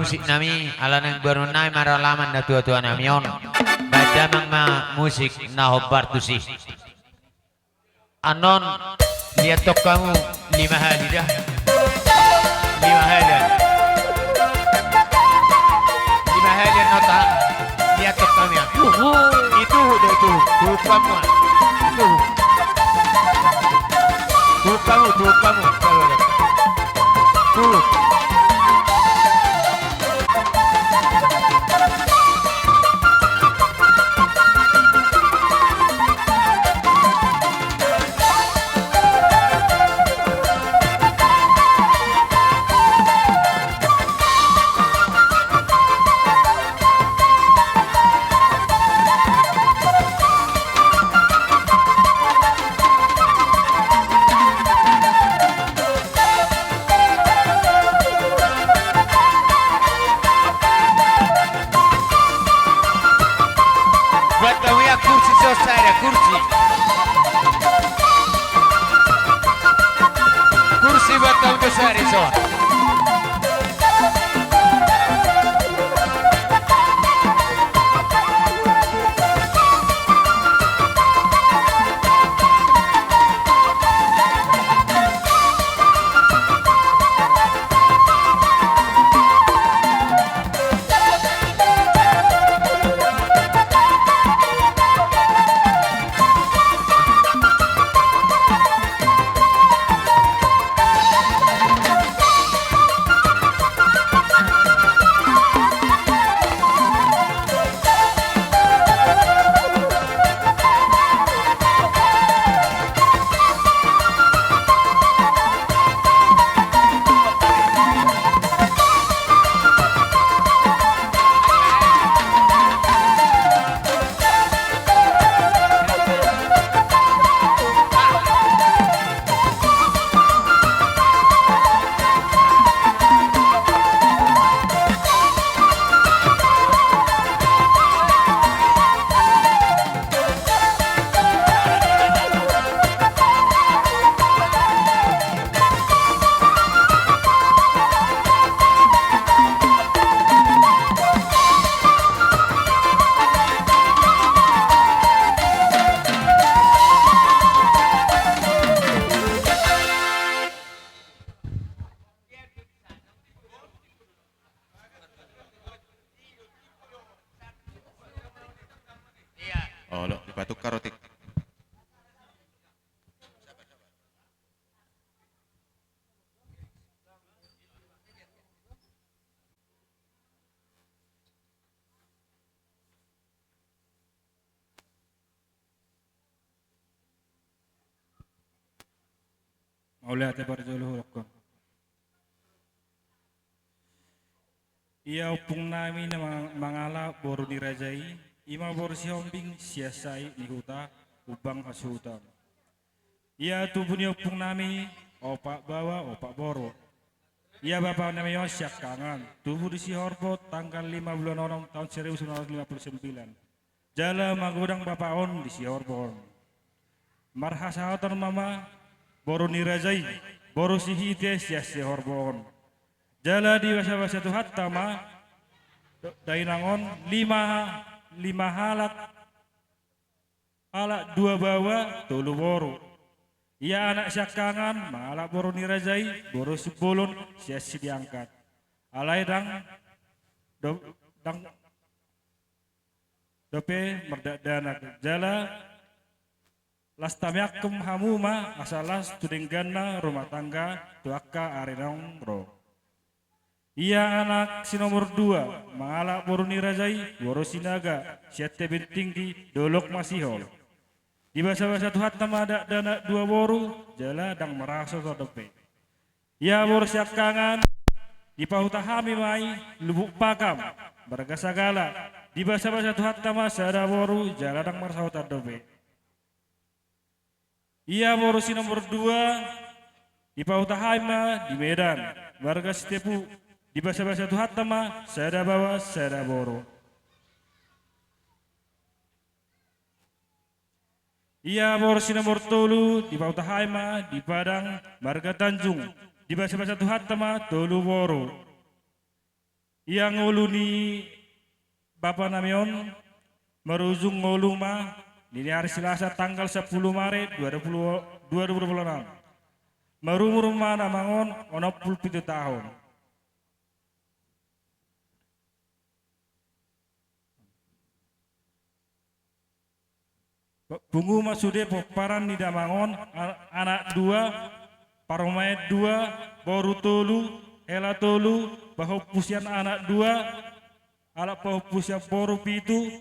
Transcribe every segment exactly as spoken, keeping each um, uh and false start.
Musik nami, ala naeng bahenon nami ma ra laman na tua-tua nami on. Baen damang ma musik na hombar tusi. Annon, liat tong hamu lima hali da. Lima hali. Lima hali annon ta. Liat tong hamu ya. Itu do itu. Bukan mah. Itu. Bukan, bukan. Tuh. Buat kau ya kursi, so saya kursi. Kursi buat kau tu sari so. Olo, dipatukar otik. Mauliate parjolo hudokkon. Ia ompung nami na mang-, mangalap boru ni raja i, i ma boru Sihombing sian Sait ni huta Umbang Hasuhuton. Ia tubu ni ompung nami opat baoa opat boru. Ia bapa nami on siangkangan, tubu di Sihorbot tanggal lima bulan onom taon seribu sembilan ratus lima puluh sembilan. Jala magodang bapa on di Sihorbot on. Marhasahaton ma boru ni raja i, boru Sihite sian Sihorbot on. Jala dibasabasa Tuhanta ma dainang on lima, lima halak, halak dua baoa tolu boru. Ia anak siangkangan mangalap boru ni raja i, boru Simbolon sian Sideangkat. Alai ndang do-, ndang dope mardakdanak jala las tameangkon hamu ma asa las tu dengganna rumah tangga tu angka ari naung ro. Ia anak si nomor dua mangalap boru ni raja i, boru Sinaga sian Tebing Tinggi, Dolok Masihol. Dibasabasa Tuhanta ma dakdanak dua boru jala ndang marhasohotan dope. Ia boru siangkangan dipahuta hami ma i Lubuk Pakam, marga Sagala. Dibasabasa Tuhanta ma sada boru jala ndang marhasohotan dope. Ia boru si nomor dua dipahuta hami ma di Medan, marga Sitepu. Dibasabasa Tuhanta ma sada baoa sada boru. Ia boru si nomor tolu dipahuta hami ma di Padang, marga Tanjung. Dibasabasa Tuhanta ma tolu boru. Ia ngolu ni bapa nami on marujung ngolu ma di ari Selasa tanggal sampulu Maret dua ribu dua puluh, dua ribu dua puluh enam. Marumur ma damang on onom pulu pitu taon. Pungu ma sude pomparan ni damang on, a-, anak dua, parumaen dua, boru tolu, hela tolu, pahompu sian anak dua, halak pahompu sian boru pitu,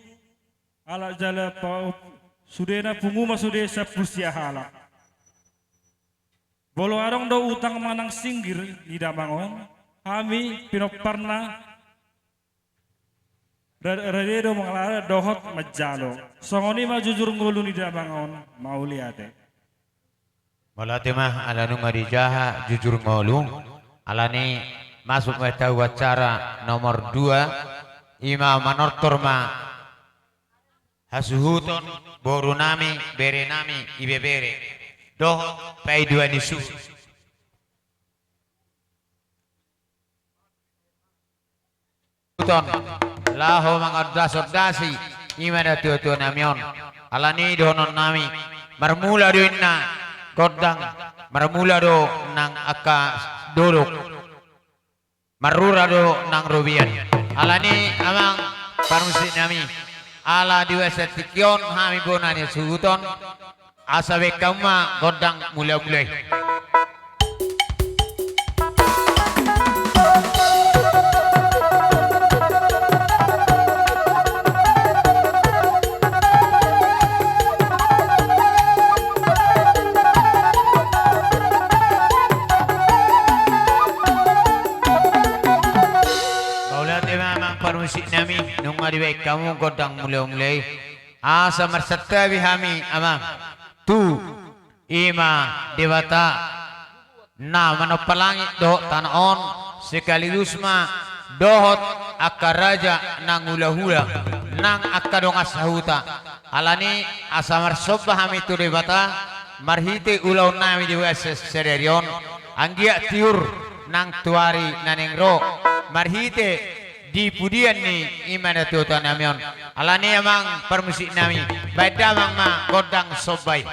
halak jala pahompu, sudena pungu ma sude sampulu sia halak. Molo adong do utang manang singgir ni damang on, hami pinomparna ra-, rade do mangalala dohot manjalo. Songon i ma jujur ngolu ni damang on, mauliate. Mauliate ma, ala nunga dijaha jujur ngolu. Alani masuk ma hita tu acara nomor dua, i ma manortor ma hasuhuton boru nami, bere nami, ibebere dohot paidua ni suhut. Ton, laho mangondas-ondasi, i ma natuatua nami on. Alani dohonon nami, marmula do inna gondang, marmula do nang angka dolok, marrura do nang robean. Alani amang parmusik nami, ala dibahen tingki on hami bona ni suhut on, asa bahen hamu ma gondang mula-mula i. Mauliate ma amang parmusik nami, nunga dibahen hamu gondang mula-mula i. Asa marsantabi hami amang tu i ma Debata na manompa langit dohot tano on, sekaligus ma dohot angka raja nang hulahula nang angka dongan sahuta. Alani asa marsomba hami tu Debata marhite ulaon nami di bagasan sadari on, anggiat tiur nang tu ari na naeng ro marhite di pudian ni i ma natuatua nami on. Alani amang parmusik nami, bahen damang ma gondang somba i.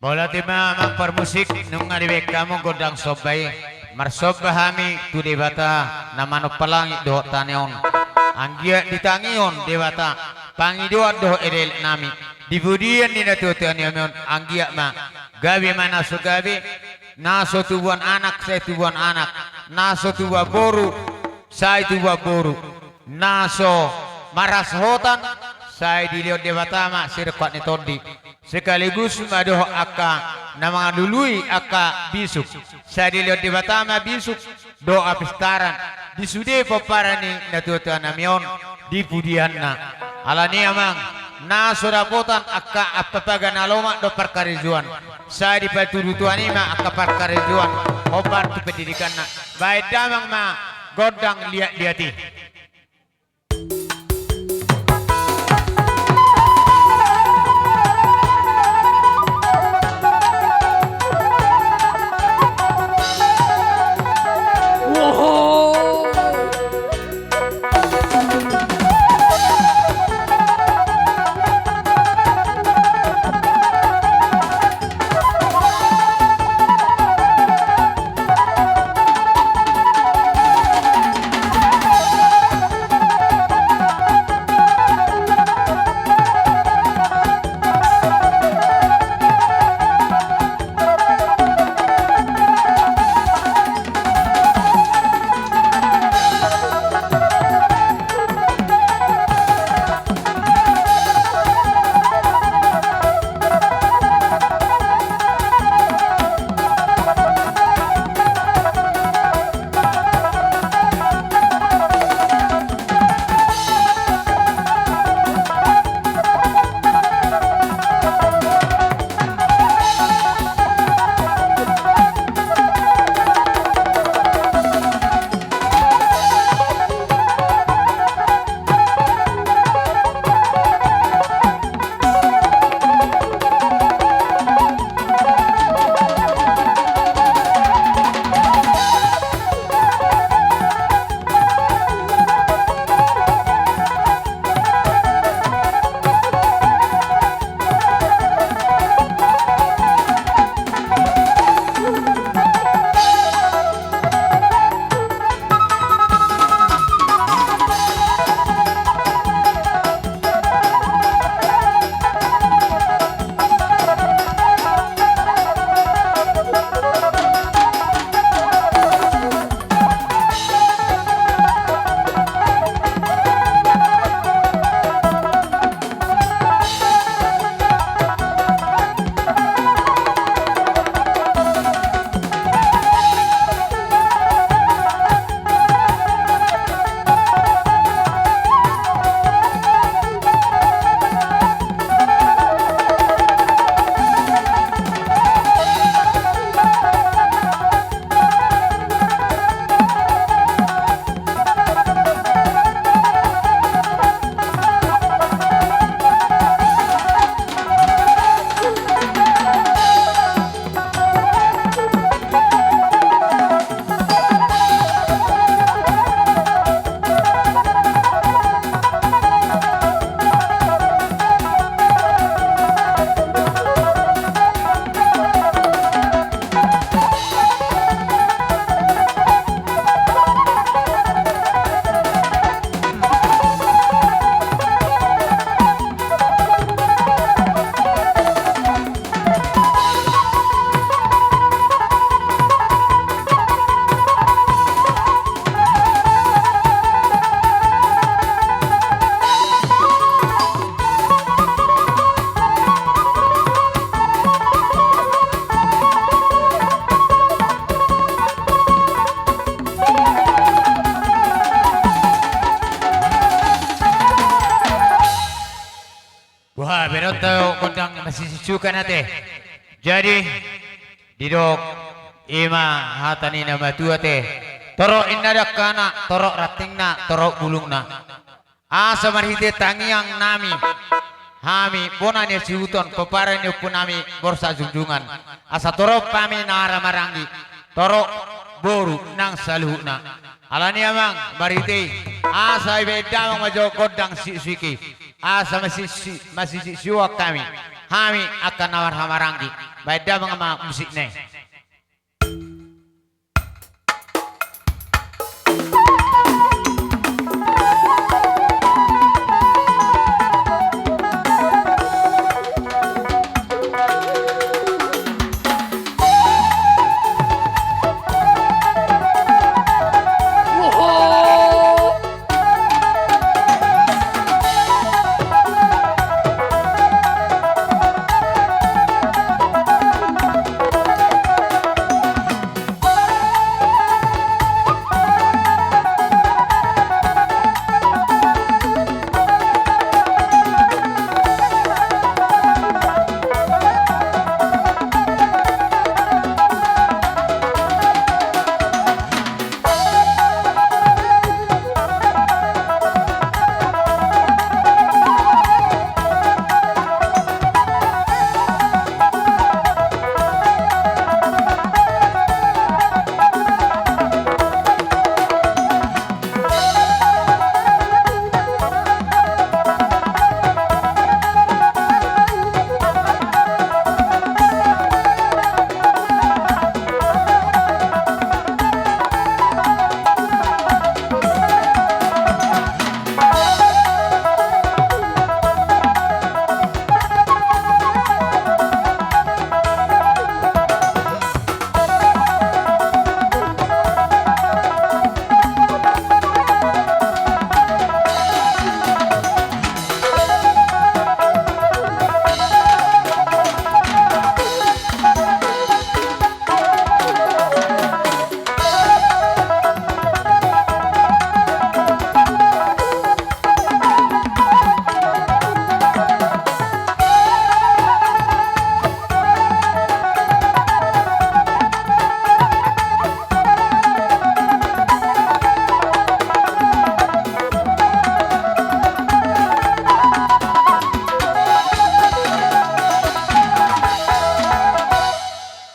Mauliate ma amang parmusik, nunga dibahen hamu gondang somba i. Marsomba hami tu Debata na manompa langit dohot tano on, anggiat ditangihon Debata pangidoan dohot elek-elek nami di pudian ni natuatua nami on, anggiat ma gabe ma na so gabe, na so tubuan anak sai tubuan anak, na so tubuan boru sai tubuan boru, na so marhasohotan sai dilehon Debata ma sirongkap ni tondi, sekaligus ma dohot angka na mangalului angka bisuk sai dilehon Debata ma bisuk dohot hapistaran di sude pomparan ni natuatua nami on di pudianna. Alani amang, na so dapotan angka ampapaga na lomak dohot parkarejoan, sai dipatudu Tuhan i ma angka parkarejoan hombar tu pendidikanna. Bahen damang ma gondang liat-liat i. Ah, binoto gondang masisisukan ate. Jadi, didok ima hata ni na matua te. Torop inna dangkana, torop rantingna, torop bulungna. Asa marhite tangiang nami, hami bona ni siuton, pomparan ni ompu nami, borsak Junjungan. Asa torop hami na ra maranggi, torop boru nang saluhutna. Alani amang, marhite i, asa ibaen damang ma jo gondang siksik i. Asa masisi, masisiksiuan hami, hami angka na ra maranggi. Baen damang ma musikna i.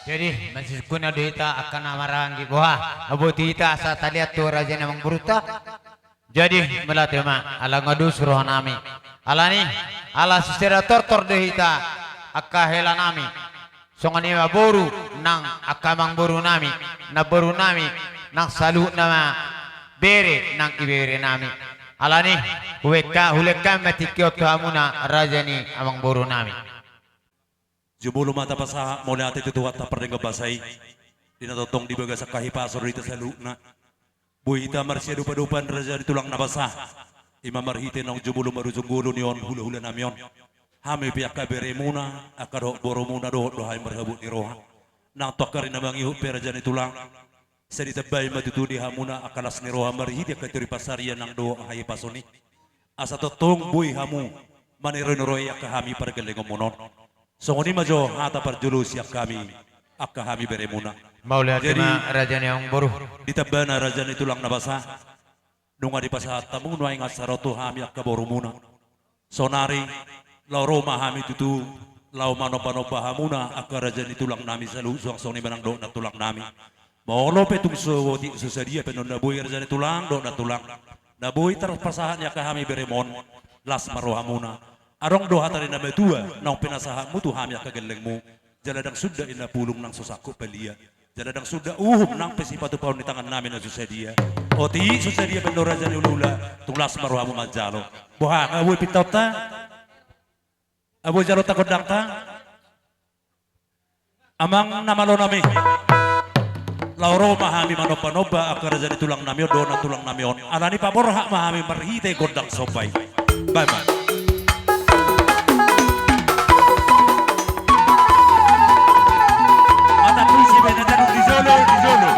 Jadi, masisungkun do hita angka na maranggi, boha, na boti hita asa taliat tu raja ni amangborunta. Jadi, mauliate ma, ala nga dos roha nami. Alani, ala sisada tortor do hita angka hela nami. Songon i ma boru nang angka amangboru nami, namboru nami, nang saluhutna ma bere nang ibebere nami. Alani, hulehon, hulehon ma tingki on tu hamuna raja ni amangboru nami. Jumolo ma tapasahat mauliate tu Tuhanta pardenggan basa i. Di na tongtong di bagasan hahipason do hita saluhutna. Boi hita marsiadopadopan raja ni tulang na basa. Ima marhite naung jumolo marujung ngolu ni on hulahula nami on. Hami pe angka beremuna, angka dohot borumuna dohot do hami marhabot ni roha. Nang tu angka ari na mangihut pe raja ni tulang, sai ditambai ma tutu di hamuna angka las ni roha marhite angka tori pansarian nang dohot hahipason i. Asa tongtong boi hamu maneroiroi angka hami pargellengonmuna on. Songon i ma jo hata parjolo sian hami angka hami beremuna. Mauliate ma raja ni amangboru. Ditambana raja ni tulang na basa. Nunga dipasahat hamu nuaeng an saro tu hami angka borumuna. Saonari laho ro ma hami tutu laho manombanomba hamuna angka raja ni tulang nami saluhut suang songon i ma nang dohot nantulang nami. Molo pe tung so otik so sadia pe annon na boi raja ni tulang dohot nantulang, na boi tarpasahat ni angka hami beremuna on, las ma rohamuna. Adong do hata ni na matua naung pinasahatmu tu hami angka gellengmu. Jala ndang suda inna pulung nang so sangkut palia. Jala ndang suda uhum nang pe sipatupaon ni tangan nami na so sadia. Otik so sadia pe annon raja ni hulahula, tung las ma rohamu manjalo. Boha, nga boi pintaonta? Nga boi jaloonta gondangta? Amang na malo nami. Laho ro ma hami manombanomba angka raja ni tulang nami on dohot nantulang nami on. Alani paborhat ma hami marhite gondang somba i. Baen ma. Mata puisi baen na tanong di jolo, di jolo.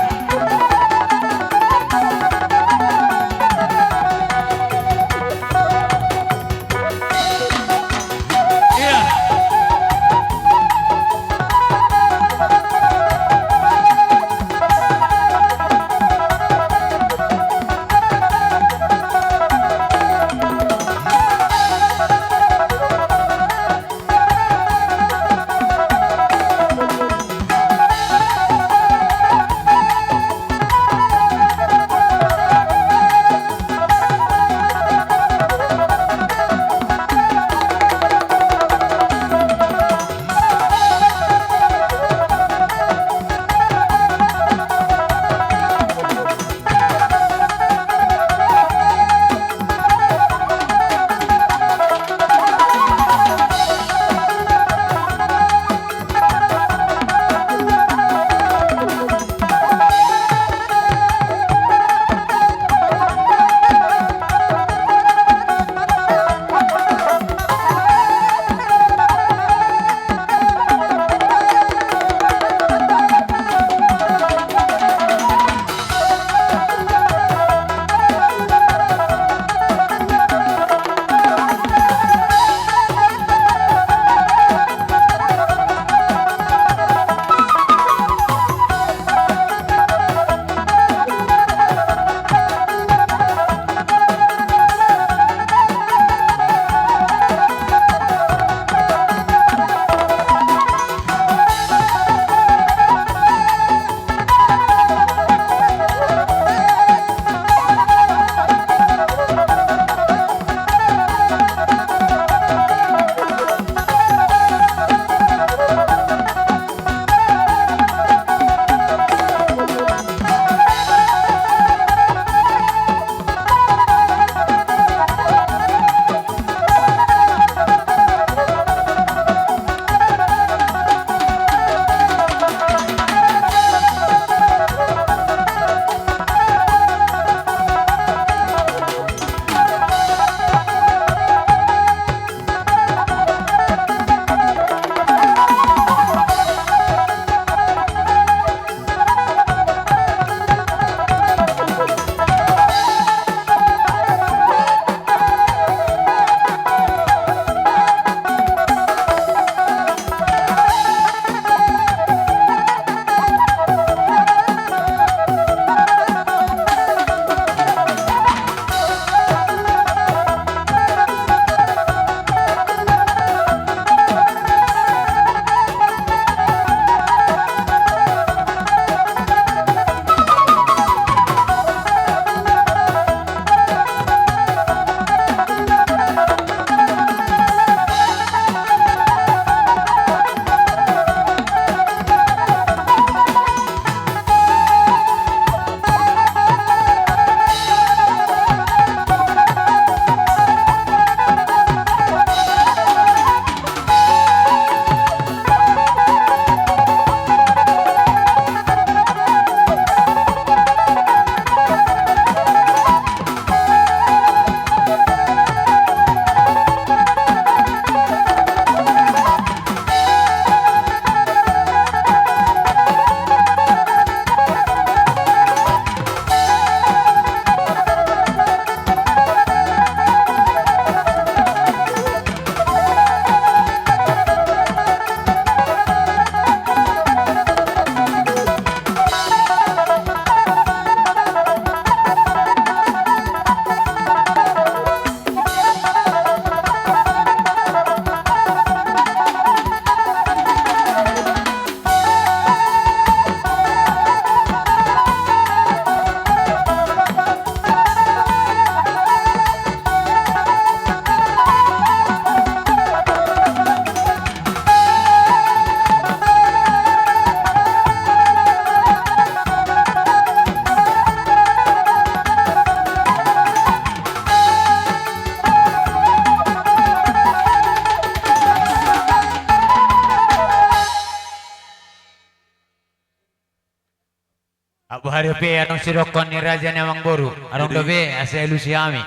Boha dope adong sidokkon ni raja ni amangboru? Adong dope, asa alusi hami.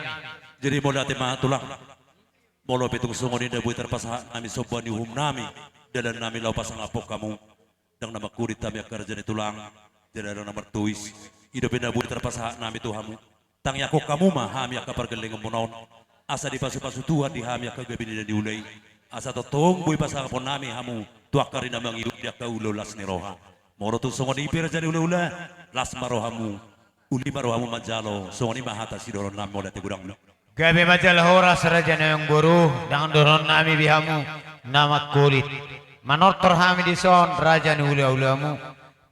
Jadi mauliate ma tulang. Molo pe tung songon i na boi tarpasahat nami somba ni uhumnami, dalannami laho pasangaphon hamu. Ndang na mangkurit hami angka raja ni tulang, jala ndang na martois. I dope na boi tarpasahat nami tu hamu. Tangiangkon hamu ma hami angka pargellengonmuna on, asa dipasupasu Tuhan di hami angka gabe ni na niula i. Asa tongtong boi pasangaphon nami hamu tu angka ari na mangihut di angka ulaon las ni roha. Molo tung songon i pe raja ni hulahula, las ma rohamu, uli ma rohamu manjalo. Songon i ma hata sidohononnami, mauliate godang. Gabe ma jala horas raja ni amangboru, ndang dohononnami be hamu na mangkurit. Manortor hami dison raja ni hulahulamu,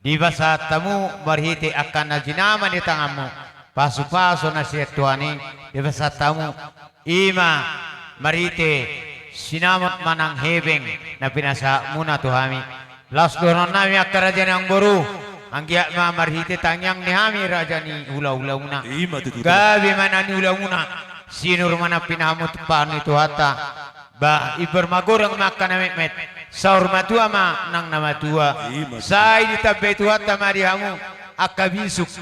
dipasahat hamu marhite angka na jinama ni tanganmu, pasupasu na sian Tuhan i dipasahat hamu, i ma marhite sinamot manang hepeng na pinasahatmuna tu hami. Laos dohononnami angka raja ni amangboru, anggiat ma marhite tangiang ni hami raja ni hulahulamuna. I ma tutu. Gabe ma na niulamuna, sinur ma na pinahanmu tumpahon ni Tuhanta. Ba imbar magodang ma angka na metmet, saur matua ma nang na matua. I ma tutu. Sai ditambai Tuhanta ma di hamu angka bisuk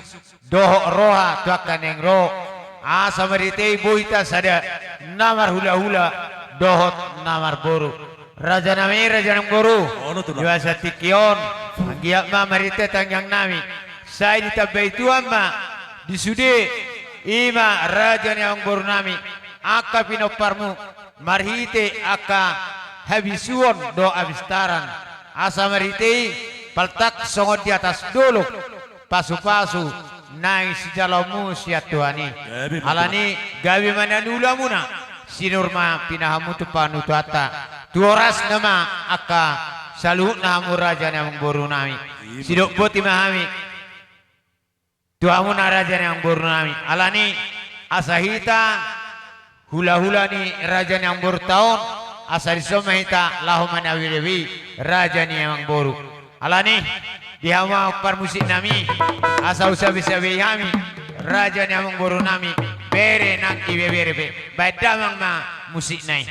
dohot roha tu angka naeng ro, asa marhite i boi hita sada na marhulahula dohot na marboru. Rajanami, raja ni amangboru, olo tulang, di bagasan tingki on, anggiat ma marhite tangiangnami sai ditambai Tuhan ma di sude, i ma raja ni amangborunami, angka pinomparmu marhite angka habisuhon dohot hapistaran, asa marhite i paltak songon di atas dolok pasupasu naeng sijaloonmu sian Tuhan i. Gabe ma tulang. Alani gabe ma na niulamuna, sinur ma pinahanmu tumpahon ni Tuhanta. Tu horasna ma angka saluhutna hamu raja ni amangborunami. I ma tulang. Sidok boti ma hami tu hamuna raja ni amangborunami. Alani asa hita hulahula ni raja ni amangborunta on, asa dison ma hita laho manabenabe i raja ni amangboru. Alani di hamu parmusiknami, asa husabesabei hami raja ni amangborunami, bere nang ibebere pe. Baen damang ma musikna i.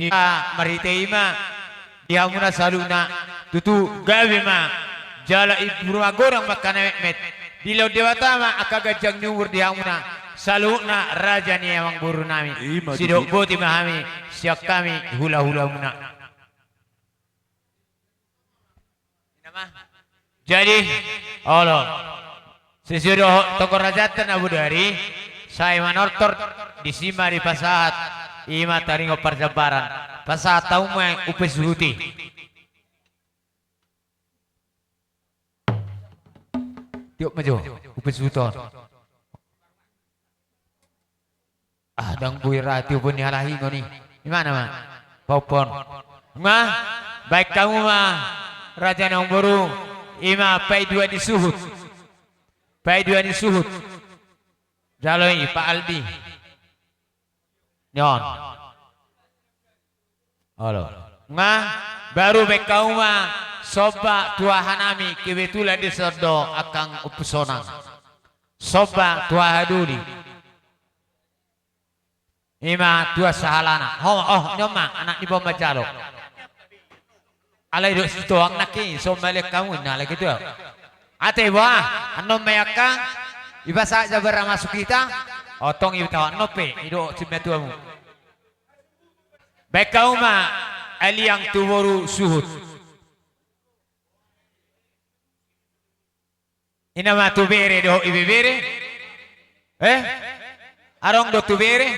Marhite i ma di hamuna saluhutna, tutu gabe ma jala i buru ma godang ma angka na metmet. Dilehon Debata ma angka ganjang ni umur di hamuna saluhutna, raja ni amangboru nami. Sidok boti ma hami sian hami hulahulamuna. Jadi, olo, sesuai dohot tonggo rajanta na bodari, sai manortor, disi ma dipasahat, i ma taringot parjambaran, pasahat hamu ma upa suhut i. Tiop ma jo upa suhut on. Ah, ndang boi ra tiopon ni halahi ngoni. Imana ma? Paompon. Nga, baen hamu ma raja ni amangboru, i ma paidua ni suhut. Paidua ni suhut. Jalo i, Pak Aldi. Nion. Olo. Nga, baru baen hamu ma somba tu aha nami, kebetulan dison do angkang Ompu Sonang. Somba tu aha doli. I ma tu sahalana. Ho, oh, nion ma, anak ni Boru Manjalo. Alai didok situan nangkin, somba lek hamu, na lagi tu. Ate boha, annon ma i angkang, dipasahat jala ra masuk hita. Otong i tahu annon pe, didok simatuamu. Baen hamu ma aliang tu boru suhut. I ma tu bere dohot ibebere. Eh? Adong do tu bere?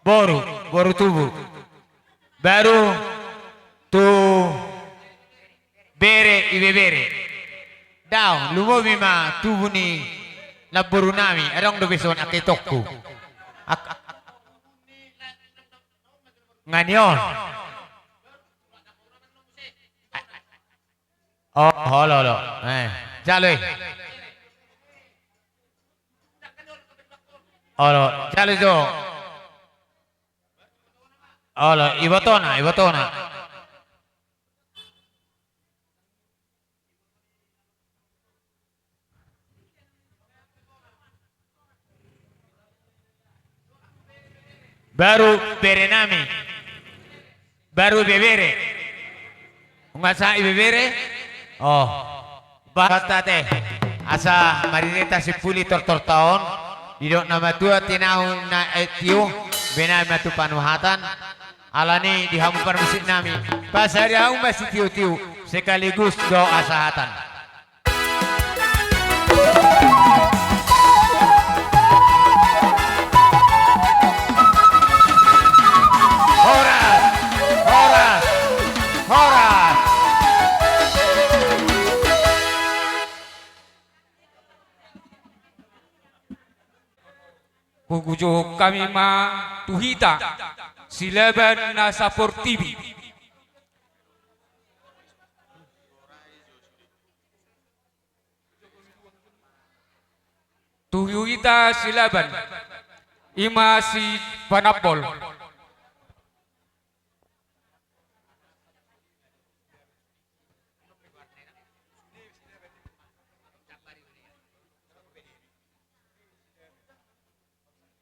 Boru, boru tubu. Baru tu bere ibebere. Daong, lumobi ma tubu ni namboru nami, adong do be songon angka itongku. Ak-, nga nion. Oh, olo, olo. Eh, jalo i. Olo, jalo i jo. Olo, ibotona, ibotona. Baru bere nami. Baru ibebere. Nunga sahat ibebere? Oh. Bah, ate. Asa marhite ta simpuli tortorta on. Didok na matua tinahu na, eh, tio. Bere nami ma tu panuhatan. Alani di hamu parmusik nami. Pasada hamu ma sitiutiu. Sekaligus doa sahatan. Horas! Horas! Horas! Hujohon hami ma tu hita Silaban na saportibi. Tu hita Silaban, i ma si Panambol.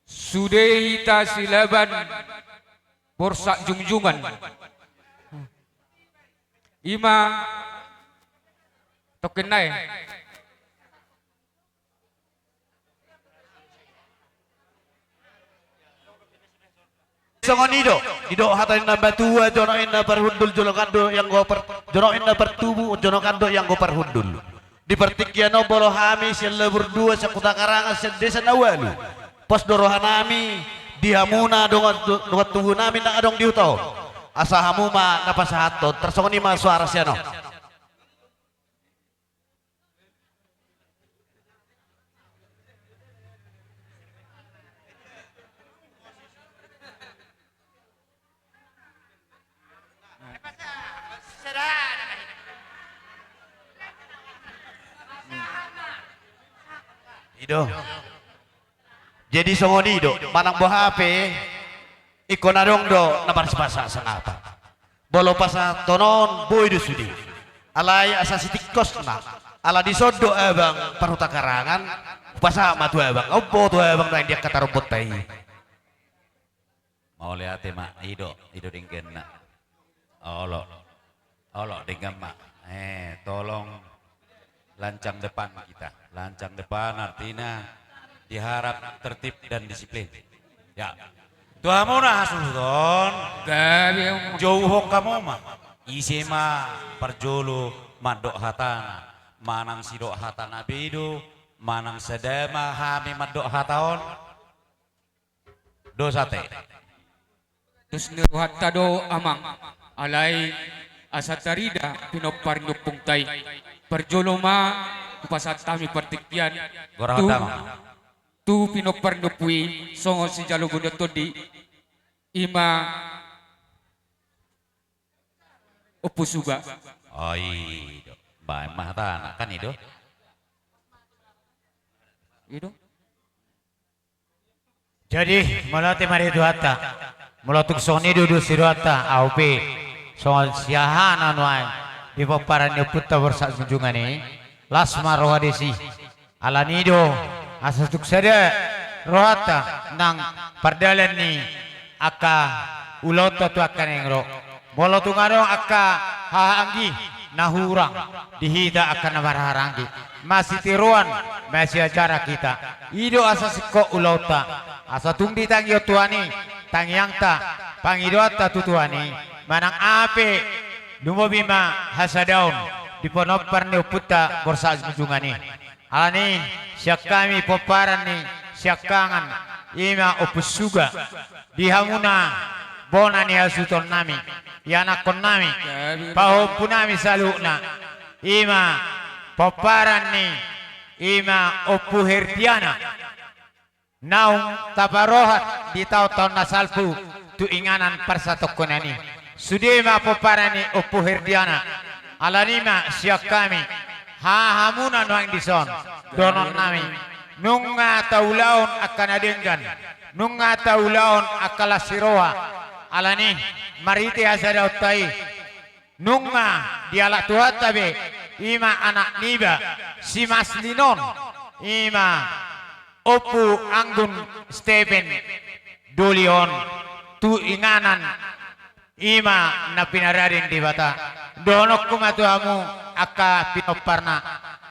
Sude hita Silaban, Borsak Jungjungan. I ma tongkin nai. Songon i do, didok hata ni na matua, jonok inna parhundul, jonokan do ianggo par-, jonok inna partubu, jonokan do ianggo parhundul. Di partingkian on molo hami sian Labur Dua, sian Hutakarangan, sian desa na ualu. Pos do roha nami di hamuna dongan, dongan tubu nami na adong di huta on. Asa hamu ma na pasahathon, tarsongon i ma suara sian on. I do. Jadi songon i do, manang boha pe, ingkon adong do na marsipasahat sangapa. Molo pasahathon on boi do sude. Alai asa sitingkosna, ala dison do abang parhutakarangan, hupasahat ma tu abang, ombo tu abang nuaeng di angka tarombonta i. Mauliate ma, i do, i do dengganna. Olo. Olo, denggan ma. Eh, tolong lancang depan kita. Lancang depan artina diharap tertib dan disiplin. Ya. Tu hamu na hasuhuton. Gabe. Jouhon hamu ma. Ise ma parjolo mandok hatana. Manang sidok hatana be do, manang sada ma hami mandok hata on. Do sate. Dos ni rohanta do amang, alai asa tarida pinompar ni ompungta i. Parjolo ma hupasahat hami partingkian. Gora tu, hata, amang. Tu pinompar ni ompu i, songon sijalo bondon tondi, i ma Ompu Suga. O, i do. Baen ma hatana, kan i do. I do. Jadi, molo ate ma di Tuhanta, molo tung songon i do dos ni rohanta, au pe songon siahana nuaeng di pomparan ni ompunta Borsak Junjungan i, las ma roha disi. Alani do, asa tung sada rohanta nang pardalan ni angka ulaonta tu angka naeng ro. Molo tung adong angka hahaanggi na hurang di hita angka na marhahaanggi, masitiruan, masiajaran hita. I do asa singkop ulaonta, asa tung ditangihon Tuhan i tangiangta, pangidoanta tu Tuhan i, manang aha pe, lumobi ma hasadaon di pinompar ni ompunta Borsak Junjungan i. Alani, sian hami pomparan ni siangkangan, i ma Ompu Suga, di hamuna bona ni hasuhutonnami, ianakkonnami, pahompunami saluhutna, i ma pomparan ni, i ma Ompu Herdiana. Naung taparohat di taon-taon na salpu tu inganan parsatongkinan i. Sude ma pomparan ni Ompu Herdiana. Alani ma sian hami, hahamuna nuaeng dison, dohononnami. Nunga taulahon angka na denggan, nunga taulahon angka las ni roha. Alani, marhite hasadaonta i, nunga dialap Tuhanta be, i ma anak niba, si Maslin on, i ma Ompu Anggun Stepen, doli on, tu inganan, i ma na pinarade ni Debata. Dohononku ma tu hamu angka pinomparna.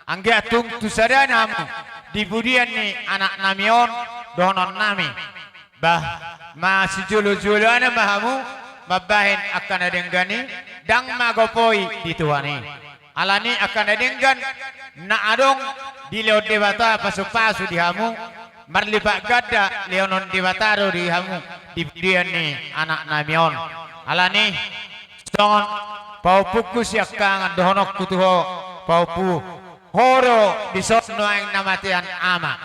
Anggiat tung tu sadana hamu di pudian ni anaknami on, dohononnami. Bah, masijolo-joloan ma hamu mambahen angka na denggan i, ndang magopoi di Tuhan i. Alani angka na denggan na adong dilehon Debata pasu-pasu di hamu, marlipat ganda lehonon Debata do di hamu di pudian ni anaknami on. Alani, songon pahompungku siangkangan, dohononku tu ho, pahompu, ho do dison nuaeng na matean ama.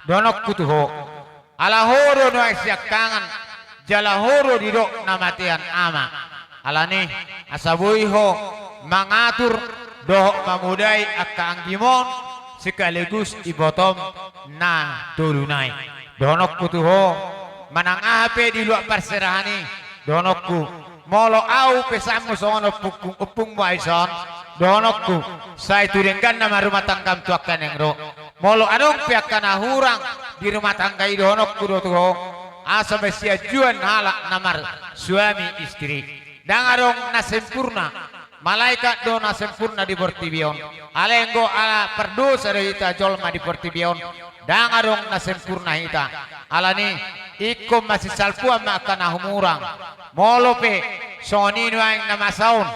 Dohononku tu ho. Ala ho do nuaeng siangkangan, jala ho do didok na matean ama. Alani, asa boi ho mangatur dohot mamodai angka anggim on, sekaligus ibotom na tolu nai. Dohononku tu ho, manang aha pe di luat parserahan i, dohononku, molo au pesanmu songon ompungku, ompungmu ahu dison, dohononku, sai tu dengganna ma rumah tanggam tu angka naeng ro. Molo adong pe angka na hurang di rumah tangga i, dohononku do tu ho, asa masianjuan halak na marsuami istri. Ndang adong na sempurna, malaikat do na sempurna di portibi on. Alai anggo ala pardosa do hita jolma di portibi on, ndang adong na sempurna hita. Alani, ingkon masisalpuan ma angka na humurang. Molo pe songon i nuaeng na masa on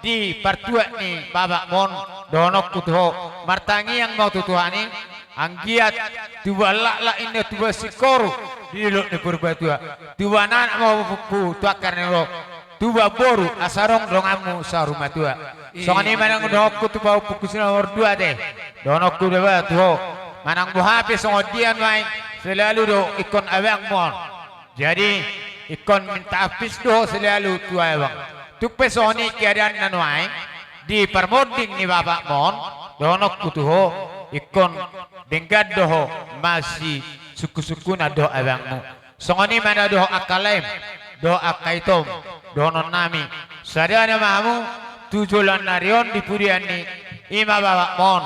di partuat ni bapakmu on, dohononku tu ho, martangiang ma ho tu Tuhan i, anggiat tubuan laklak inna tubuan singkoru di dolok ni Purbatua. Tubuan anak ma ho puppu tu angka na ro, tubuan boru asa adong donganmu saur matua. Songon i ma nang dohononku tu pahompungku si nomor dua ate. Dohononku do ba tu ho, manang boha pe songon dia nuaeng, selalu do ingkon abangmu on. Jadi, ingkon minta ampis do ho selalu tu abang. Tung pe songon i keadaanna nuaeng di parmonding ni bapakmu on, dohononku tu ho, ingkon denggan do ho masisungkun-sungkunan dohot abangmu. Songon i ma na dohot angka laem, dohot angka itom, dohononnami. Sadana ma hamu tu joloan ni ari on di pudian ni i ma bapakmu on.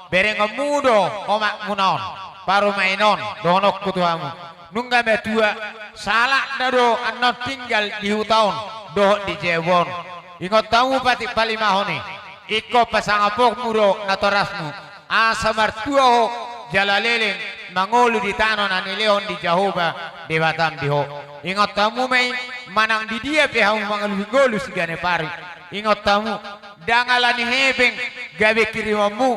Berengonmu do omakmuna on, parumaen on, dohononku tu hamu. Nunga matua, Sahalakna do annon tinggal di huta on dohot di jabu on. Ingot hamu patik palimahon i. Ingkon pasangapokmu do natorasmu, asa martua ho jala leleng mangolu di tano na nilehon ni Jahowa Debatam di ho. Ingot hamu ma i, manang di dia pe hamu mangolu-ngolu siganup ari. Ingot hamu, ndang ala ni hepeng gabe hirimonmu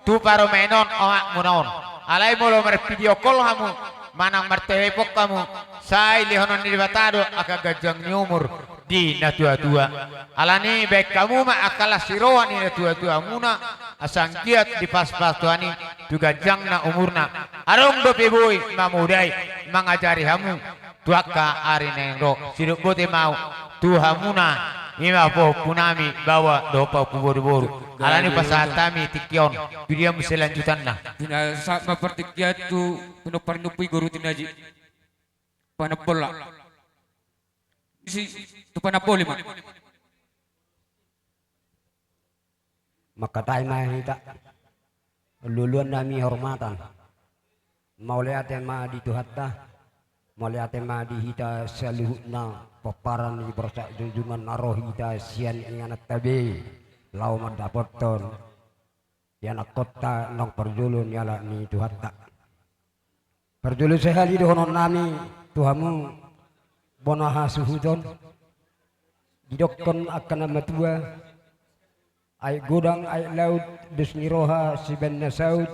tu parumaen on omakmuna on. Alai molo marvideo call hamu manang martelepon hamu, sai lehonon ni Debata do angka ganjang ni umur di natuatua. Alani i, baen hamu ma angka las ni roha ni natuatuamuna, asa anggiat dipasupasu Tuhan i tu ganjangna umurna. Adong dope boi mamodai mangajari hamu tu angka ari na naeng ro. Sidok botima au tu hamuna, i ma pahompunami baoa dohot pahompu boruboru. Alani i, pasahat hami tingki on. Tu dia muse lanjutanna? Pinasahat ma partingkian tu pinompar ni ompu i, Guru Tinaji. Panambol, la. Isi tu panambol i ma. Mangkatai ma hita. Luluan nami hormatan. Mauliate ma di Tuhanta. Mauliate ma di hita saluhutna pomparan ni Borsak Junjungan na ro hita sian ingananta be laho mandapothon ianakkonta naung parjolo ni halak ni Tuhanta. Parjolo sahali dohononnami tu hamu bona hasuhuton. Didokkon angka na matua: Aek godang aek laut, dos ni roha sibaen na saut.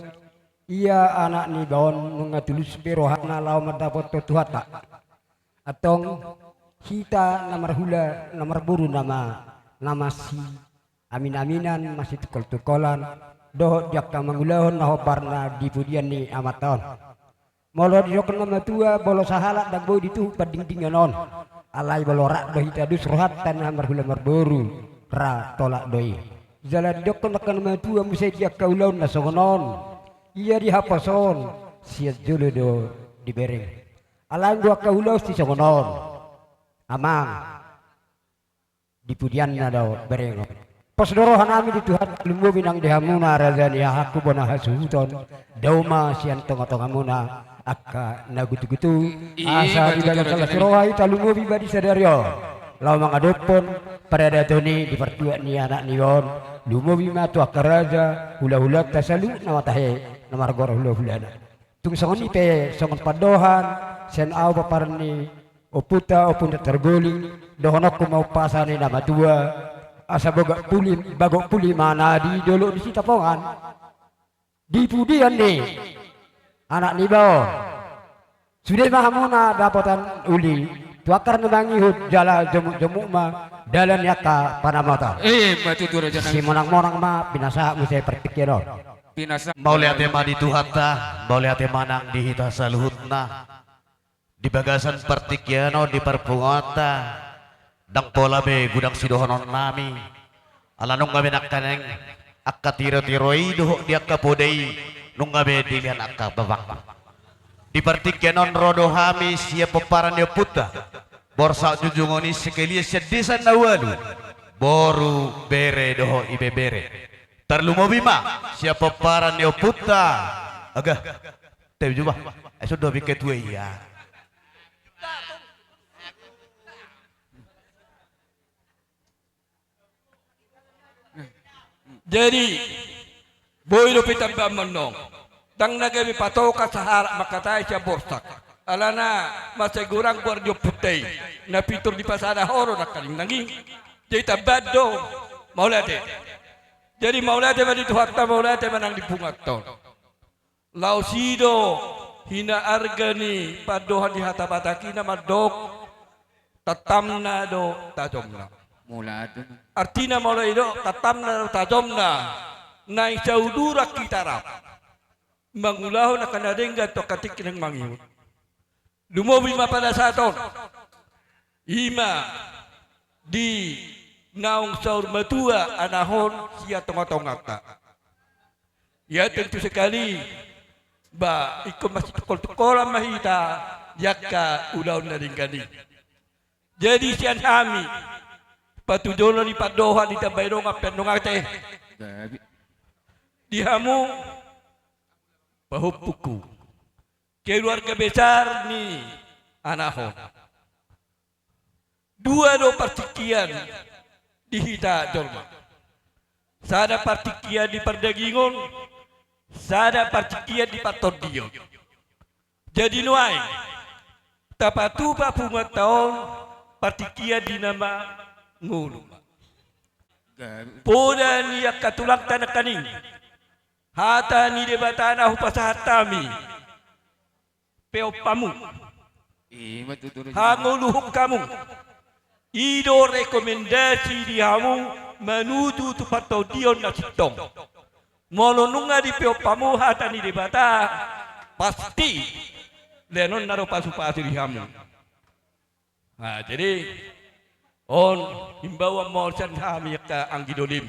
Ia anak niba on nunga tulus be rohana laho mandapothon Tuhanta. Antong hita na marhula na marboru nama, na masiaminaminan, masitungkoltungkolan dohot di angka mangulahon na hombar na di pudian ni amanta on. Molo didok na matua, molo sahalak ndang boi dituhuk pandingdingan on. Alai molo rap do hita dos rohanta na marhula marboru, ra tolap do i. Jala didok angka na matua muse di angka ulaon na songon on: Ia di haposoon, sian jolo do dibereng. Alai anggo angka ulaon sisongon on, amang, di pudianna do berengon. Pos do rohanami di Tuhanta, lumobi nang di hamuna raja ni hahangku bona hasuhuton. Dao ma sian tongatongamuna angka na gutugutu. Asa dibahen las ni roha hita lumobi ma di sadari on laho mangadophon paradaton i di partuat ni anak niba on. Lumobi ma tu angka raja, hulahulanta saluhut na mata he na margoar hulahulana. Tung songon i pe songon pandohan sian ahu pomparan ni ompunta, Ompu Targoling, dohononku ma umpasa ni na matua: Asa bagok puli, bagok puli ma na di dolok ni Sitapongan, di pudian ni anak niba on. Sude ma hamuna dapotan uli tu angka na mangihut, jala jomukjomuk ma dalan ni angka panamatan. Ima tutu, rajanami. Simonangmonang ma pinasahat muse partingkian on. Pinasahat. Mauliate ma di Tuhanta, mauliate ma nang di hita saluhutna. Di bagasan partingkian on, di parpunguanta, ndang pola be godang sidohononnami. Ala nunga be nangkaning angka tirotiro i dohot di angka poda i nunga be dilehon angka bapakku. Di partingkian on ro do hami sian pomparan ni ompunta Borsak Junjungan i, sekalian sian desa na ualu, boru, bere dohot ibebere. Tarlumobi ma sian pomparan ni ompunta. Aga, tabi juba. Ai songon na bingkai tua ia. Jadi boi dope tamba mannong. Ndang na gabe patoka sahalak mangkatai sian Borsak. Alana mansai godang goar ni ompunta i. Na pintor dipasada ho do nangkaning nangkin. Jadi tamba do. Mauliate. Jadi mauliate ma di Tuhanta, mauliate ma nang di punguanta on. Laos i do hinaarga ni pandohan ni hata Batak i na mandok: Tantamna do tajomna. Mauliate. Artina molo didok tantamna do tajomna, naeng sauduran hita rap mangulahon angka na denggan tu angka tingki naeng mangihut. Lumobi ma pada sahat on, ima di naung saur matua anahon sian tongatonganta. Ia tentu sekali, ba ingkon masitungkoltungkolan ma hita di angka ulaon na denggan i. Jadi sian hami, patujolo ni pandohan ditambai dongan pe, mauliate. Di hamu pahompungku, keluarga besar ni anahon. Dua do partingkian di hita jolma. Sada partingkian di pardagingon, sada partingkian di partondion. Jadi nuaeng, tapatupa punguanta on partingkian di na mangolu. Poda ni angka tulangta nangkaning, hata ni Debata na hupasahat hami. Peop hamu. Ima tutu do. Hangoluhon hamu. I do rekomendasi di hamu manuju tu partondion na sintong. Molo nunga dipeop hamu hata ni Debata, pasti lehonon na do pasupasu di hamu. Nah, jadi on himbauan ma on sian hami angka anggi dolim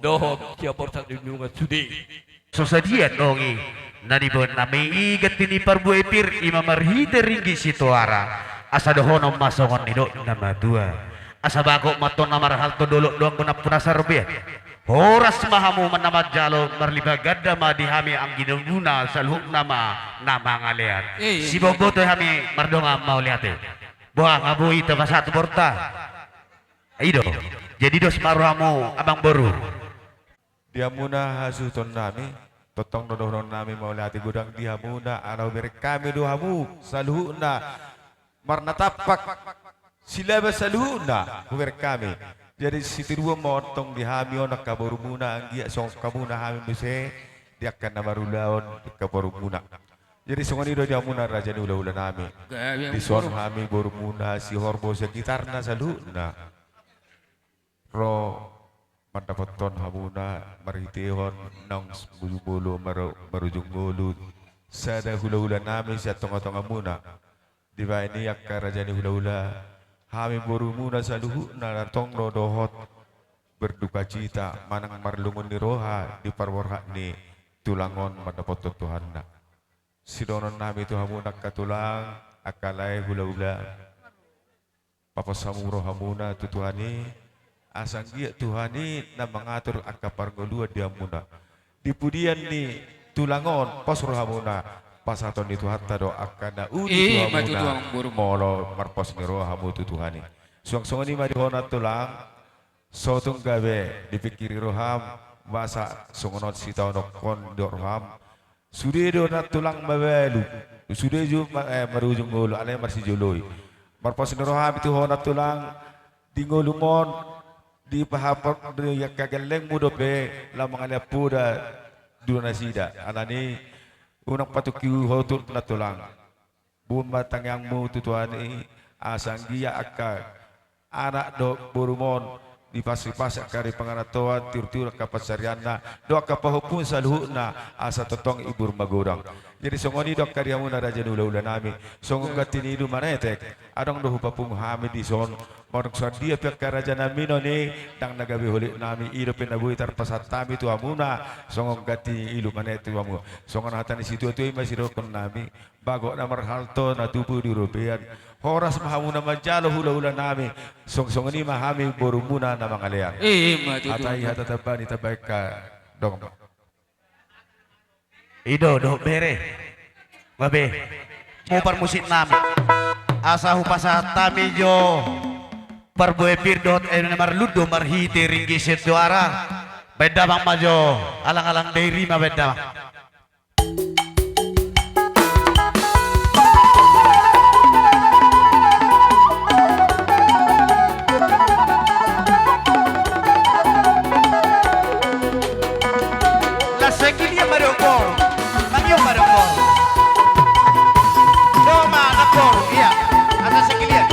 dohot sian borsak di nunga sude. So sadia nunga i na niboan nami i gati ni parbue pir, ima marhite ringgit sitoara. Asa dohonon ma songon nidok na matua. Asa bagot ma tong na marhalto, dolok do anggo nampuna sarbia. Horas ma hamu na manjalo, marlipat ganda ma di hami anggi domuna saluhutna ma na mangalean. Eh, eh. Siboboto hami mardongan mauliate. Boha nga boi tapasahat tu borta. I do. Jadi dos ma rohamu amangboru. Di hamuna hasuhuton nami, tongtong do dohonon nami mauliate godang di hamuna, ala hubereng hami do hamu saluhutna marnatampak silaba saluhutna hubereng hami. Jadi sitiruon ma on tong di hami on angka borumuna, anggiat songon hamuna hami muse di angka na marulaon di angka borumuna. Jadi songon i do di hamuna raja ni hulahula nami. Gabe di son boru. Hami borumuna si Horbo sekitarna saluhutna ro mandapothon hamuna marhitehon naung mulu maru-, marujung ngolu sada hulahula nami sian tongatongamuna. Dibahen i angka raja ni hulahula, hami borumuna saluhutna na tong do dohot berdukacita manang marlungun ni roha di parborhat ni tulang on mandapothon Tuhanna. Sidohonon nami tu hamuna angka tulang, angka lae hulahula. Papos hamu rohamuna tu Tuhan i, asa anggiat Tuhan i na mangatur angka parngoluan di hamuna. Di pudian ni tulang on pos rohamuna, pasahaton ni Tuhanta do angka na uli tu hamuna. Ima tutu amangboru. Molo marpos ni roha hamu tu Tuhan i. Suang songon i ma di hona tulang, so tung gabe dipingkiri roham, boasa songon on sitaonokkon do roham. Sude do na tulang mabalu, sude jo ma-, eh, marujung ngolu, alai marsijoloi. Marpos ni roham tu hona tulang, di ngolum on, di pahapor, di angka gellengmu dope, lam mangalean poda, dua nasida. Alani, unang patungki ho tu na tulang. Buat ma tangiangmu tu Tuhan i, asa anggiat angka anak dohot borum on, dipasipasi angka ari pangarantoan, tiurtiur angka pansarianna, dohot angka pahompu saluhutna, asa tongtong ibur magodang. Jadi songon i do angka di hamuna raja ni hulahula nami, songon ganti ni ilu manetek, adong do hupapungu hami di son, molo songon dia pe angka raja nami on i, ndang na gabe holik nami, i dope na boi tarpasahat hami tu hamuna, songon ganti ni ilu manetek tu hamuna. Songon hata ni situatua i ma sidohonon nami, bagot na marhalto na tubu di robean. Horas ma hamu na manjalo hulahula nami. Song-, songon i ma hami borumuna na mangalean. Ima tutu. Hata i hata tamba ni tamba i angka dongan. I do, dohot bere. Gabe. Mupar musik nami. Asa hupasahat hami jo parbue pir dohot, eh, na marlundu marhite ringgit sitoara. Baen damang ma jo, alang-alang dairi ma baen damang. Las sekilian ma dong, Bor. Mangion ma dong, Bor. Do ma, na, Bor. Ia, las sekilian.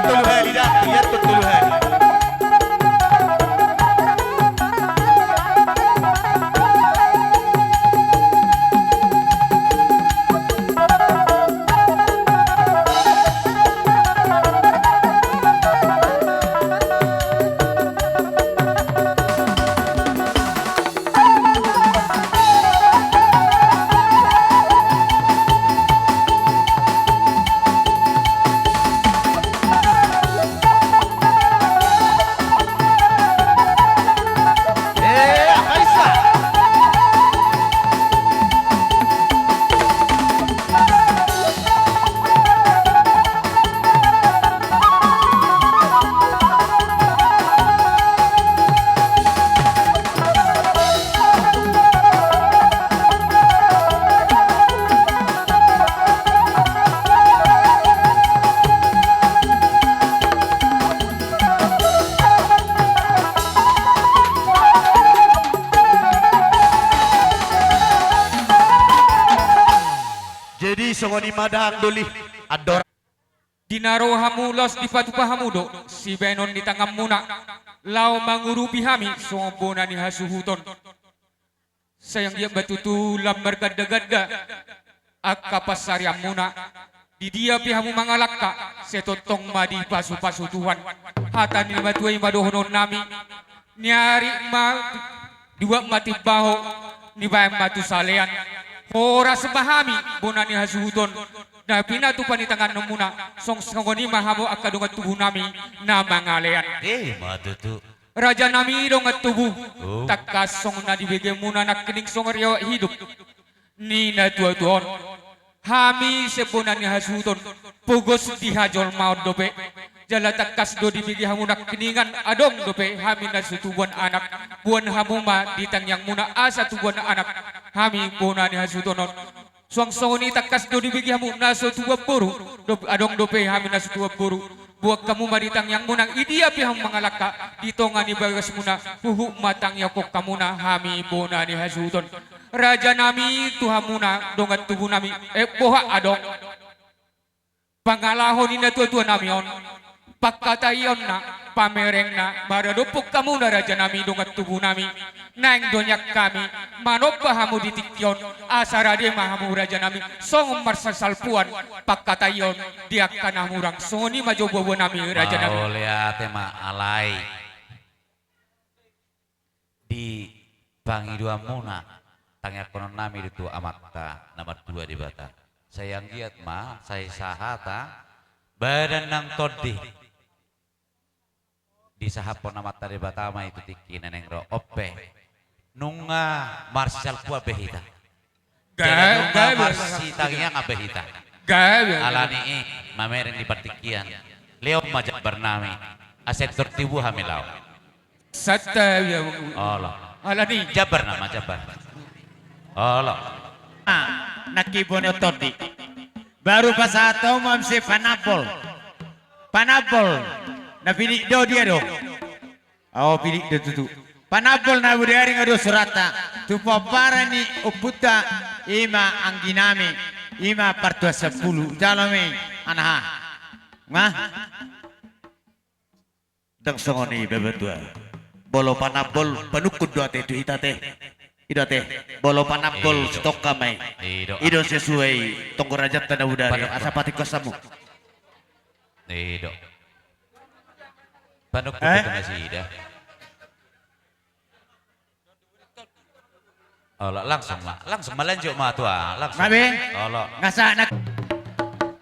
Tolu hali dah, lihat tuh tolu hali. Jadi songon i ma dang doli andor. Di na ro hamu laos dipatupa hamu do sibahenon ni tanganmuna laho mangurupi hami songon bona ni hasuhuton. Sai anggiat ma tutu lam margandaganda angka pansarianmuna. Di dia pe hamu mangalangka sai tongtong ma dipasupasu Tuhan. Hata ni na matua i ma dohononnami. Niari ma dibuat ma timbaho, nibaen ma tu salean. Horas ma hami bona ni hasuhuton na pinatupa ni tanganmuna. Songon i ma hamu angka dongan tubunami na mangalean. Ima tutu. Rajanami dongan tubu. Oh. Tangkas songon na dibegemuna nangkining songon riwayat hidup ni natuatua on, hami sian bona ni hasuhuton pogos di hajolmaon dope. Jala tangkas do dibege hamu nangkiningan adong dope hami na so tubuan anak. Boan hamu ma di tangiangmuna asa tubuan anak hami bona ni hasuhuton on. Suang songon i tangkas do dibege hamu na so tubuan boru. Dop-, adong dope hami na so tubuan boru. Boan hamu ma di tangiangmuna, di dia pe hamu mangalangka di tonga ni bagasmuna, huhut ma tangiangkon hamuna hami bona ni hasuhuton. Rajanami tu hamuna dongan tubunami, eh, boha adong pangalaho ni natuatuanami on, pangkataionna, pamerengna, maradophon hamuna rajanami dongan tubunami. Naeng do nian hami manomba hamu di tingki on, asa rade ma hamu rajanami songon marsisalpuan pangkataion di angka na hurang. Songon i ma jo boaboanami rajanami. Mauliate ma, alai di pangidoanmuna, tangiangkononnami do tu Amanta na martua Debata. Sai anggiat ma, sai sahata, badan nang tondi disahaphon Amanta Debata ma i tu tingki na naeng ro. On pe, nunga marsisalpuan be hita. Gabe, jala nunga gabe, marsitangiangan be hita. Gabe. Alani i, mamereng di partingkian, lehon ma jambarnami, asa tor tibu hami laho. Santabi. Olo. Alani. Jambar nama, jambar. Olo. Ah, nangkin boni on tondi. Baru pasahat hamu ma muse panambol. Panambol. Na pilik do dia do. Oh, pilik do tutu. Panambol na bodari nga do surata. Tu pomparan ni ompunta, ima angginami, ima partua sampulu. Jalo ma i, anaha. Nga? Ndang songon i, bapatua. Molo panambol, panungkun do ate tu hita ate. I do ate. Molo panambol, i do, sitongka ma i. I do. I do sesuai tonggo rajanta na bodari. Panungkun. Asa patik kosamu. I do. Panungkun, eh? Itu nasida. Olo, langsung ma, langsung ma, lanjut ma tua, langsung. Gabe. Olo. Nga sahat na.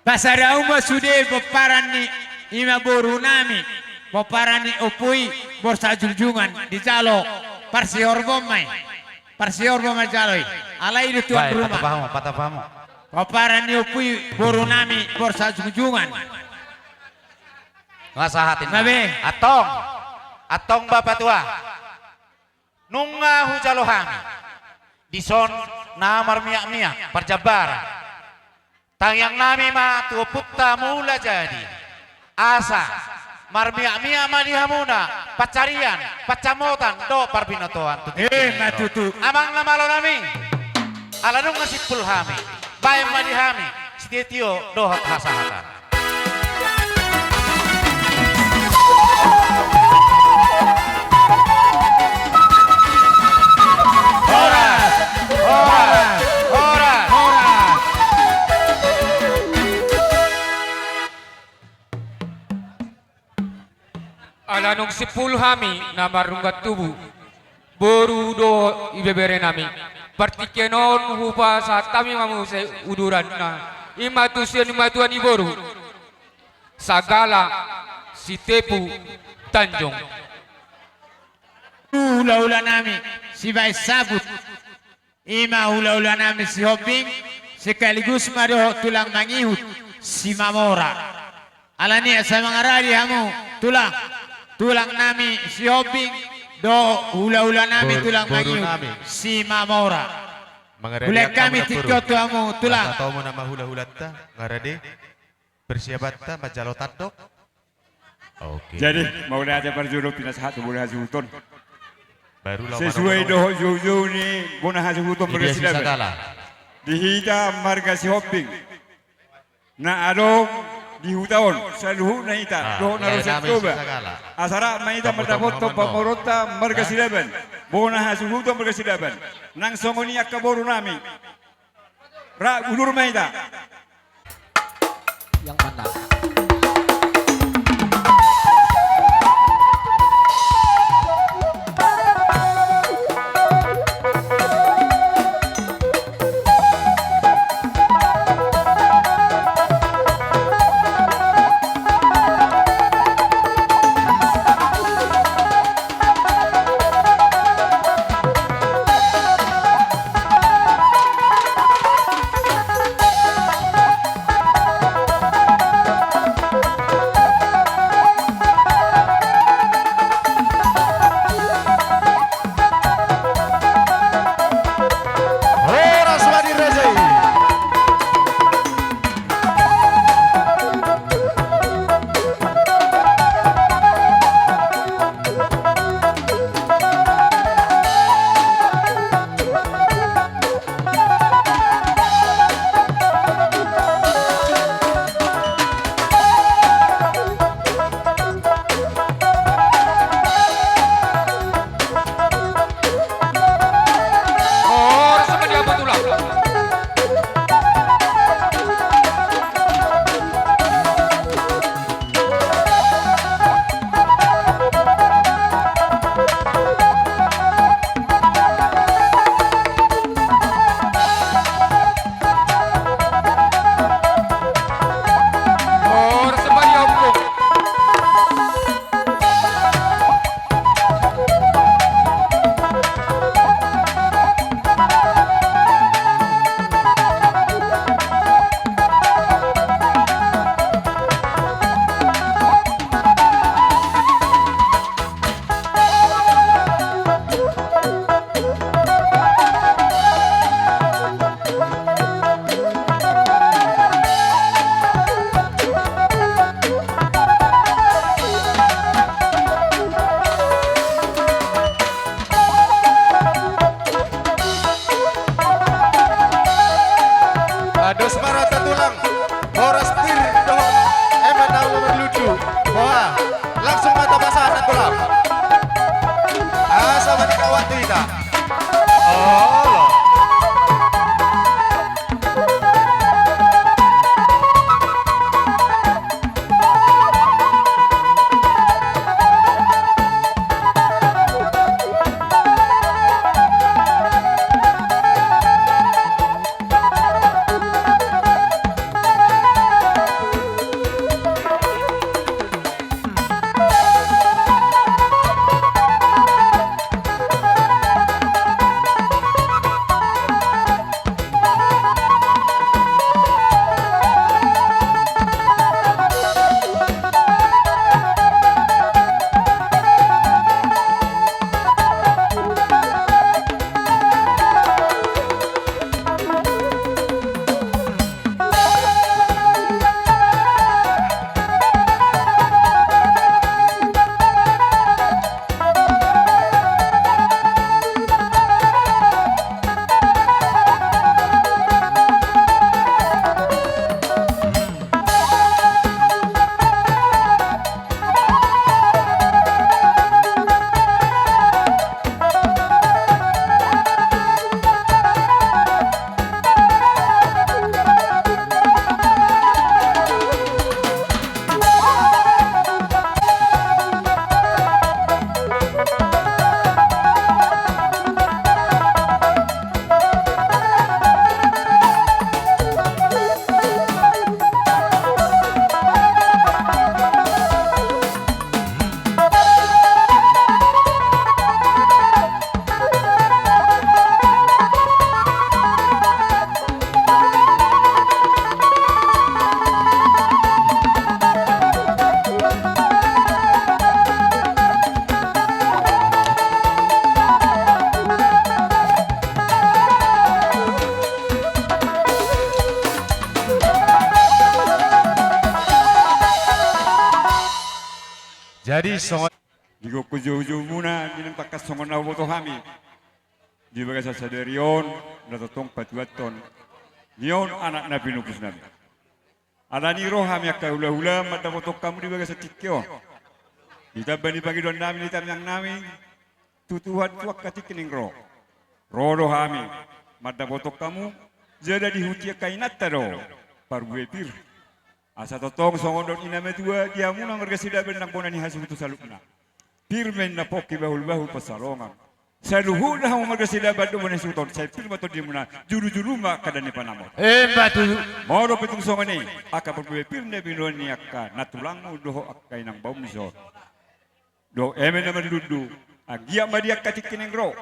Pasada hamu ma sude pomparan ni, ima borunami, pomparan ni ompu i, Borsak Junjungan, dijalo parsihorbon ma i. Parsihorbon ma dijalo i. Alai do tuan rumah. Baik, patapa hamu, patapa hamu. Pomparan ni ompu i borunami, Borsak Junjungan. Nga sahat inna. Gabe. Antong. Antong bapatua. Nunga hujalo hami dison na marmiakmiak parjambaran. Tangiangnami ma tu ompunta Mula Jadi, asa marmiakmiak ma di hamuna pansarian, pansamotan dohot parbinotoan tu tingki. Ima tutu. Amang na malonami, ala nunga simpul hami, baen ma di hami sitio-tio dohot hasahatan. Ala nunga simpul hami na marrungkat tubu, boru dohot ibebere nami, partingkian on hupasahat hami ma muse uduranna, i ma tu sian ni matua ni boru, Sagala Sitepu Tanjung. Hulahula nami sibaen sabut, i ma hulahula nami Sihombing, sekaligus ma dohot tulang mangihut Simamora. Alani i asa mangarade hamu tulang, tulang nami Sihombing, dohot hulahula nami tulang mangihut Simamora. Hulehon hami tingki on tu hamu tulang. Tatomu nama hulahulanta, mangarade. Persiapanta manjalo tandok. Oke. Jadi, mauliate parjolo pinasahat tu bona hasuhuton. Sesuai dohot joujou ni bona hasuhuton marga Silaban. Di hita marga Sihombing na adong di huta on, saluhutna hita dohot na ro sian Toba. Asa rap ma hita mandapothon pamoruonta marga Silaban, bona hasuhuton marga Silaban. Nang songon i angka boru nami. Rap udur ma hita. Yang mana? Jadi songon di gokhon joujoumuna di naung tangkas songon na huboto hami di bagasan sadari on, na tongtong patuathon ni on anak na pinupus nami. Alani ro hami angka hulahula mandapothon hamu di bagasan tingki on. Ditamba ni pangidoan nami ni tangiang nami tu Tuhan tu angka tingki naeng ro. Ro do hami mandapothon hamu, jala dihuti angka inanta do parbue pir. Asa tongtong songon dok ni na matua, di hamuna marga Sidaban nang bona ni hasuhuton saluhutna. Pir ma inna pongki, bahulbahul pansalongan. Saluhutna hamu marga Sidaban do bona ni hasuhuton, sai pir ma tondimuna, jurujuru ma angka dame ni panamot. Emma tutu. Molo pe tung songon i, angka parbue pir na binoan ni angka nantulangmu dohot angka inang baomu dison. Dohot eme na marlundu, anggiat ma di angka tingki naeng ro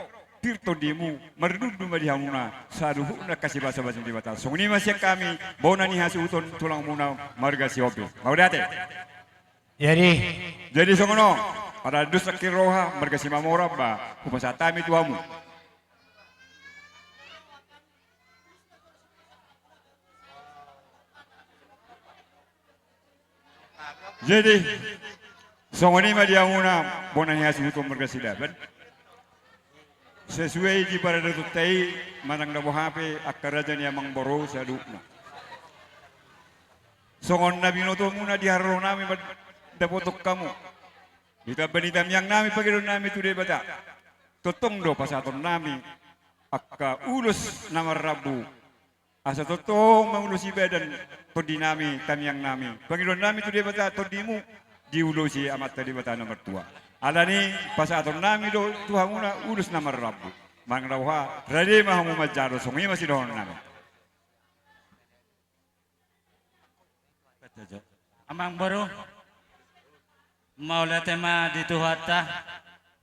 pir tondimu, marlundu ma di hamuna saluhutna angka sibasabasa ni Debata. Songon i ma sian hami bona ni hasuhuton tulangmuna marga Sihombing. Mauliate. Jadi. Jadi songon on, ala dos nangkin roha marga Simamora ba hupasahat hami tu hamu. Jadi songon i ma di hamuna bona ni hasuhuton marga Sidaban. Sesuai di paradatonta i, manang na boha pe angka raja ni amangboru saluhutna. Songon na binotomuna di haroro nami mandapothon hamu, ditamba ni tangiang nami pangidoan nami tu Debata, tongtong do pasahaton nami angka ulos na marrambu. Asa tongtong mangulosi badan tondi nami, tangiang nami, pangidoan nami tu Debata, tondimu diulosi Amanta Debata na martua. Alani pasahaton nami do tu hamuna ulos na marrambu. Manang na boha, rade ma hamu manjalo, songon i ma sidohonon nami. Amangboru, mauliate ma di Tuhanta.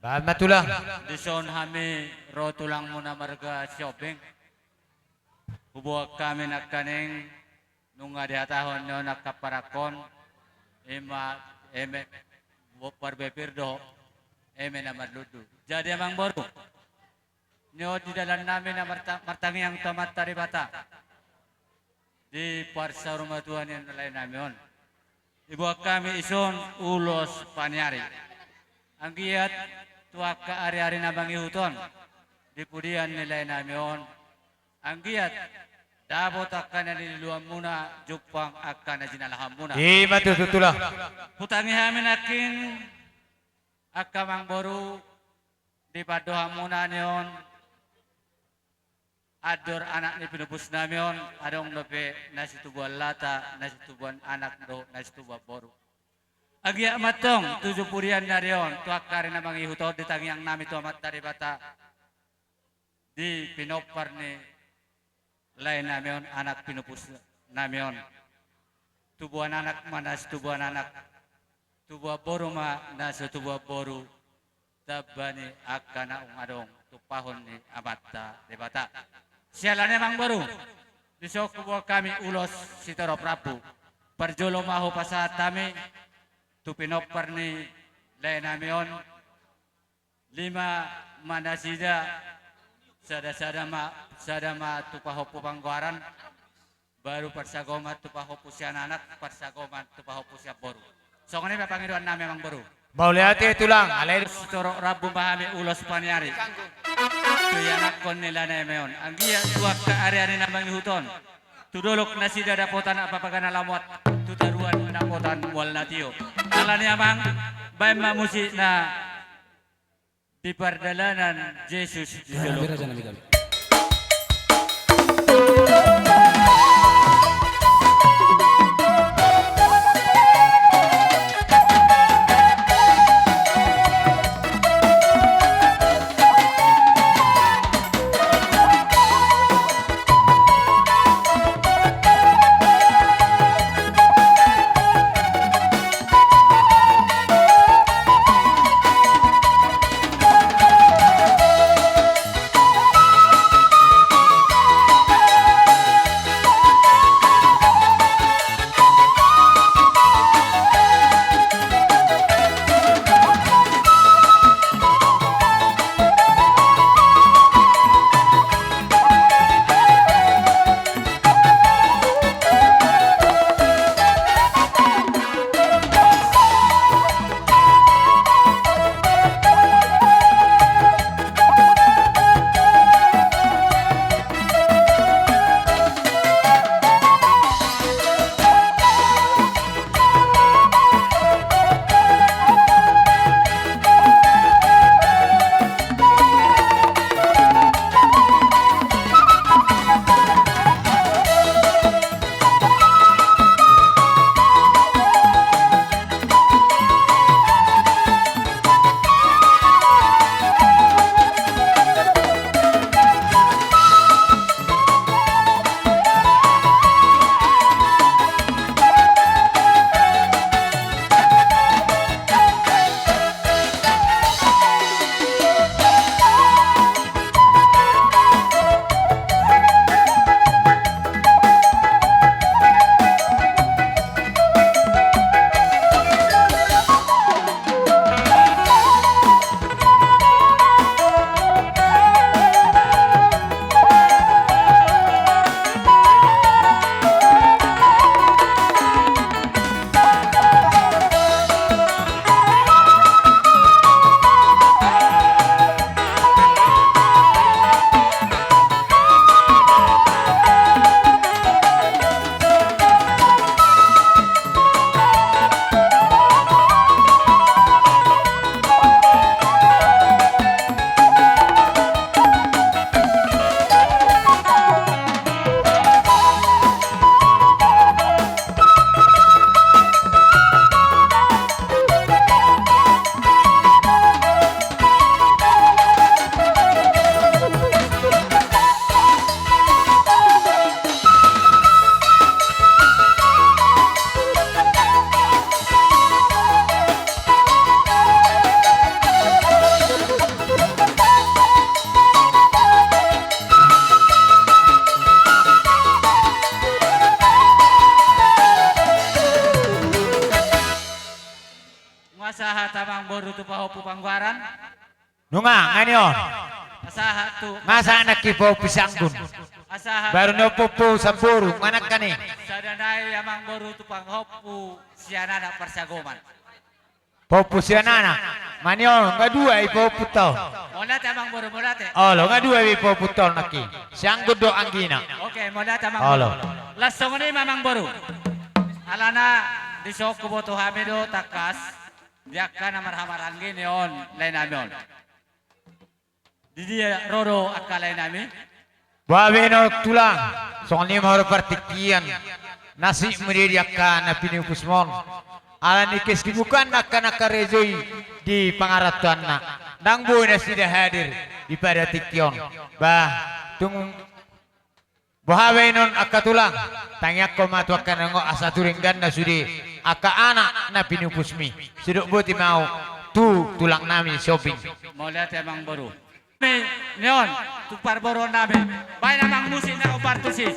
Bahen ma tulang. Dison hami ro tulangmuna marga Sihombing. Huboan hami nangkaning nunga dihatahon ni on angka parangkon, ima eme bo-, parbue pir dohot eme na marlundu. Jadi amangboru, ni on di dalan nami na marta-, martangiang tu Amanta Debata di parsaurmatuaon ni lae nami on, diboan hami dison ulos paniari. Anggiat tu angka ariari na mangihut on di pudian ni lae nami on, anggiat dapot angka na niluluanmuna, jumpang angka na jinalahanmuna. Ima tutu tulang. Hutangi hami nangkin angka amangboru di pandohanmuna ni on, andor anak ni pinupus nami on, adong dope na situbuan lata, na situbuan anak dohot na situbuan boru. Anggiat ma antong tuju pudian ni ari on tu angka ari na mangihut on, di tangiang nami tu Amanta Debata, di pinompar ni lae nami on, anak pinupus nami on. Tubuan anak ma na situbuan anak, tubuan boru ma na situbuan boru, tamba ni angka naung adong tumpahon ni Amanta Debata. Siala ni i amangboru, dison huboan hami ulos sitorop rambu. Parjolo ma hupasahat hami tu pinompar ni lae nami on, lima ma nasida, sada-sada ma, sada ma tu pahompu panggoaran, baru parsagoman tu pahompu sian anak, parsagoman tu pahompu sian boru. Songon i ma pangidoan nami amangboru. Mauliate tulang, alai sitorop rambu ma hami ulos paniari. Tu ianakhon ni lae nami on, anggiat tu angka ariari na mangihut on, tu dolok nasida dapotan Ampapaga na lamoat, tu toruan dapotan mual na tio. Alani i amang, baen ma musik na di pardalanan Jesus di jolo. Pasahat amangboru tu pahompu Panggoaran. Nunga, nga ni on. Pasahat tu. Nga sahat nangkin pahompu Sianggun. Pasahat. Baru ni on pahompu Samboru, nga nangkin i. Sada nai amangboru tu pahompu sian anak parsagoman. Pahompu sian anak. Nga ni on, nga dua i pahompu tau. Mauliate amangboru, mauliate. Olo, nga dua i pahompu tau nangkin. Sianggun dohot anggina. Oke, mauliate amangboru. Olo. Laos songon i ma amangboru. Alana dison huboto hami do tangkas. Di angka na marhahamaranggi ni on, lae nami on. Di dia ro do angka lae nami? Boha be on tulang, songon i ma ro partingkian. Nasib muse di angka na pinupus on. Alani kesibukan angka na karejo i di pangarantoanna. Ndang boi nasida hadir di pada tingki on. Bah, tung Boha be on angka tulang, tangiangkon ma tu angka na nunga asa tu dengganna sude angka anak na pinupusmi. Sidok boti ma au tu tulang nami Sihombing. Mauliate amangboru. Ni on tu parboruon nami. Baen amang musik na opat tusi.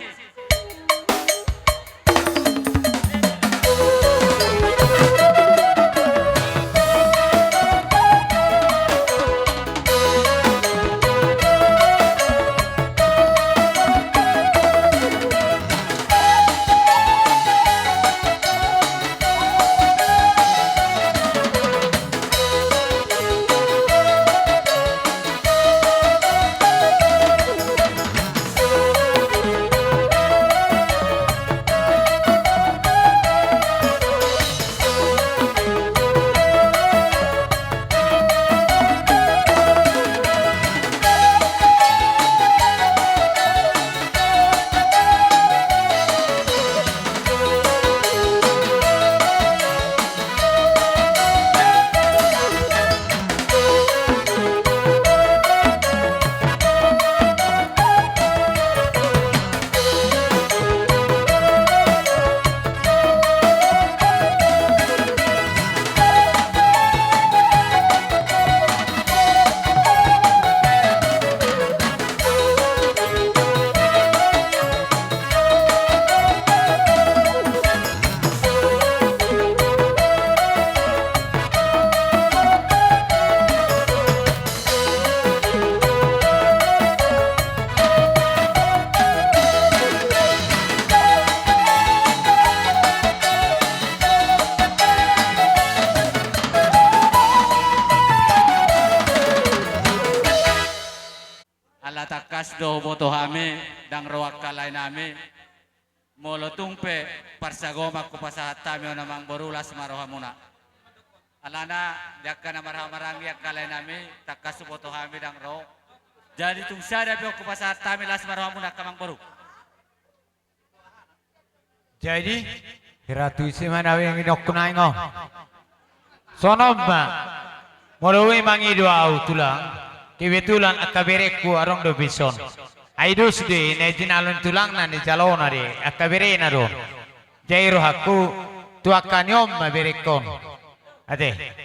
Ala tangkas do huboto hami, ndang ro angka lae nami. Molo tung pe parsagoman hupasahat hami on amangboru, las ma rohamuna. Alana di angka na marhahamaranggi angka lae nami, tangkas huboto hami ndang ro. Jadi tung sada pe on hupasahat hami, las ma rohamuna angka amangboru. Jadi, hira tu ise ma na bengin okkon aing on. Songon on ma, molo i mangido au tulang, kebetulan angka berengku adong do be dison. Ai dos do i, na jinalo ni tulangna, na jinalona do i, angka berena do on. Jadi rohangku, tu angka ni on ma berengkon. Ate.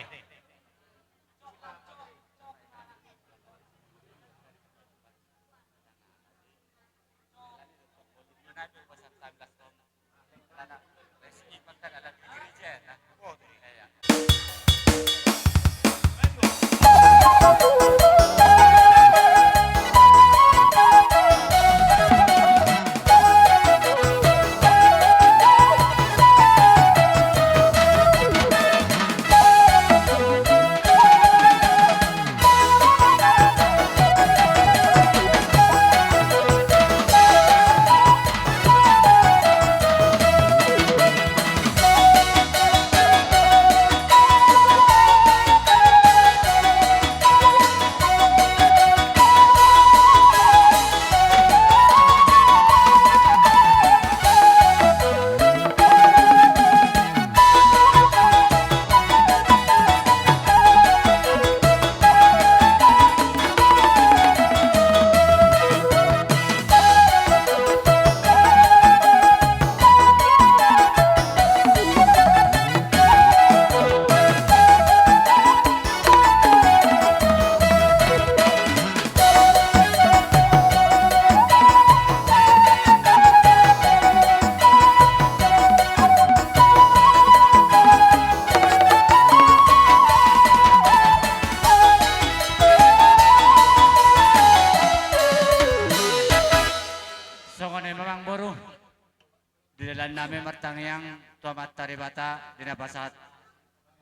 Nami martangiang tu Amanta Debata di na pasahat,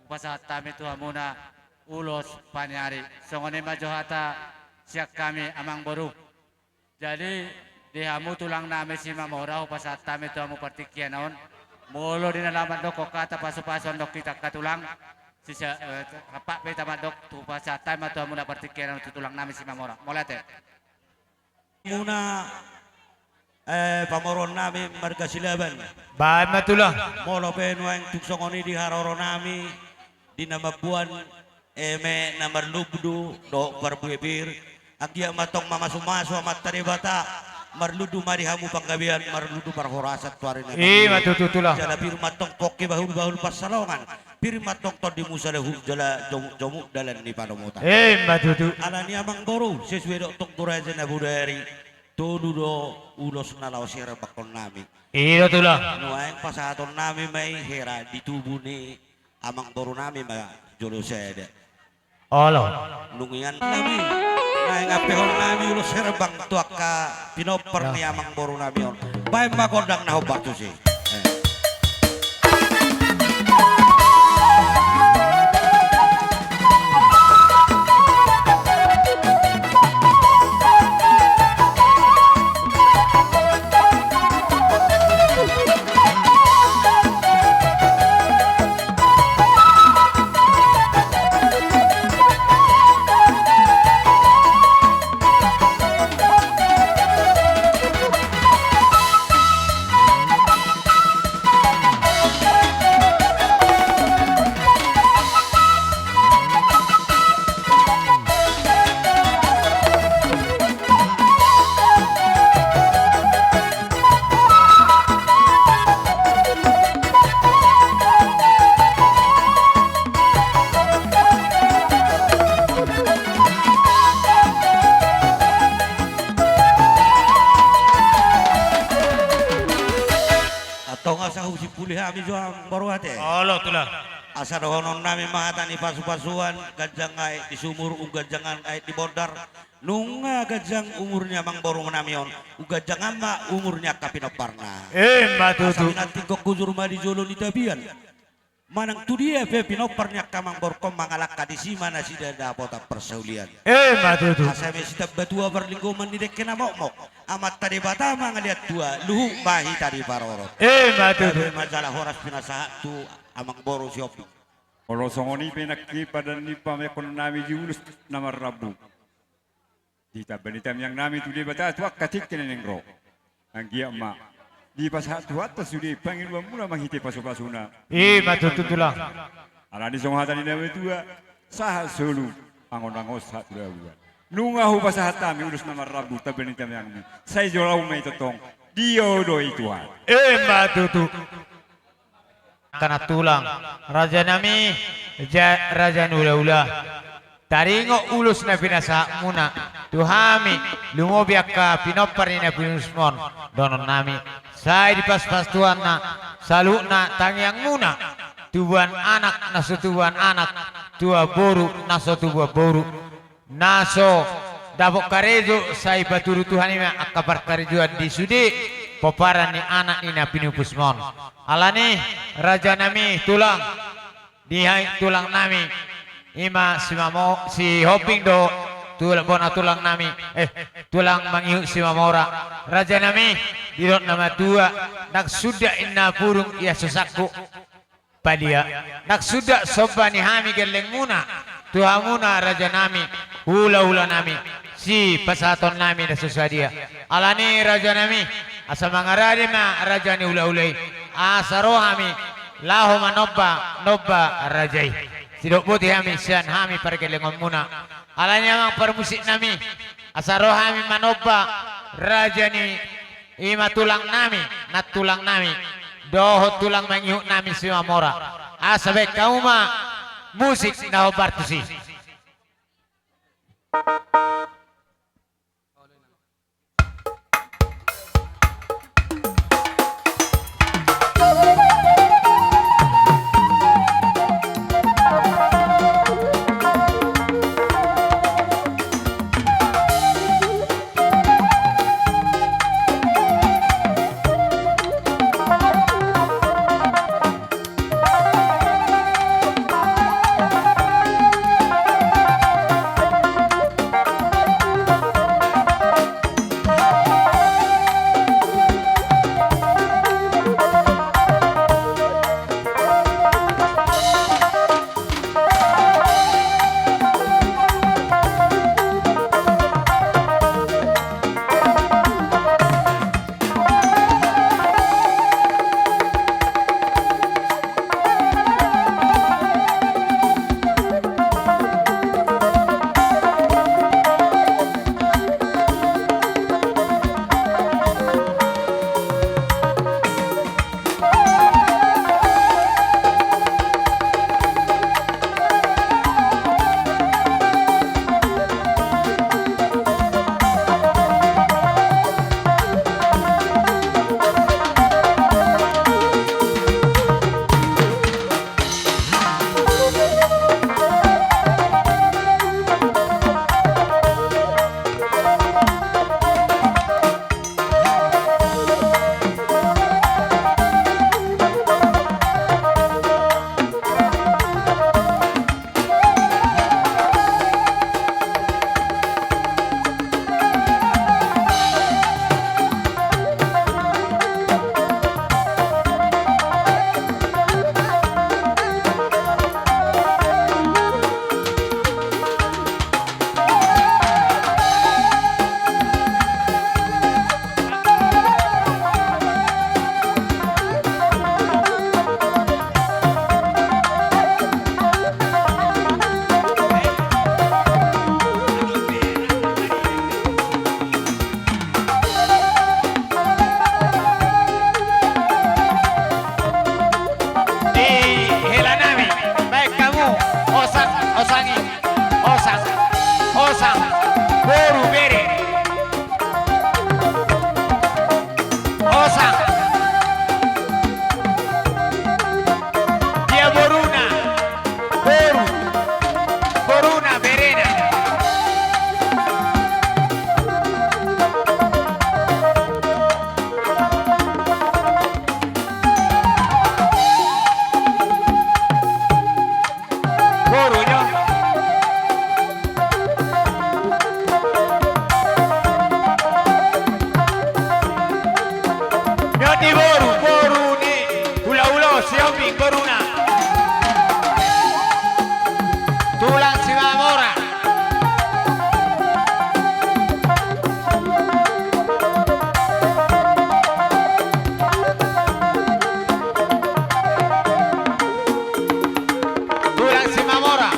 hupasahat hami tu hamuna ulos paniari. Songon i ma jo hata sian hami amang boru. Jadi di hamu tulang nami Simamora hupasahat hami tu hamu partingkian on. Molo di na laho mandok hata pasupasu on dohot hita angka tulang, sisa, eh, rap pe hita mandok tu hupasahat hami ma tu hamuna partingkian on tu tulang nami Simamora. Mauliate. Muna, eh, pamoruon nami marga Silaban. Baen ma tulang. Molo pe nuaeng tung songon i di haroro nami, di na mamboan eme na marlundu dohot parbue pir, anggiat ma tong mamasumasu Amanta Debata, marlundu ma di hamu panggabean, marlundu parhorasan tu ari na baru. I ma tutu tulang. Jala pir ma tong pongki bahulbahul pansalongan, pir ma tong tondi musalihut jala jomukjomuk dalan ni palomotan. I ma tutu. Alani amang boru, sesuai dohot tong tu raja na bodari, tolu do ulos na laho siherbanghon nami. I do tulang. Nuaeng pasahaton nami ma i hera di tubu ni amang boru nami ma jolo sada. Olo. Nunga nian nami, naeng ampehon nami ulos herbang tu angka pinompar ni amang boru nami on. Baen ma gondang na hombar tusi. Eh. Antong asa husimpuli hami jo amang boru ate. Olo tulang. Asa dohonon nami ma hata ni pasupasuan, ganjang aek di sumur, umganjangan aek di bondar. Nunga ganjang umur ni amang boru nami on, umganjangan ma umur ni angka pinomparna. I ma tutu. Asa pinantikhon hujur ma di jolo ni tapian. Manang tu dia pe pinompar ni angka amang boru on mangalangka, disi ma nasida dapotan parsaulian. I ma tutu. Asa eme sitamba tua parlinggoman ni dengke na mokmok, Amanta Debata mangalean tua, luhut ma hita diparorot. I ma tutu. Gabe ma jala horas pinasahat tu amang boru Sihombing. Olo songon i pe nangkin padan ni pamekhon nami di ulos na marrambu. Ditamba ni tamiang nami tu Debata tu angka tingki na naeng ro. Anggiat ma dipasahat Tuhanta sude pangidoan muna marhite pasupasuna. I ma tutu tulang. Alani songon hata ni na matua, sahat solu, angon-angon sahat tu dabuan. Nunga hupasahat hami ulos na marrambu tamba ni tamiangmi. Sai jolo ma i tongtong. Dia do i Tuhan. I ma tutu. Angka na tulang, raja nami, ja-, raja ni hula-hula. Taringot ulos na pinasahat muna tu hami, lumobi angka pinompar ni na pinusmon, dohonon nami. Sai dipaspas Tuhan na saluhutna tangiang muna, tubuan anak na so tubuan anak, tubuan boru na so tubuan boru. Na so dapot karejo sai paturu Tuhan i ma angka parkarejoan di sude pomparan ni anak ni na pinupusmon. Alani raja nami tulang, di hai tulang nami, i ma Simamo-, Sihombing do tulang, bona tulang nami, eh, tulang mangihut Simamora. Raja nami, didok na matua, ndang suda inna purung ia so sangku. Padia, ndang suda somba ni hami gelleng muna, tu hamuna raja nami, hula-hula nami, sipasahaton nami na so sadia. Alani raja nami, asa mangarade ma raja ni hula-hula i, asa ro hami, laho manomba, nomba raja i. Sidok boti hami, sian hami pargellengon muna. Alani amang parmusik nami, asa ro hami manomba raja ni I ma tulang nami, nantulang nami, dohot tulang mangihut nami Simamora. Asa baen hamu ma musik na hombar tusi. Osang, osang i. Osang. Osang. Boru, bere. Osang. Dia boruna? Boru. Boruna, berena. Boru, nyo. Nyo di boru, boru ni hulahula, Sihombing boruna. Tulang Simamora. Tulang Simamora.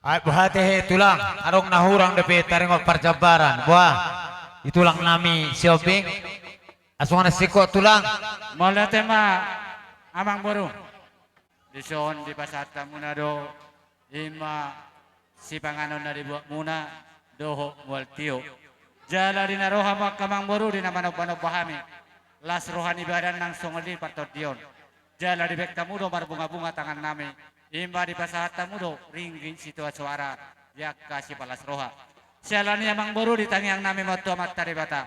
Ai boha tehe tulang, adong na hurang dope taringot parjambaran. Boha di tulang nami Sihombing? Asa unang singkop tulang. Mauliate ma amangboru. Dison dipasahat hamuna do, i ma sipanganon na dibuatmuna dohot mual tio. Jala di na ro hamu angka amangboru di na manombanomba hami, las roha ni badan nang songon i partondion. Jala dibaen hamu do marbungabunga tangannami, i ma dipasahat hamu do ringgit sitio soara di angka sipalas roha. Siala ni i amangboru, di tangiangnami ma tu Amanta Debata,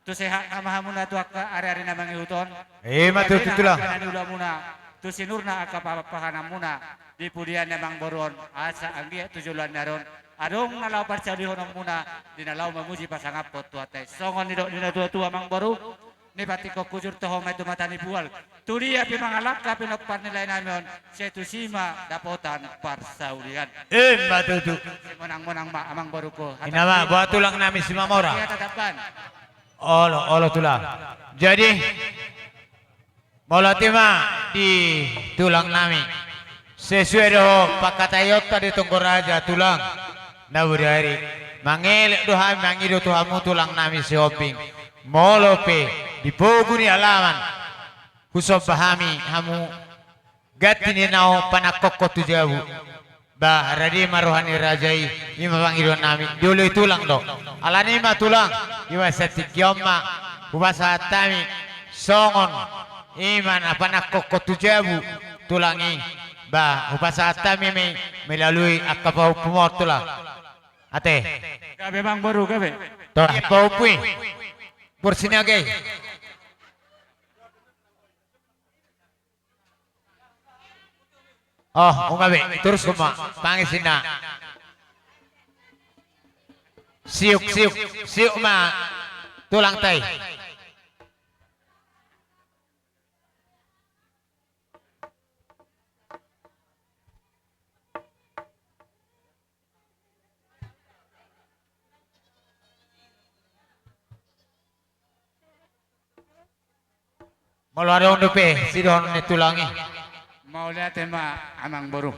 tu sehatna ma hamuna tu angka ariari na mangihut on. I ma tutu tulang. Tu angka na niulamuna, tu sinurna angka pahanpahananmuna di pudian ni amangboru on, asa anggiat tu joloan ni ari on adong na laho parsaulihononmuna di na laho mamuji pasangaphon Tuhanta i. Songon nidok ni natuatua amangboru, ni patik hujur toho ma i tu mata ni bual. Tu dia pe mangalangka pinompar ni laenami on, sai tusi ma dapotan parsaulian. I ma tutu. Monangmonang ma amangborungku. I ma, boha tulang nami Simamora? Ia tatapan. Olo, olo tulang. Jadi, mauliate ma di tulang nami. Sesuai dohot pangkataionta di tonggo raja tulang, na bodari mangelek do hami mangido tu hamu tulang nami Sihombing. Molo pe di pogu ni alaman husomba hami hamu ganti ni nao panangkokhon tu jabu, ba rade ma roha ni raja i. I ma pangidoannami, dioloi tulang do. Alani i ma tulang, di bagasan tingki on ma hupasahat hami songon i ma na panangkokhon tu jabu tulang i, ba hupasahat hami ma i melalui angka pahompu ma on tulang. Ate. Gabe, amangboru, gabe. Tolap, ia, pau pui. Borsina ge. Oh, ungabe, torus ma pangisina. Siuk, siuk, siuk ma tulang tai. Molo adong dope sidohonon ni tulang i. Mauliate ma, amangboru.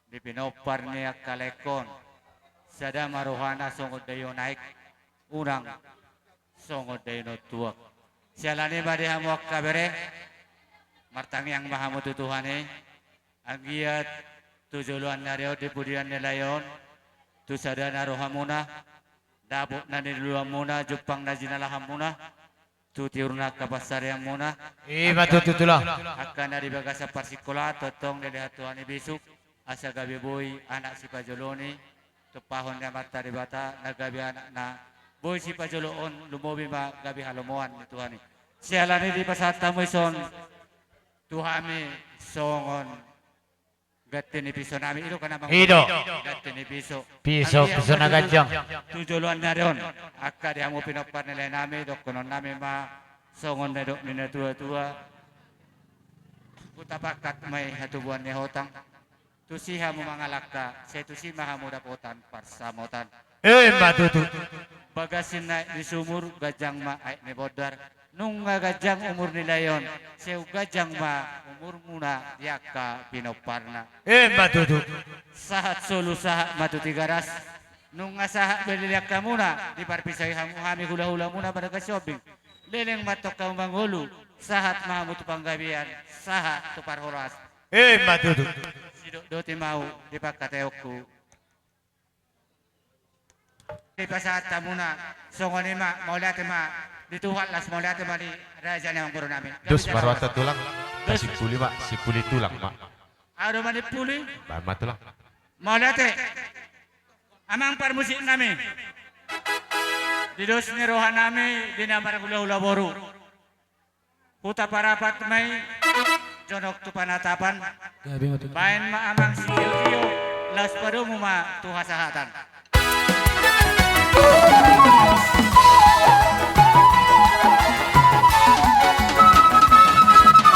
Di pinompar ni angka laengkon, sada ma rohana songon daion aek, unang songon daion tuak. Siala ni i ma di hamu angka bere, martangiang ma hamu tu Tuhan i. Anggiat tu joloan ni ari on, di pudian ni lae on, tu sadana rohamuna, dapot na niluluanmuna, jumpang na jinalahanmuna, tu tiur na angka pansarianmuna. I ma tutu, tulang. Angka na di bagasan parsingkolaan, tongtong dilehon Tuhan i bisuk, asa gabe boi anak sipajoloon i, tumpahon ni Amanta Debata, na gabe anak na boi sipajoloon, lumobi ma gabe halomoan ni Tuhan i. Siala ni i dipasahat hamu i son tu hami songon ganti ni piso nami, i do kan, amang? I do. Ganti ni piso. Piso, anggiat piso na ganjang. Tu joloan ni ari on, angka di hamu pinompar ni lae nami, dohonon nami ma songon na nidok ni natuatua. Hutapangkat ma i hatubuan ni hotang. Tusi hamu mangalangka, sai tusi ma hamu dapotan parsamotan. I ma tutu. Bagas ni aek di sumur, ganjang ma aek ni bondar. Nunga ganjang umur ni lae on, sai ganjang ma umurmuna di angka pinomparna. I ma tutu. Sahat solu sahat ma tu Tigaras. Nunga sahat be leleng angkamuna, diparpisai hamu hami hulahulamuna pada gasiombing. Leleng ma antong hamu mangolu, sahat ma hamu tu panggabean, sahat tu parhorasan. I ma tutu. Sidok do timau di pangkataionku. Dipasahat hamuna, songon i ma, mauliate ma, di Tuhan las mauliate ma di raja ni amangboru nami. Dos ma rohanta tulang, dos. Simpuli ma, simpuli tulang ma. Ahu do manimpuli. Baen ma tulang. Mauliate. Amang parmusik nami. Di dos ni roha nami, di na marhulahula boru. Huta Parapat ma i, jonok tu panatapan. Gabe ma tutu. Baen ma amang sitiotio, laos padomu ma tu hasahatan.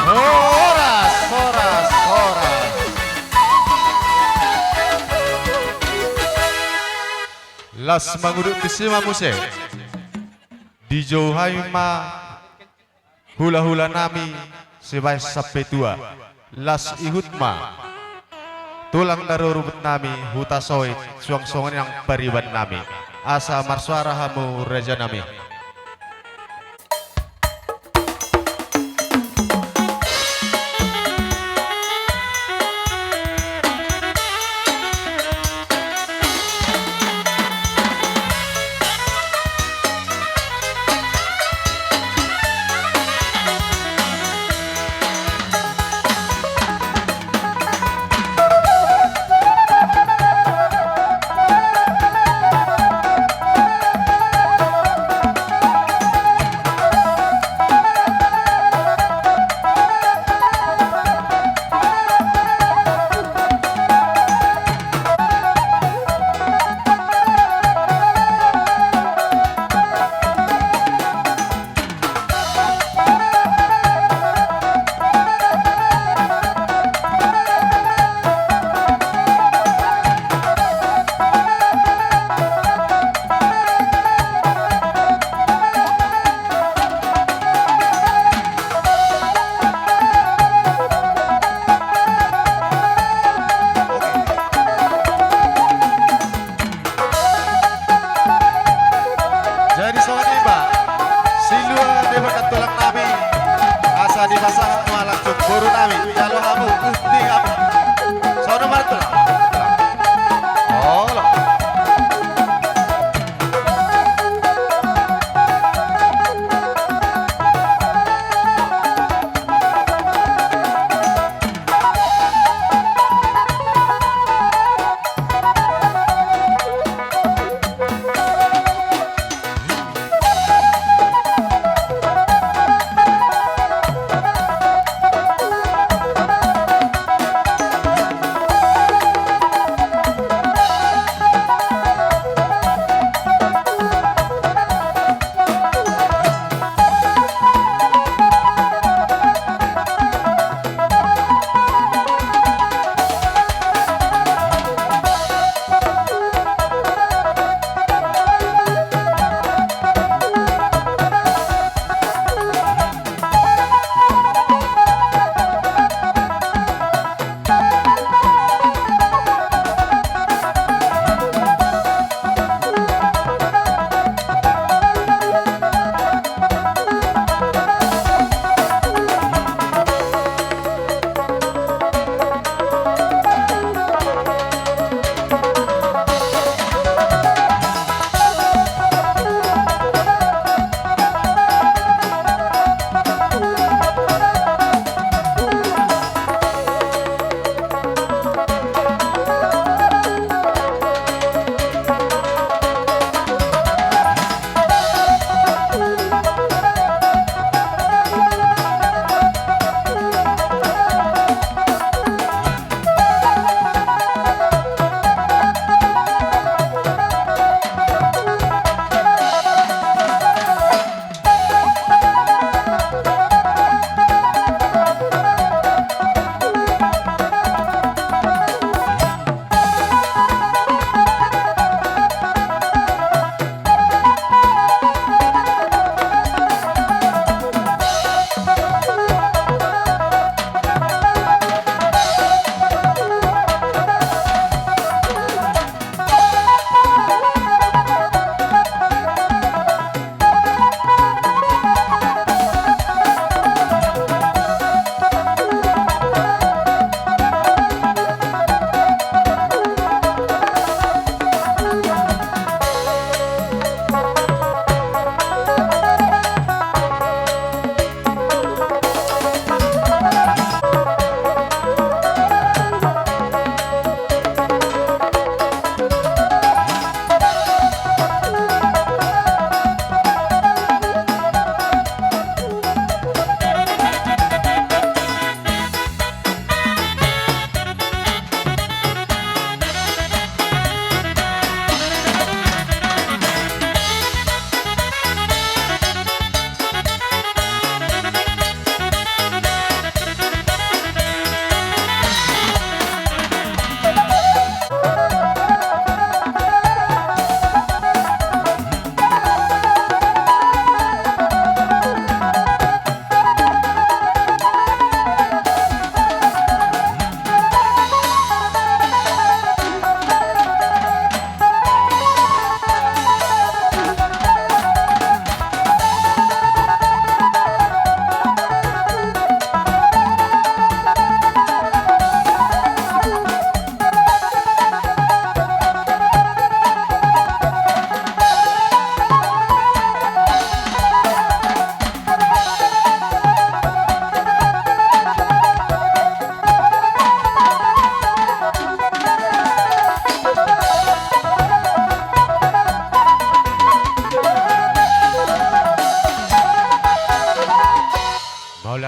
Horas, horas, horas. Las mangudut tusi ma muse. Dijou hami ma hulahula nami sibaen sampe tua. Las ihut ma tulang na rorobot nami hutasoit suang songon i nang pariban nami. Asa marsuara hamu raja nami.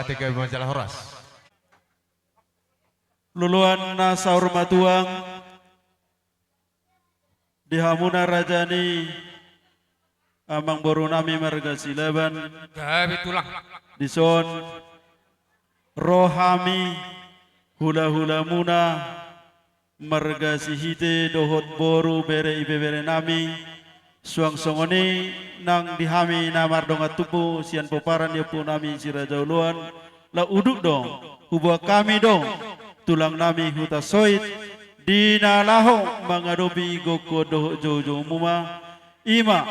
Ate gabe ma jala horas. Loloan na saur matua, di hamuna raja ni amangboru nami marga Silaban. Gabe tulang. Dison ro hami hula-hula muna marga Sihite dohot boru bere ibebere nami, suang songon i nang di hami na mardongan tubu sian pomparan ni ompu nami Si Raja Oloan, laho udut do, huboan hami do tulang nami Hutasoit, di na laho mangadopi gokhon dohot joujou muna, i ma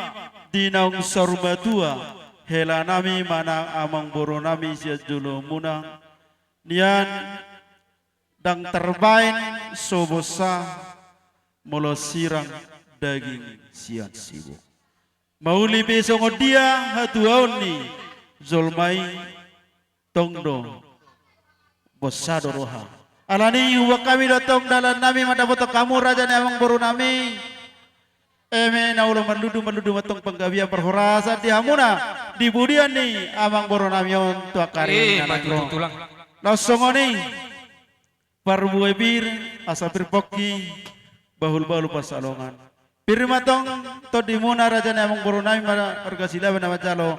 di naung saur matua hela nami manang amangboru nami sian jolo muna, nian ndang tarbaen so bonsa molo sirang daging sian sibuk. Mauli pe songon dia hatuaon ni jolma i, tong do bonsa do roha. Alani i huboan hami do tong dalan nami mandapothon hamu raja ni amangboru nami. Eme na olo marlundu, marlundu ma tong panggabean parhorasan di hamuna di pudian ni amangboru nami on tu angka ari na naeng ro. Laos songon i parbue pir, asa pir pongki, bahul-bahul pansalongan. Pir ma tong tondimuna raja ni amangboru nami marga Silaban na manjalo,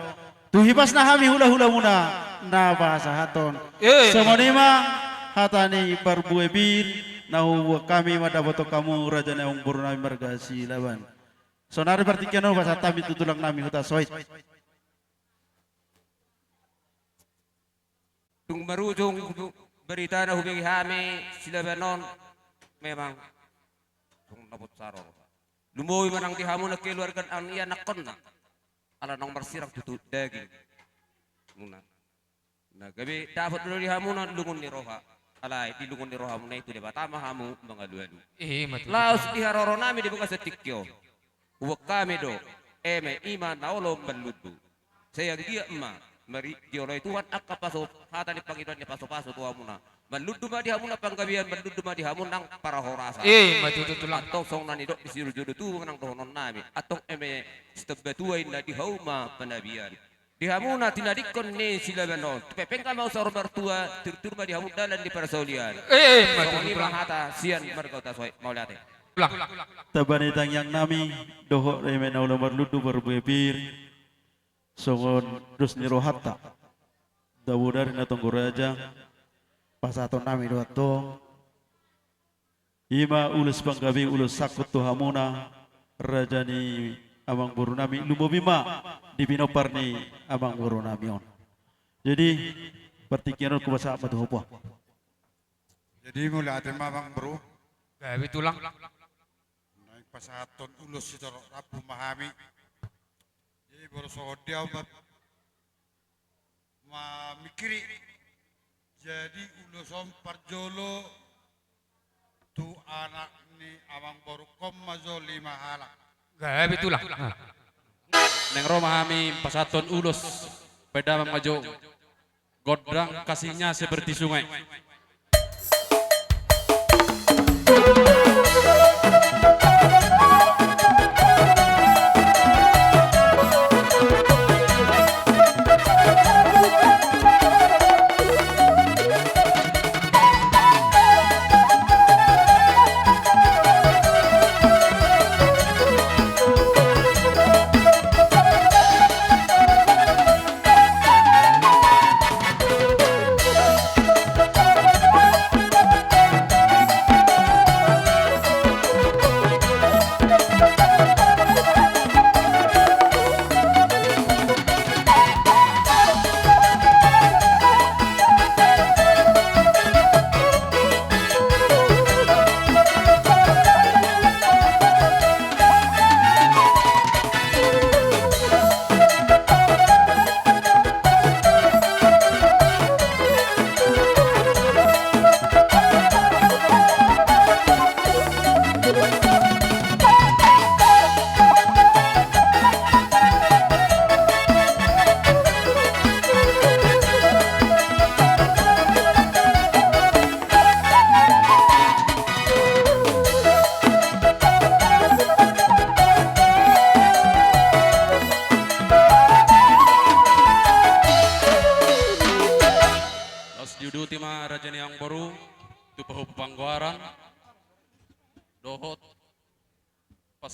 tu hipasna hami hula-hula muna na pasahathon. Songon i ma hata ni parbue pir na huboan hami mandapothon hamu raja ni amangboru nami marga Silaban. Sonari partingkian on hupasahat hami tu tulang nami Hutasoit. Dung marujung berita na hubege hami Silaban on, memang songon na bonsa do roha. Lumobi ma nang di hamuna keluarga ni anakkonna, ala naung marsirang tutu daging muna. Na gabe dapot do di hamuna lungun ni roha. Alai di lungun ni rohamuna i tu Debata ma hamu mangalualu. Laos di haroro nami di bagasan tingki on, huboan hami do eme i ma na olo marlundu. Sai anggiat ma mari dioloi Tuhan angka pasu, hata ni pangidoan ni pasupasu tu hamuna. Marlundu ma di hamuna panggabean, marlundu ma di hamu nang parhorasan. Antong songon na nidok ni sijolo-jolo tubu ma nang dohonon nami, antong eme sitamba tua inna di hauma panabian. Di hamuna tinadingkon ni Silaban on, tu pepeng ma saur matua, turtur ma di hamu dalan ni parsaulian. Songon i ma hata sian marga Hutasoit. Mauliate. Tamba ni tangiang nami dohot eme na olo marlundu parbue pir, songon dos ni rohanta, da bodari na tonggo raja, pasahaton nami do antong. I ma ulos panggabean, ulos sangkot tu hamuna raja ni amangboru nami, lumobi ma di pinompar ni amangboru nami on. Jadi partingkian on hupasahat ma tu ho. Jadi mauliate ma amangboru. Gabe tulang. Naeng pasahathon ulos sitorop rambu ma hami. Jadi boru songon dia ma mamingkiri. Jadi ulos on parjolo tu anak ni amangborungkon ma jo lima halak. Gabe tulang. Naeng ro ma hami pasahathon ulos, baen damang ma jo gondang kasihnya seperti sungai.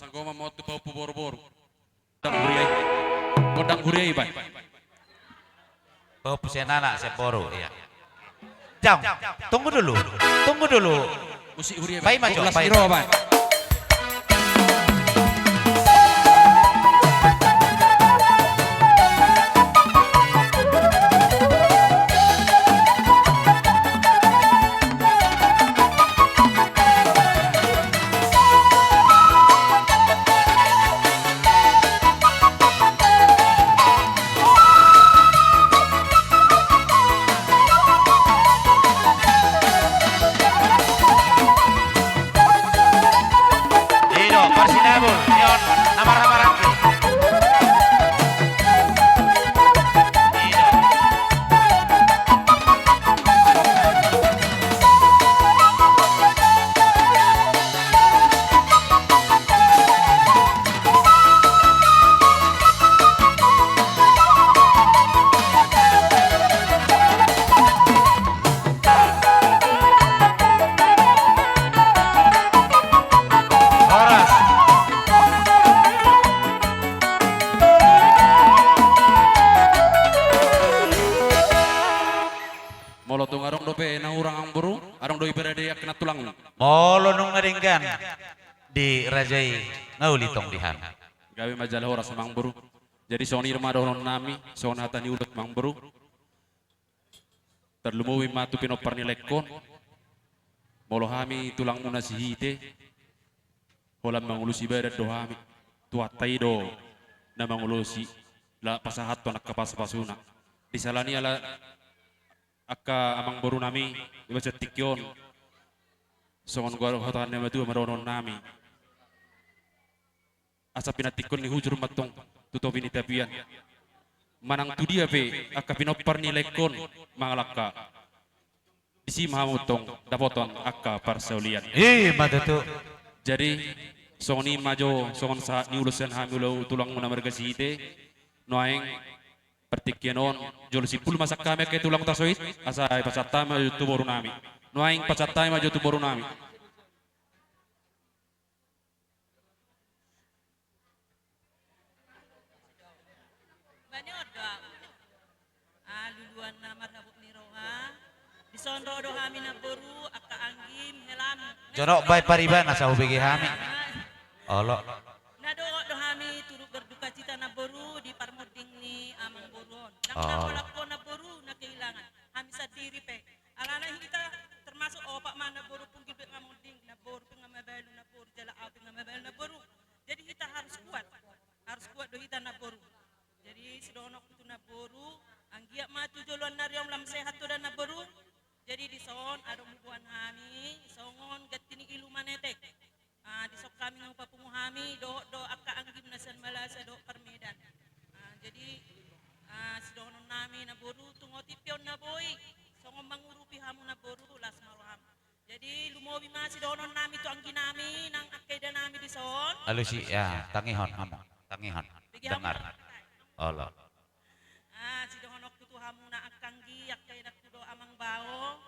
Goman ma on tu pahompu boru-boru. Gondang huria i. Gondang huria i, baen. Pahompu sian anak sian boru, iya. Jang, tunggu dulu, tunggu dulu. Musik huria i, baen. Paima jo, paima. I do, parsinabul, ni on, na marhamaranggi. I do. Horas. Molo tung adong dope na hurang, amangboru, adong do iberede angka na tulang. Molo nunga denggan di raja i, nga uli tong di hami. Gabe ma jala horas, amangboru. Jadi songon i do ma dohononnami, songon hata ni ulos, amangboru. Tarlumobi ma tu pinompar ni laengkon. Molo hami tulangmuna si Hite, holan mangolosi badan do hami. Tuhanta i do na mangolosi, laho pasahathon angka pasupasuna. Di sala ni i, ala angka amangborunami, di bagasan tingki on, songon hata ni natuatua ma dohononnami. Asa pinantikhon ni hujur ma antong tu topi ni tapian. Manang tu dia pe angka pinompar ni laengkon mangalangka, disi ma hamu antong dapotan angka parsaulian. I ma tutu. Jadi songon i ma jo, songon sahat ni ulos sian hami ulaon tulangmuna marga si Hite. Nuaeng partingkian on, jolo simpul ma sian hami angka tulangta, songon i, asa pasahat hami ma jo tu borunami. Nuaeng pasahat hami ma jo tu borunami. Bani on do au. Ah, luluan na marhabot ni roha. Dison ro do hami namboru, angka anggim, helam. Jonok baen pariban asa hubege hami. Olo. Na dohot do hami turut berdukacita namboru di parmonding ni amangboru on. Ndang na holan ho namboru na kehilangan. Hami sandiri pe. Alana hita termasuk opat ma namboru, punggil pe nga monding, namboru pe nga mabalu namboru, jala au pe nga mabalu namboru. Jadi hita harus kuat. Harus kuat do hita namboru. Jadi sidohononku tu namboru, anggiat ma tu joloan ni ari on lam sehat tu da namboru. Jadi dison adong huboan hami songon ganti ni ilu manetek. Ah, dison hami nga hupapungu hami dohot do angka anggim na sian Malasa dohot Parmedan. Ah, jadi, ah, sidohononnami namboru, tung otik pe on na boi songon mangurupi hamu namboru, las ma roham. Jadi lumobi ma sidohononnami tu angginami nang angka idanami dison. Alusi, ya, tangihon hamu, tangihon. Bege hamu. Dengar. Olo. Ah, sidohononku tu hamuna angka anggi, angka inangku dohot amang bao.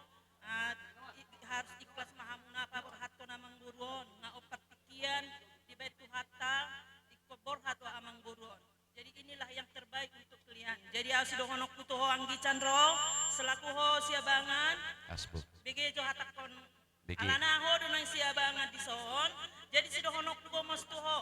Ah, i-, harus ikhlas ma hamuna paborhathon amangboru on. Nga on partingkian dibaen Tuhanta, ingkon borhat do amangboru on. Jadi inilah yang terbaik untuk kalian. Jadi au sidohononku tu ho anggi Chandro, selaku ho siabangan. Asbuk. Bege jo hatangkon. Bege. Alana ho do naeng siabangan dison. Jadi sidohononku gomos tu ho.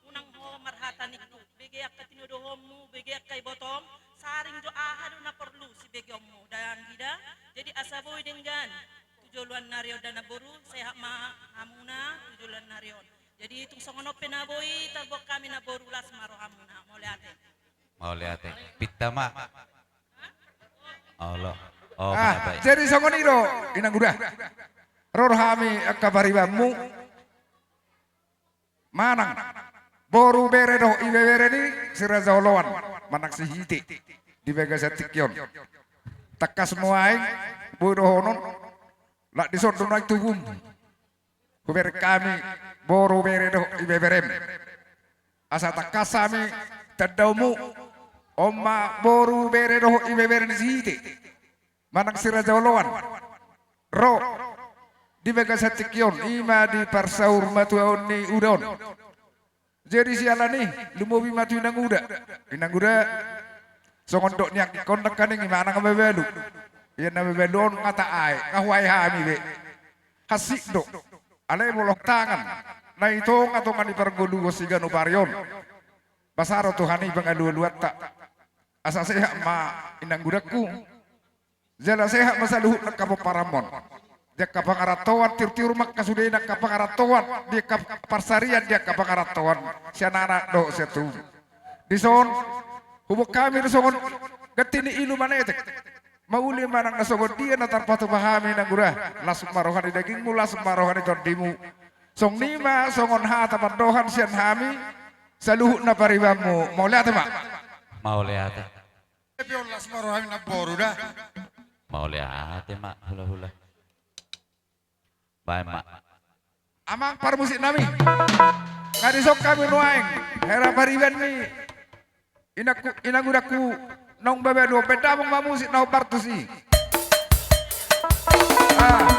Unang ho marhata ningku. Bege angka tinodohonmu, bege angka ibotom. Saring jo aha do na porlu sibegeonmu. Dang hida. Jadi asa boi denggan tu joloan ni ari on da namboru, sehat ma hamuna tu joloan ni ari on. Jadi tung songon on pe na boi tarboan hami namboru, las ma rohamuna. Mauliate. Mauliate. Pinta ma. Olo. Oh, ah, jadi songon i do, inang uda. Ro do hami angka paribanmu. Manang boru, bere dohot ibebere ni si Raja Oloan, manang si Hite, di bagasan tingki on. Tangkas nuaeng boi dohonon, lak dison do nuaeng tubum. Hubereng hami boru, bere dohot ibeberem. Asa tangkas hami tandaonmu, on ma boru, bere dohot ibebere ni si Hite, manang si Raja Oloan. Ro di bagasan tingki on, i ma di parsaurmatuaon ni uda on. Jadi siala ni i, lumobi ma tu inanguda. Inanguda, songon dok ni anggi on nangkaning i manang mabalu. Ia na mabalu on nga tahe, nga huae hami be. Hansit do. Alai molo tangan na i tongatonga ni parngoluon siganup ari on, boasa ro Tuhan i pangalualuanta. Asa sehat ma inanggudangku. Jala sehat ma saluhut angka pomparanmon. Di angka pangarantoan, tiur-tiur ma angka sude na angka pangarantoan, di angka parsarian, di angka pangarantoan sian anak dohot sian tubu. Dison, huboan hami do songon ganti ni ilu manetek. Mauli manang na songon dia na tarpatupa hami inanguda, las ma roha ni dagingmu, las ma roha ni tondimu. Songon i ma songon hata pandohan sian hami saluhut na paribanmu. Mauliate ma. Mauliate. Pe on las ma roha ni namboru da. Mauliate ma hulahula. Baen ma. Amang parmusik nami. Nga dison hami nuaeng hera pariban ni inangku, inangudangku naung babalu on, baen damang ma musik na hombar tusi. Ah.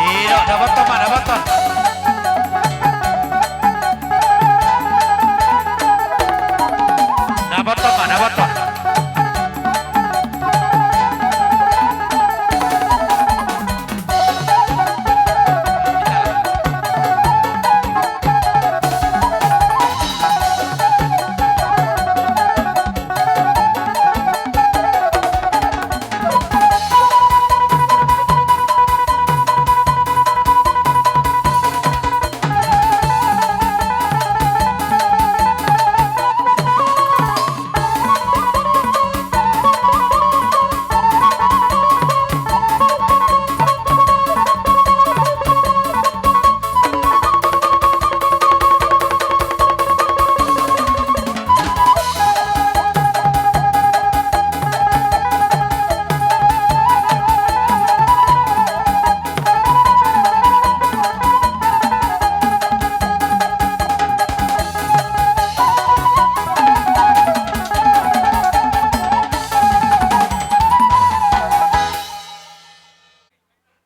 Ido, dapothon ma, dapothon. Dapothon ma, dapothon.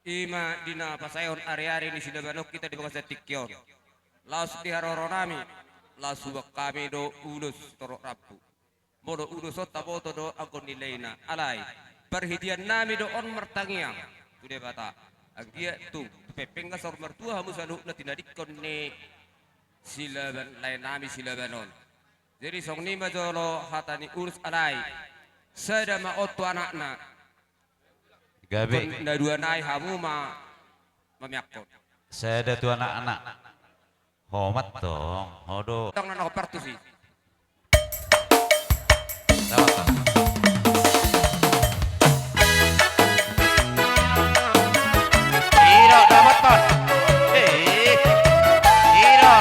I ma di na pasaehon ariari ni silaban on hita di bagasan tingki on. Laos di haroro nami, laos huboan hami do ulos torop rambu. Molo ulos on taboto do anggo nilaina, alai parhitean nami do on martangiang tu Debata. Anggiat tung, tu pengpeng na saur matua hamu saluhutna tinadingkon ni Silaban, lae nami Silaban on. Jadi songon i ma jolo hata ni ulos, alai sada ma on tu anakna. Gabe. Ingkon na dua nai hamu ma mamiangkon. Sada tu anakna. Ho mantong, ho do. Tong na, na ho partusi. Dapot, dapot. Ido, dapot, dapot. Eh, ido.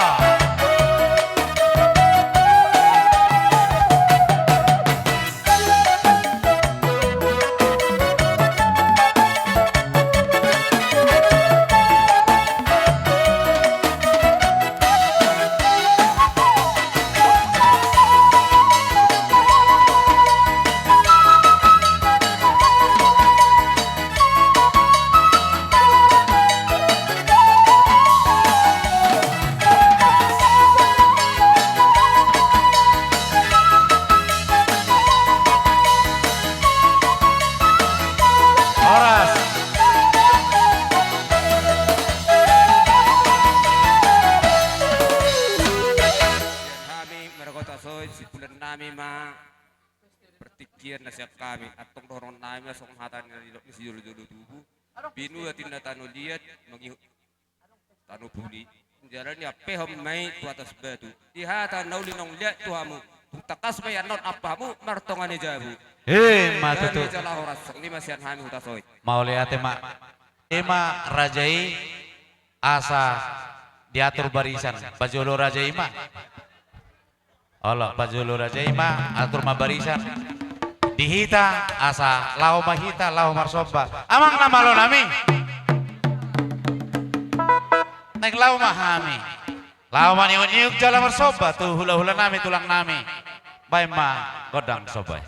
Horas. Sian hami marga Hutasoit, simpulan nami ma partingkian na sian hami, antong dohonon nami ma songon hata na nidok ni sijolo-jolo tubu: Binua ninna tano liat, mangihut tano puli. Jala niampehon ma i tu atas batu. Di hata na uli naung liat tu hamu, tung tangkas ma i annon ampa hamu martonga ni jabu. Ima tutu. Jala horas. Songon i ma sian hami Hutasoit. Mauliate ma. Ima raja i, asa diatur barisan. Pajolo raja i ma. Olo, pajolo raja i ma, atur ma barisan. Di hita, asa laho ma hita laho marsomba. Amang na malo nami. Naeng laho ma hami. Laho maniuk-niuk jala marsomba tu hula-hula nami, tulang nami. Baen ma gondang somba i.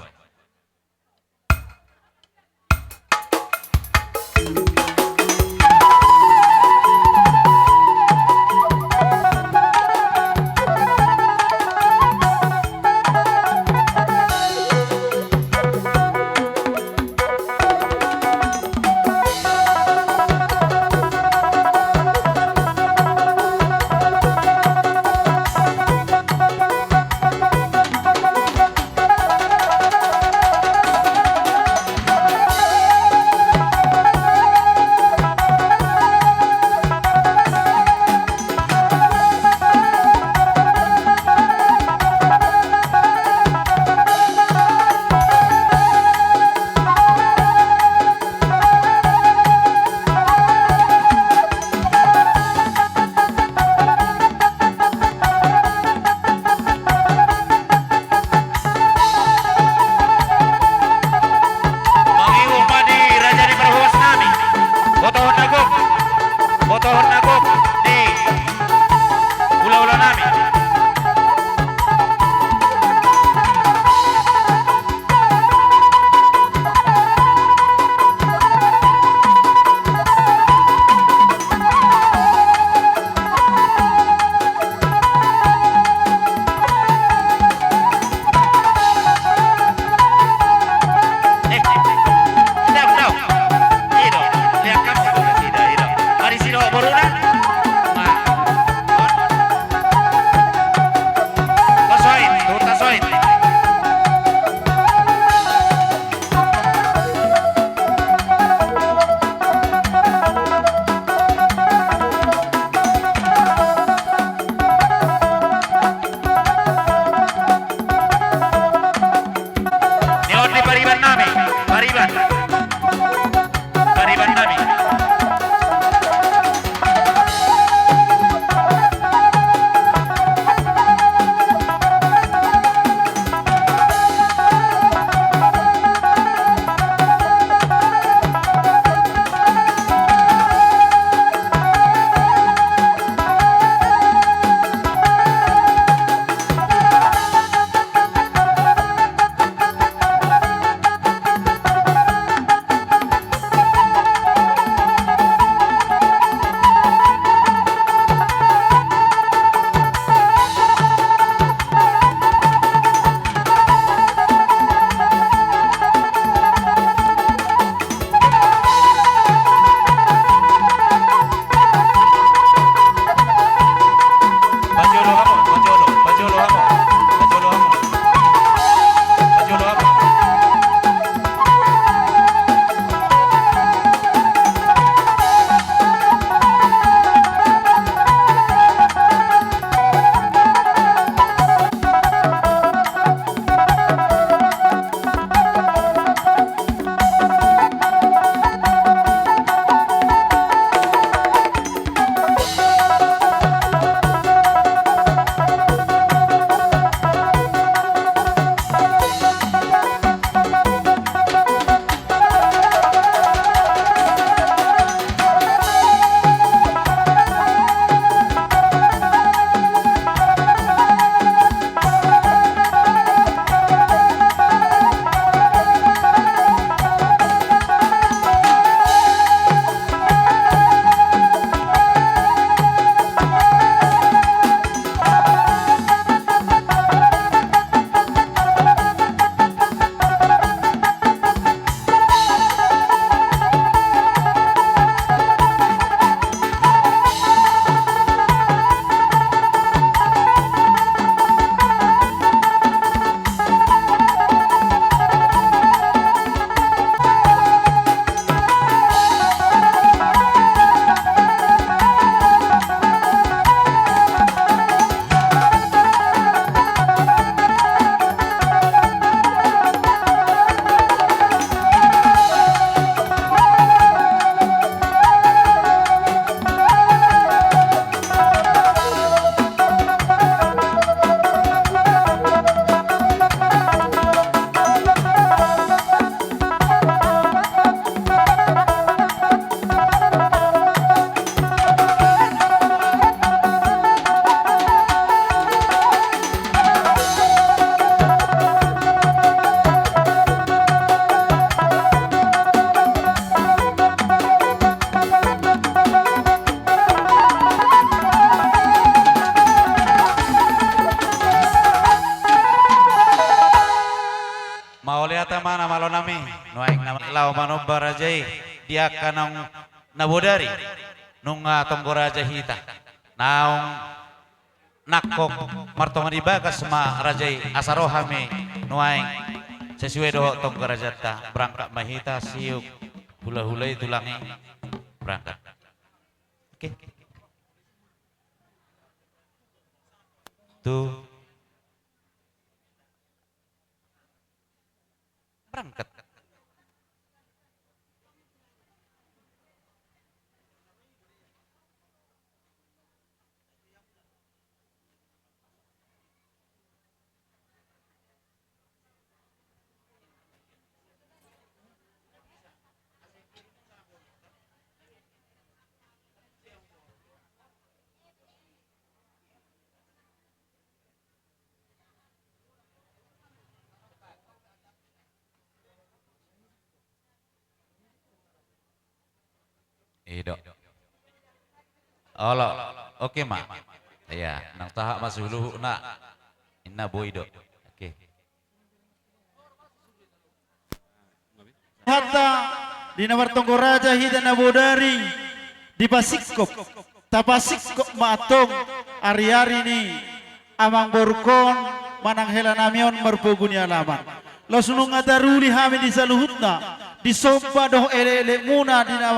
Amang na malo nami, nuaeng nama laho manomba raja i di angka naung na bodari, nunga tonggo raja hita. Naung nangkok martonga ni bagas ma raja i, asa ro hami nuaeng sesuai dohot tonggo rajanta, berangkat ma hita siuk hulahula i tulang i, berangkat. Oke. Tu. Berangkat. I do. Olo, oke ma. Ia, nang tahap ma suluhutna. Inna boi do. Oke. Hata di na martonggo raja hita na bodari dipasingkop. Tapasingkop ma antong ariari ni amangborungkon manang helanami on marpogu ni alaman. Laos nunga taruli hami di saluhutna, di somba dohot elekelekmuna di na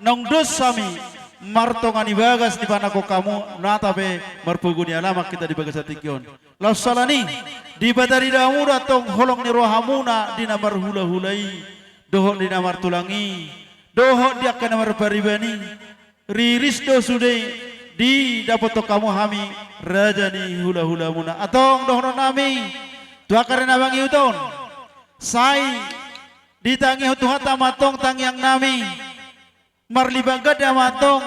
naung dos hami martonga ni bagas dipanangkok hamu, nata pe marpogu ni alaman hita di bagasan tingki on. Laos alani i, dipatarida hamu do antong holong ni rohamuna di na marhulahula i, dohot di na martulang i, dohot di angka na marpariban i. Riris do sude didapothon hamu hami raja ni hulahulamuna. Antong dohononnami tu angka ari na mangihut on, sai ditangihon Tuhanta ma antong tangiangnami. Marlipatganda ma antong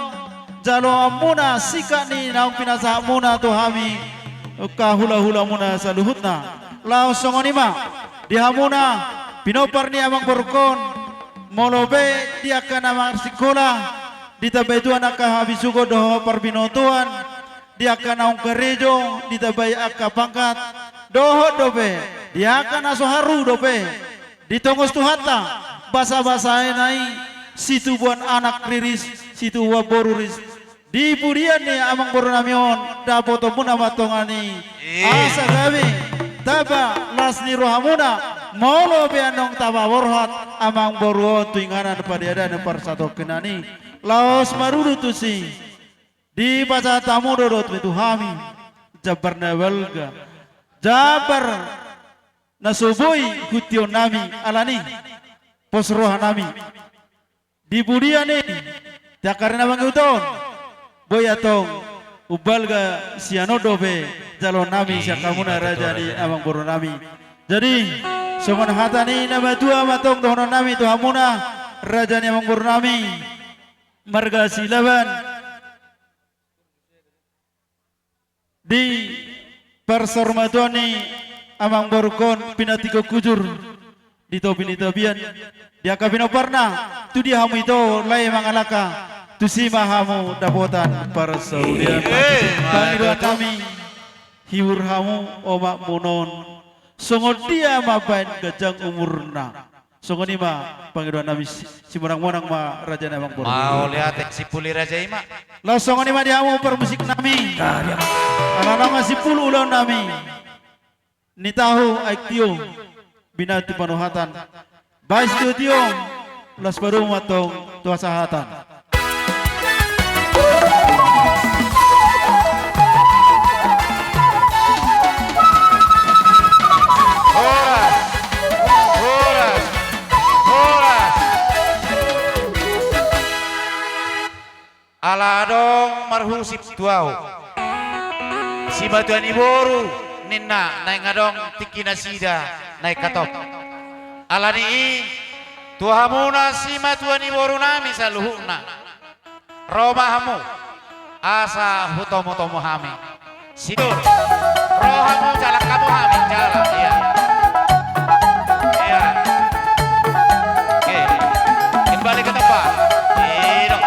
jaloonmuna sikat ni naung pinasahatmuna tu hami angka hulahulamuna saluhutna. Laos songon i ma di hamuna pinompar ni amangborungkon, molo pe di angka na marsikola, ditambai Tuhan angka habisuhon dohot parbinotoan, di angka naung karejo ditambai angka pangkat, dohot dope di angka na so haru dope ditongos Tuhanta basabasana i, situbuan anak riris, situbuan boru riris. Di pudian ni amangborunami on dapotonmuna ma antong i. Asa gabe tamba las ni rohamuna molo pe annon tapaborhat amangboru on tu inganan pariadan parsatongkinan i. Laos marudut tusi, dipasahat hamu do dohot tu hami jambar na balga, jambar na so boi hutihonnami. Alani i pos rohanami di pudian i, di angka ari na mangihut on, boi antong umbalga sian on dope jaloonnami sian hamuna raja ni amangborunami. Jadi songon hata ni na matua ma antong dohononnami tu hamuna raja ni amangborunami, marga Silaban. Di parsaurmatuaon ni amangborungkon pinantikhon hujur di topi ni tapian, di angka pinomparna, tu dia hamu ito lae mangalangka, tusi ma hamu dapotan parsaulian. Pangidoannami, hibur hamu omakmuna on, songon dia ma baen ganjang umurna. Songon i ma pangidoannami. Si-, simonangmonang ma raja ni amangboru. Mauliate, simpul i raja i ma. Laos songon i ma di hamu parmusiknami. Ala naung simpul ulaonnami, nitahu aek tio, binantu panuhatan, bahen sitiotio, laos padomu ma antong tu hasahatan. Horas. Horas. Horas. Ala adong marhusip tu ahu simatua ni boru, ninna, naeng adong tingki nasida naeng hatop. Alani i, tu hamuna simatua ni borunami saluhutna, ro ma hamu asa hutomutomu hami. Sidur. Ro hamu, jalang hamu, hami jalang. Ia. Ia. Oke. Kembali ke tempat. Ido.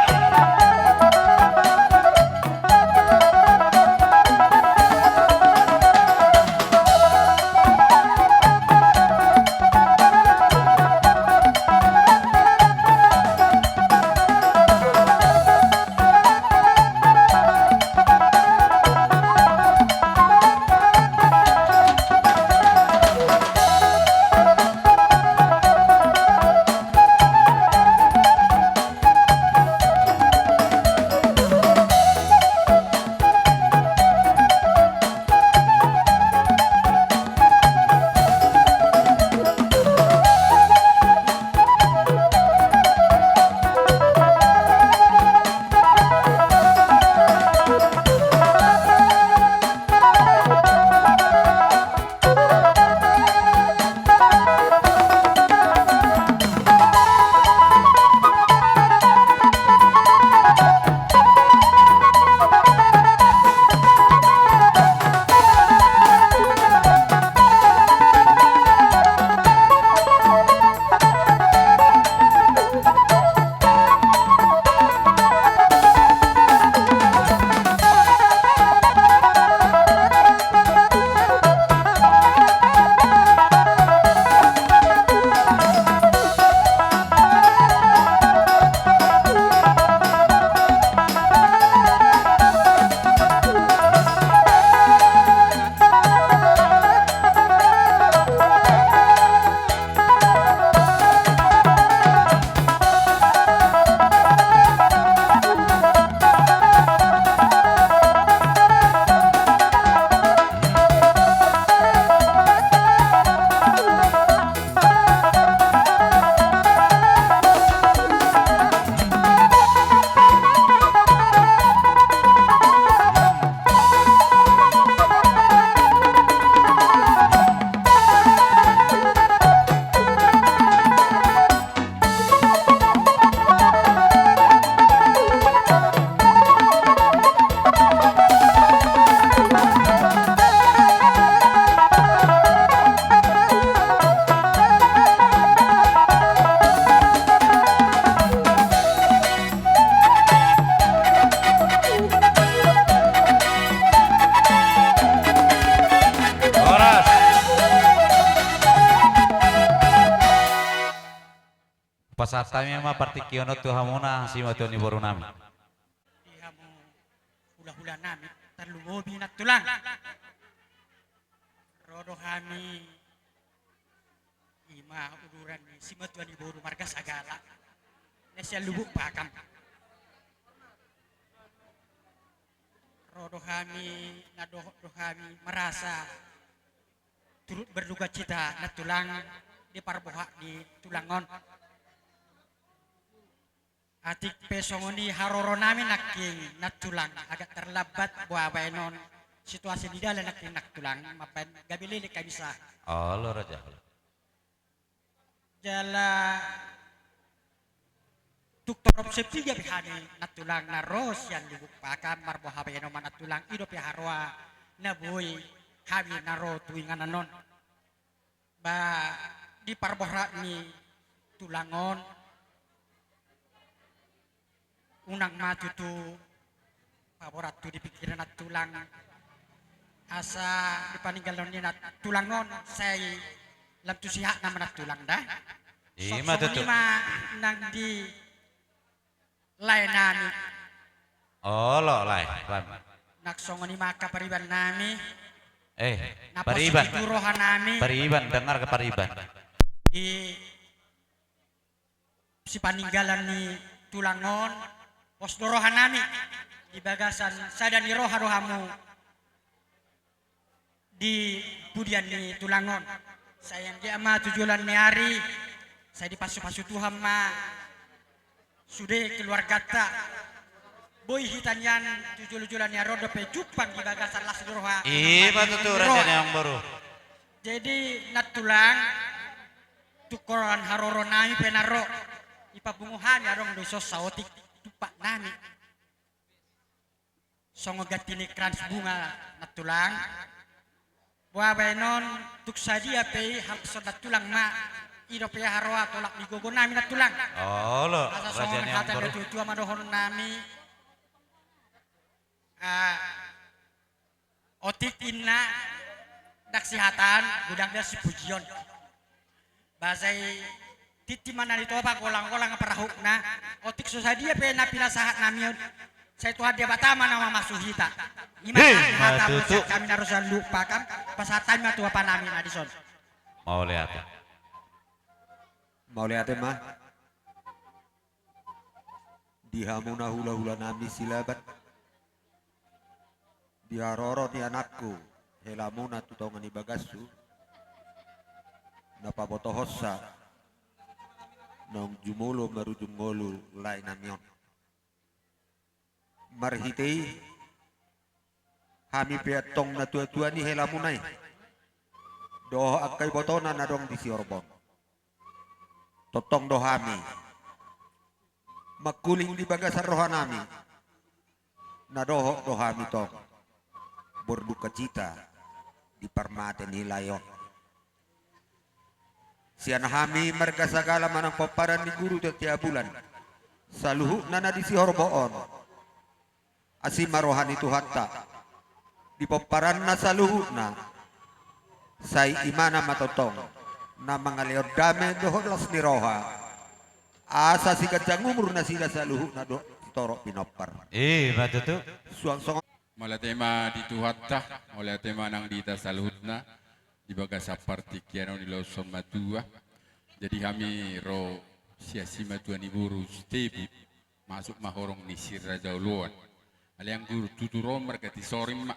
Pasahat hami ma partingkian on tu hamuna, simatua ni boru nami. Di hamu hulahula nami, tarlumobi nantulang. Ro do hami, i ma uduran ni simatua ni boru marga Sagala, na sian Lubuk Pakam. Ro do hami, na dohot do hami marasa turut berdukacita nantulang di parbohak ni tulang on. Atik pe songon i haroro nami nangkin nantulang, agak terlambat boha baenon situasi ni dalan nangkin nantulang, mambaen gabe leleng hami sahat. Olo raja. Jala tung torop sapiga pe hami nantulang na ro sian Lubuk Pakam, marboha baenon ma nantulang, i dope haroa na boi hami na ro tu inganan on. Ba di parbohak ni tulang on, unang ma tutu paborat tu di pingkiran nantulang, asa di paninggalon ni nantulang on sai lam tu sihatna ma nantulang da. I ma tutu. Songon i ma nang di lae nami. Olo lae, lae. Nang songon i ma angka pariban nami. Eh, na pos pariban. Di tu roha nami. Pariban, dengar ke pariban. Di sipaninggalan ni tulang on, pos do roha nami. Di bagasan sada ni roha do hamu di pudian ni tulang on. Sai anggiat ma tu joloan ni ari, sai dipasupasu Tuhan ma sude keluarganta. Boi hita nian tu jolo-joloan ni ari on dope jumpang di bagasan las ni roha. I ma tutu, raja ni amangboru. Jadi nantulang, tu koran haroro nami pe na ro, i papungu hami adong do i songon saotik tumpak nami. Songon ganti ni krans bunga nantulang. Boha baenon, tung sadia pe i, halak songon nantulang ma, i dope haroa tolap ni gogo nami nantulang. Olo, asa songon hata ni natuatua ma dohonon nami. Ah, otik inna, ndang sihatan, godang do sipujion. Ba sai tintin ma na nitopa, golang-golang parahutna. Otik so sadia pe na pinasahat nami on, sai Tuhan Debata ma na mamasu hita. I ma hata tutu. Hami na ro sian Lubuk Pakam, pasahat hami ma tu bapa nami na dison. Mauliate. Mauliate ma. Di hamuna hulahula nami Silaban, di haroro ni anakku, helamuna tu tonga ni bagashu, na pabotohonsa naung jumolo marujung ngolu lae nami on. Marhite i, hami pe antong natuatua ni helamuna i dohot angka ibotona na adong di Sihorbon. Tongtong do hami mangkuling di bagasan roha nami, na dohot do hami tong berdukacita di parmate ni lae on. Sian hami marga Sagala manang pomparan ni Guru Tiatiabulan, saluhutna na di Sihorbon on, asi ma roha ni Tuhanta di pomparanna saluhutna. Sai imana ma tongtong na mangalehon dame dohot las ni roha, asa siganjang umur nasida saluhutna dohot sitorop pinompar. I ma tutu. Suang songon. Mauliate ma di Tuhanta, mauliate ma nang di hita saluhutna, di bagasan partingkian on dilehon matua. Jadi hami ro sian simatua ni boru Sitepu, masuk ma horong ni Si Raja Oloan. Alai anggo tutur on marganti soring ma.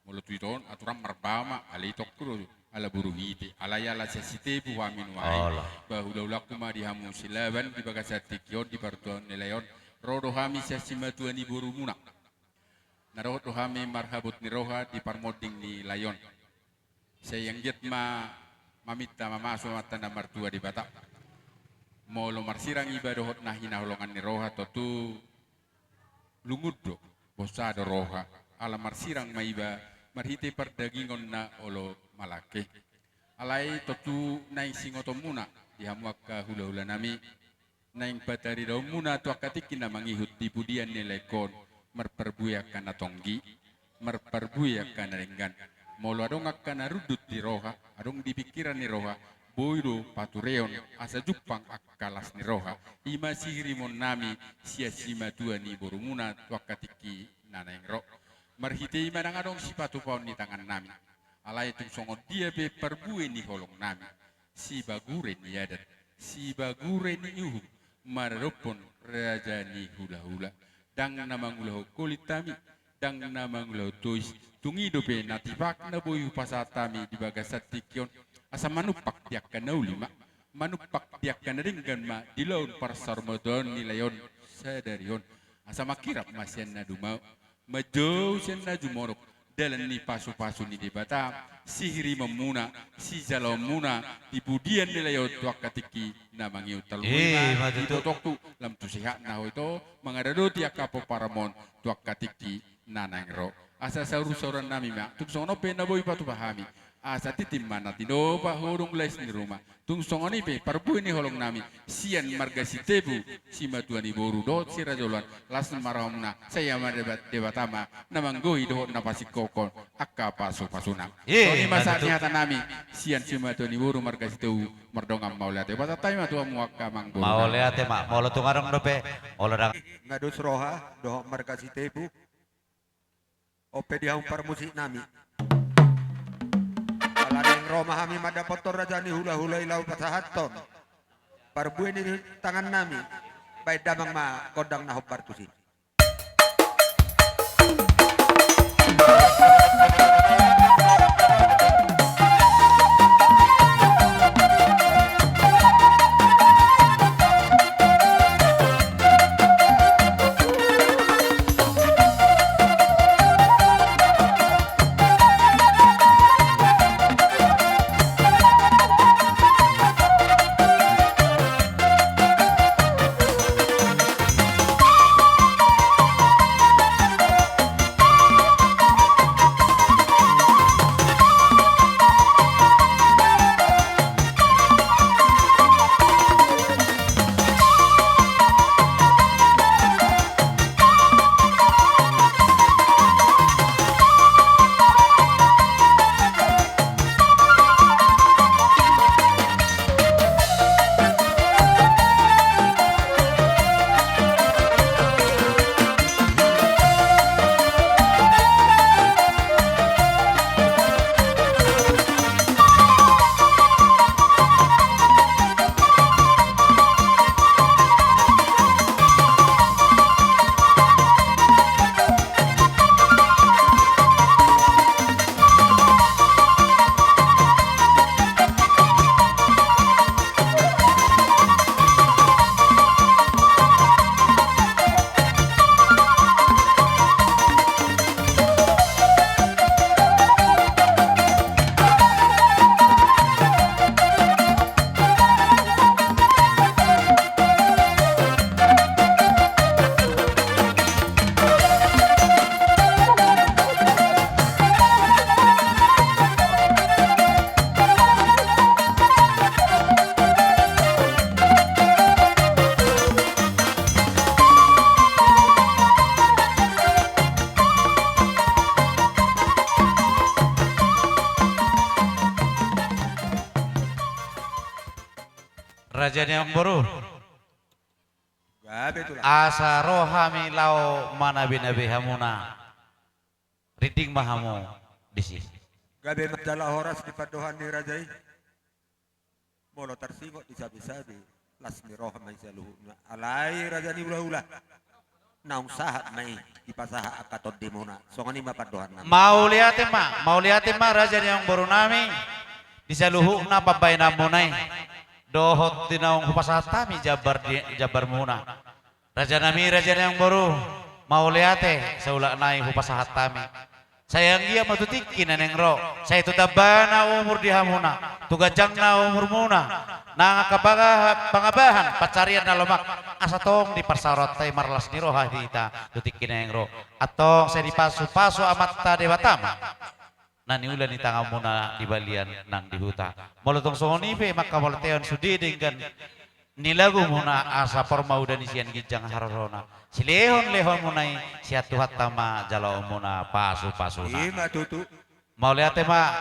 Molo tu ito on aturan marbaoa ma, alai i tongku do ala boru hite. Alai ala sian Sitepu hami nuaeng. Ba hulahulangku ma di hamu Silaban, di bagasan tingki on, di partuaon ni lae on, ro do hami sian simatua ni borumuna. Na dohot do hami marhabot ni roha di parmonding ni lae on. Sai anggiat ma maminta mamasu Amanta na martua Debata. Molo marsirang iba dohot na hinaholongan ni roha, tontu lungun do, bosa do roha. Ala marsirang ma iba marhite pardagingon na olo malangke. Alai tontu naeng siingotonmuna di hamu angka hulahula nami, naeng pataridaonmuna tu angka tingki na mangihut di pudian ni laengkon, marparbue angka na tonggi, marparbue angka na denggan. Molo adong angka na rundut di roha, adong di pingkiran ni roha, boi do patureon asa jumpang angka las ni roha. I ma sihirimonnami sian simatua ni borumuna tu angka tingki na naeng ro. Marhite i ma ndang adong sipatupaon ni tangannami. Alai tung songon dia pe parbue ni holongnami, sibagure ni adat, sibagure ni uhum, maradophon raja ni hulahula. Ndang na mangulahon holit hami, ndang na mangulahon tois. Tung i dope na tipak na boi hupasahat hami di bagasan tingki on, asa manumpak di angka na uli ma, manumpak di angka na denggan ma di ulaon parsaurmatuaon ni lae on sadari on. Asa mangkirap ma sian na dumao, manjou sian na jumorop, dalan ni pasupasu ni Debata, sihirimonmuna, sijaloonmuna di pudian ni lae on tu angka tingki na mangihut. Talu i ma, i ma tutu, di ibotongku, lam tu sehat na ho ito, mangaradoti angka pomparanmon tu angka tingki na naeng ro. Asa saursaurannami ma, tung songon on pe na boi patupa hami, asa tintin ma na tinopa, hodong lais ni ruma. Tung songon i pe parbue ni holongnami sian marga Sitepu, simatua ni boru dohot siraja oloan, las ma rohamuna, sai Ama Deba-, Debata ma na manggohi dohot na pasingkophon angka pasupasuna. Songon i ma sahat ni hatanami sian simatua ni boru marga Sitepu, mardongan mauliate. Hupasahat hami ma tu hamu angka amangboru. Mauliate ma, molo tung adong dope, olo dang. Nga dos roha dohot marga Sitepu. On pe di hamu parmusiknami. Ala naeng ro ma hami mandapothon raja ni hulahula i laho pasahathon parbue ni tangannami. Baen damang ma gondang na hombar tusi. Raja ni amangboru. Gabe tulang. Asa ro hami laho manabenabe hamuna. Rinding ma hamu disi. Gabe ma jala horas di pandohan ni raja i. Molo tarsingot di sabesabe, las ni roha ma i saluhutna. Alai raja ni hulahula, naung sahat ma i dipasahat angka tondimuna. Songon i ma pandohannami. Mauliate ma, mauliate ma raja ni amangborunami di saluhutna pambahenanmuna i. Dohot di naung hupasahat hami jambar di, jambarmuna. Rajanami, raja ni amangboru, mauliate, saulak nai hupasahat hami. Sai anggiat ma tu tingki na naeng ro, sai tu tambana umur di hamuna, tu ganjangna umurmuna, nang angka pangabahan, pansarian na lomak, asa tong diparsaoranta i marlas ni roha hita tu tingki na naeng ro. Antong sai dipasupasu Amanta Debata ma na niula ni tanganmuna di balian nang di huta. Molo tong songon i pe mangkamauliateon sude denggan ni lagumuna asa porma uda ni sian ginjang harorona. Silehonlehonmuna i sian Tuhanta ma jaloonmuna pasupasuna. I ma tutu. Mauliate ma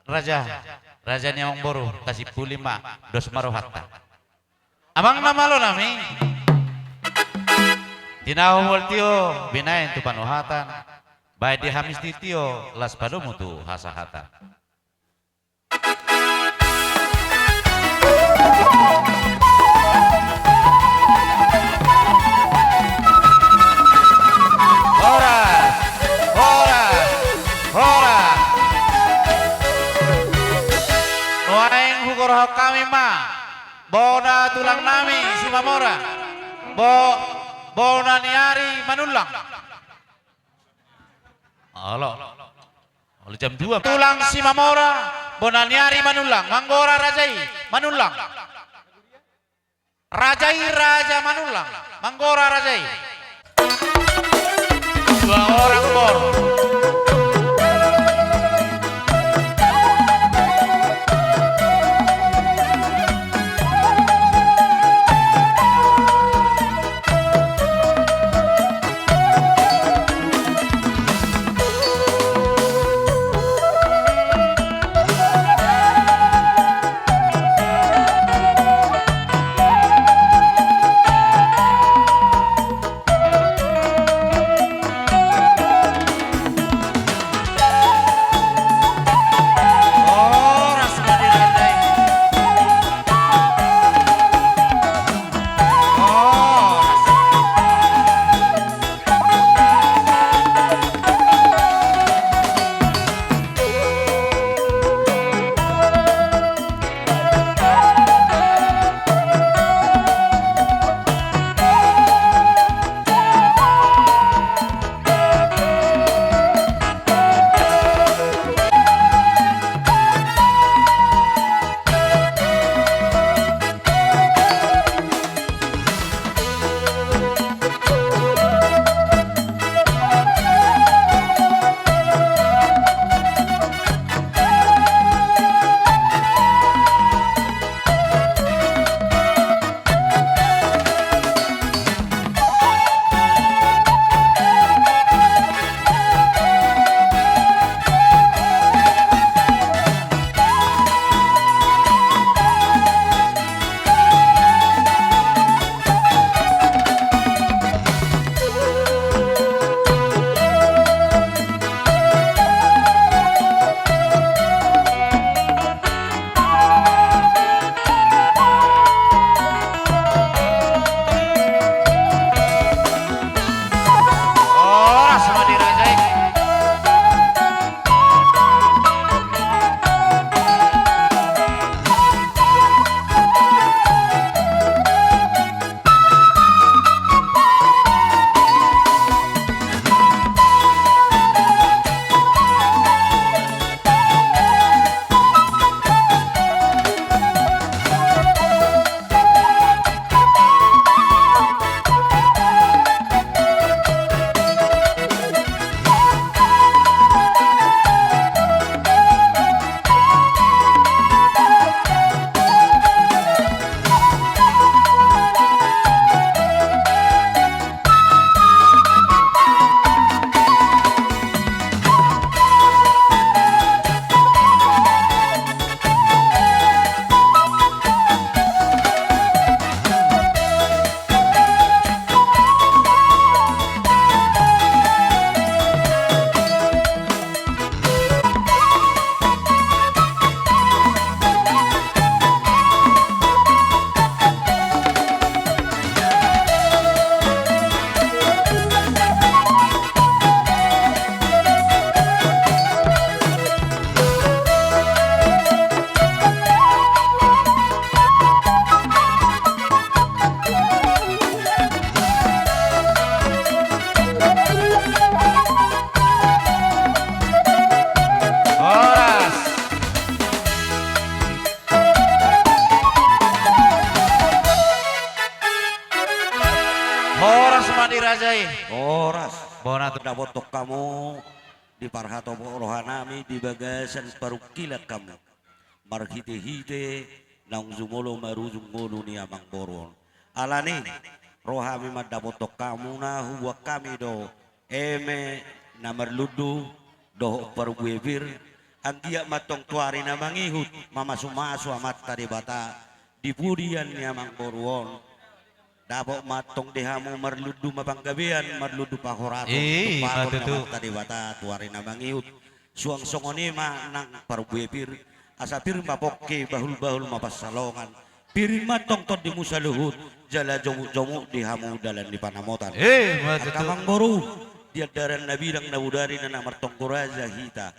Raja, raja ni amangboru, tasimpuli ma, dos ma rohanta. Amang na malo nami. Tinahu mual tio, binahen tu panuhatan. Bahen di hamisti tio, las padomu tu hasahatan. Horas, horas, horas. Nuaeng hugorahon hami ma bona tulang nami Simamora. Bo-, bona ni ari Manullang. Olo. Olo jam dua. Tulang Simamora, bona ni ari Manullang, manggora raja i, Manullang. Raja i, raja Manullang, manggora raja i. Dua orang bor. Horas. Horas ma di raja i. Horas. Bona tu dapothon hamu di parhatop roha nami di bagasan parungkilon hamu. Marhitehite naung jumolo marujung ngolu ni amangboru on. Alani i ro hami mandapothon hamuna, huboan hami do eme na marlundu dohot parbue pir, Anggiat ma antong tu ari na mangihut, mamasumasu Amanta Debata di pudian ni amangboru on. Dapot ma antong di hamu marlundu ma panggabean, marlundu pahoraton, i, tumpahon ma tutu. Amanta Debata tu ari na mangihut. Suang songon i ma nang parbue pir, asa pir ma pongki, bahulbahul ma pansalongan. Pirim ma antong tondimu saluhut, jala jomukjomuk di hamu dalan ni panamotan. I, ma tutu. Angka amangboru, di andaran na bidang na bodari na, na martonggo raja hita.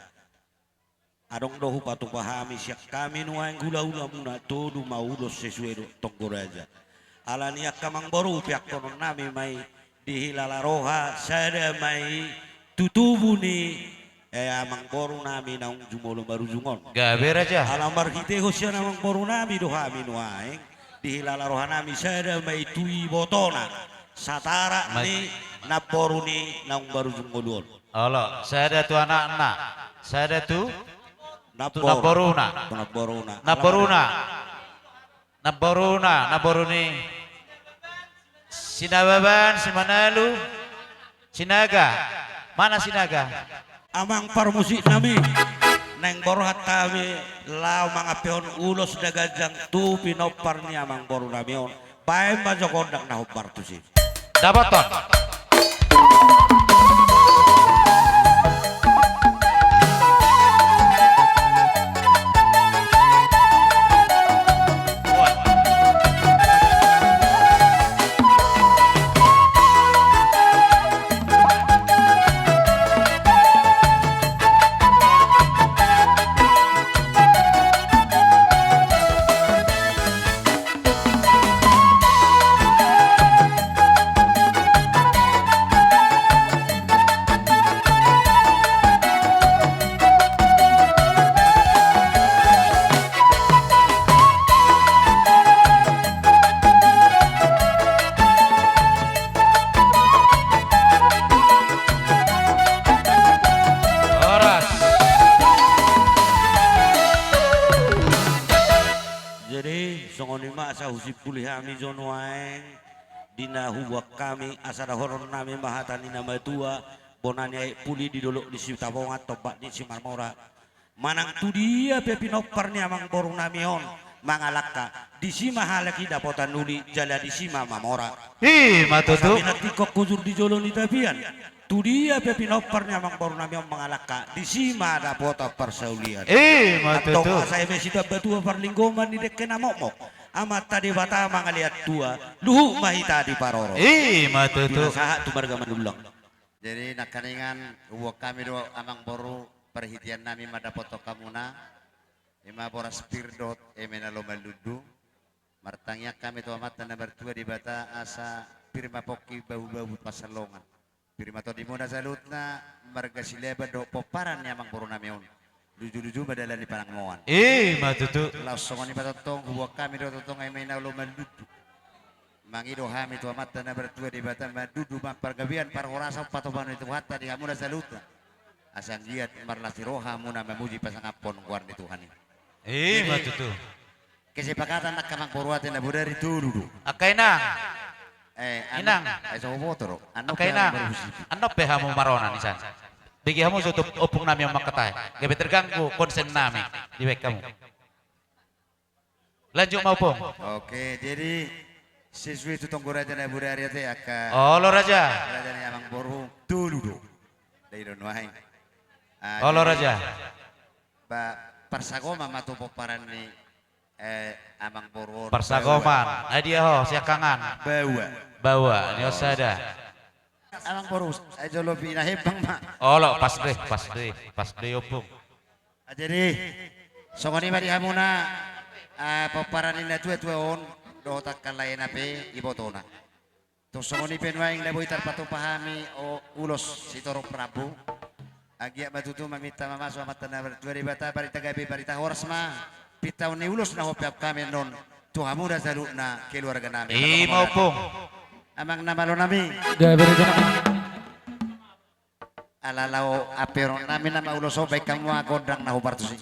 Adong do hupatupa hami sian hami nuaeng hulahulamuna, tolu ma ulos sesuai dohot tonggo raja. Alani i angka amangboru, peakkononnami ma i, dihilala roha sada ma i tu tubu ni, eh, amangborunami naung jumolo marujung on. Gabe raja. Ala marhitehon sian amangborunami do hami nuaeng, dihilala rohanami sada ma i tu ibotona, satarak ma- ni namboru ni naung marujung ngolu on. Olo, sada tu anakna, sada tu, tu namboru. Namboruna. Tu namboruna. Namboruna. Namboruna, namboru ni Sinababan, Simanalu, Sinaga. Mana Sinaga? Amang parmusiknami, naeng borhat hami laho mangampehon ulos na ganjang tu pinompar ni amangborunami on. Baen ma jo gondang na hombar tusi. Dapothon. Horas. Jadi, songon i ma asa husimpuli hami jo nuaeng, di na huboan hami, asa dohononnami ma hata ni na matua, bona ni aek puli di dolok ni Sitapongan, tombak ni Simarmora. Manang tu dia pe pinompar ni amangborunami on mangalangka, disi ma halak i dapotan uli, jala disi ma mamora. I ma tutu. Asa pinantikhon hujur di jolo ni tapian. Tu dia pe pinompar ni amangborunami on mangalangka, disi ma dapotan parsaulian. I ma tutu. Antong asa eme sitambatua parlinggoman ni dengke na mokmok, Amanta Debata mangalean tua, luhut ma hita diparorot. I ma tutu. Pinasahat tu marga Manullang. Jadi nangkiningan, huboan hami do amangboru, parhiteannami ma dapothon hamuna, i ma boras pir dohot eme na lomo marlundu. Martangiang hami tu Amanta na martua Debata asa pir ma pongki, bahulbahul pansalongan. Pir ma tondimuna saluhutna, marga Silaban dohot pomparan ni amangborunami on. Lujuluju ma dalan ni pananmoan. I ma tutu. Laos songon i ma tongtong, huboan hami do tongtong eme na lomo marlundu. Mangido hami tu Amanta na martua Debata, mandudu ma pargabean parhorasan, patupaon ni Tuhanta di hamuna saluhutna. Asa anggiat marlas ni roha hamuna mamuji pasangaphon goar ni Tuhan i. I ma tutu. Kesepakatan angka amangboru, ate na bodari tolu do. Angka inang. Eh, anu, inang. Eh, so huboto do. Anu, angka inang. Annon pe hamu marona nisan. Bege hamu jo tu ompungnami on mangkatai. Gabe terganggu konsennami dibaen hamu. Lanjut ma, Ompung. Oke, jadi sesuai tu tonggo raja na bodari, ate, angka. Olo, Raja. Raja ni amangboru tolu do. Dai do nuaeng. Ah, olo, jadi, Raja. Ba, parsagoman ma tu pomparan ni, eh, amangboru on. Parsagoman. Baoa. Ai dia ho, siangkangan. Baoa. Baoa, ni on sada. Amangboru, ai jolo pinahembang ma. Olo, pas do, pas do, pas do, Ompung. Ah, jadi, songon i ma di hamuna, ah, pomparan ni natuatua on, dohot angka laena pe ibotona. Tung songon i pe nuaeng na boi tarpatupa hami, o, ulos sitorop rambu. Anggiat ma tutu maminta mamasu Amanta na martua Debata, barita gabe, barita horas ma pintaon ni ulos na huampu hami annon tu hamuna saluhutna keluarganami. I ma, Ompung. Amang na malonami. Gabe, Rajanami. Ala laho ampeononnami nama ulos on, baen hamu ma gondang na hombar tusi.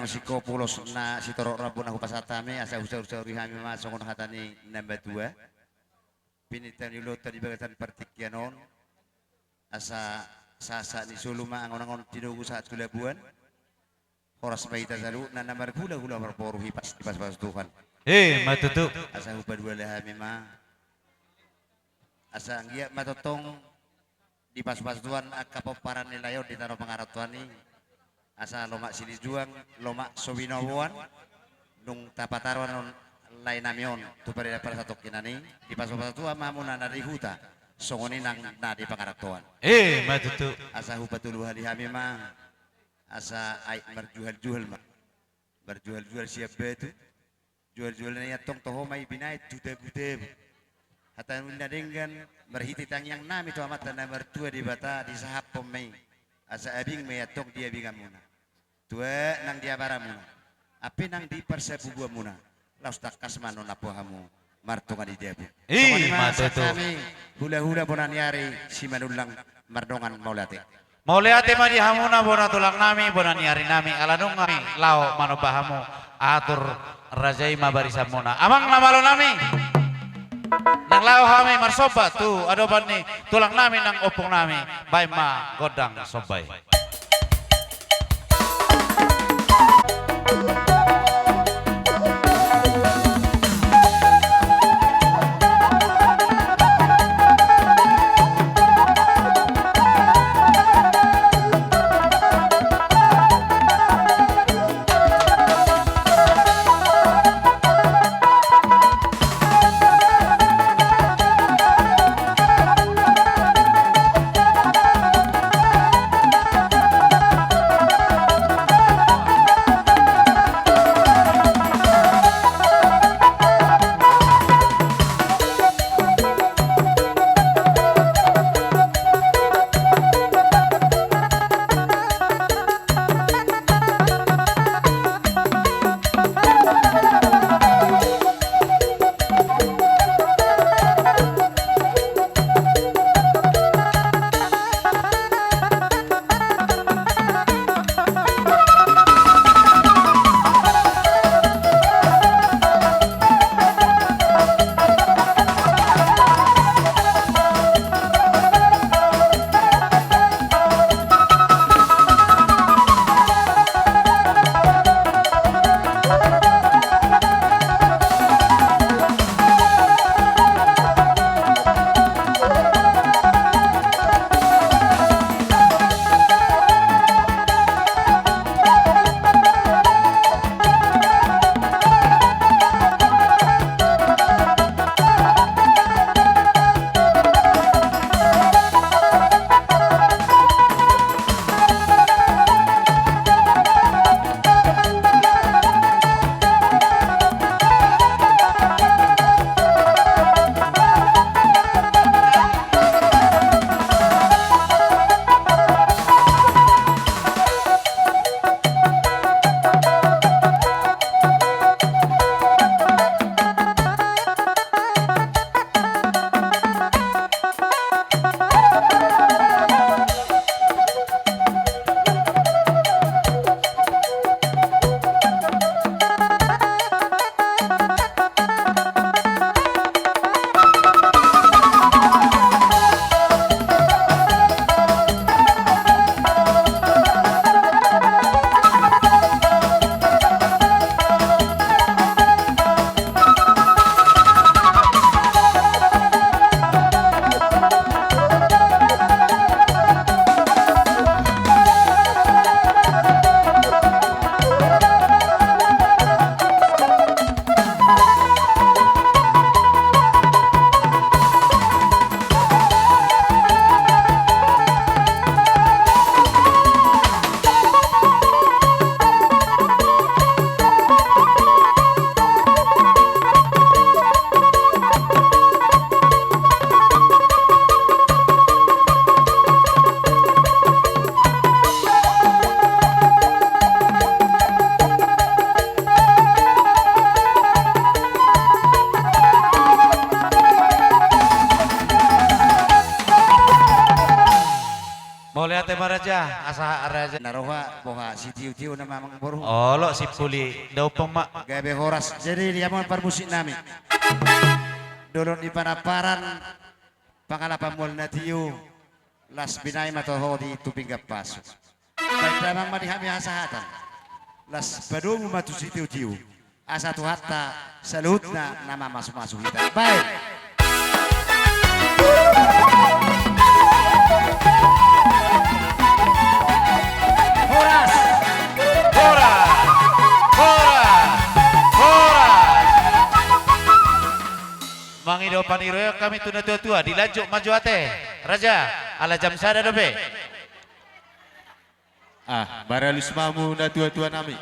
Sikopulos na sitorop rambu na hupasahat hami, asa husaur-sauri hami ma songon hata ni na matua. Pinangido ni ulaonta di bagasan partingkian on, asa sahat-sahat ni solu ma angon-angon tinogu sahat tu labuan. Horas ma hita saluhutna na marhula-hula marboru, hipas, hipas-hipas Tuhan. Eh, ma tutu. Asa hupaduahon hami ma. Asa anggiat ma tongtong dipasu-pasu Tuhan angka pomparan ni lae on di tano pangarantoan i. Asa lomak silinjuang, lomak so binoboan, dung tapataruhon lae nami on tu parida parasatongkinan i, dipasu-pasu Tuhan ma hamuna na di huta, songon i nang na di pangarantoan. Eh, ma tutu. Asa hupatolu hali hami ma, asa aek marjuhal-juhal ma. Marjuhal-juhal sian batu. Juhal-juhal na i antong toho ma i binahen tu tabu-tabu. Hata ni na denggan, marhite tangiang nami tu Amanta na martua Debata disahaphon ma i. Asa abing ma i antong di abinganmuna. Tua nang di abaramuna. Ampe nang di parsabubuanmuna. Laos tangkas ma nunga hamu martonga di jabu. I, songon i ma tutu. Hami hula-hula bona ni ari Simanullang mardongan mauliate. Mauliate ma di hamuna bona tulang nami, bona ni ari nami, ala nunga hami laho manomba hamu, atur raja i ma barisanmuna. Amang na malo nami. Nang laho hami marsomba tu adopan ni tulang nami nang ompung nami, baen ma gondang somba i. Tema raja, asa raja. Na roha boha sitiotio nama amangboru. Olo, sipuli daupang ma. Gabe horas. Jadi di hamu parmusik nami, dolok ni Panamparan, pangalapan mual na tio, las binahen ma tu ho di tu pinggan pasu. Baen damang ma di hami hasahatan, las padomu ma tu sitiotio. Asa Tuhanta saluhutna na mamasumasu hita. Baik. Horas. Horas. Horas. Horas. Mangido paniroion hami tu natuatua, dilanjut ma jo ate, raja, ala jam sada dope. Ah, maralus ma hamu natuatua nami.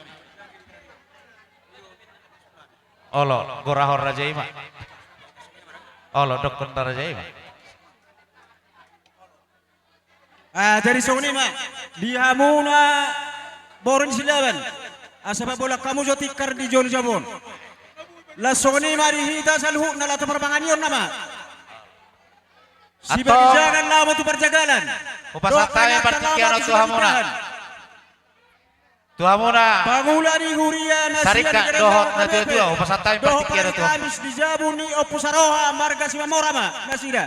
Olo, gorahon raja i ma. Olo, dokkon raja i ma. Ah, jadi songon i ma di hamu na boru ni Silaban. Asa pabolak hamu jo tikar di jolo jabu on. Laos songon i ma di hita saluhutna, laho tu parmanganion nama. Sibagijangan laho ma tu parjagalan. Hupasahat hami partingkian on tu hamuna. Tu hamuna. Pangula ni huria na sian Sarika dohot natuatua, hupasahat hami partingkian on tu hamuna. Dohot pari Kamis di jabu ni Ompu Saroha marga Simamora ma nasida.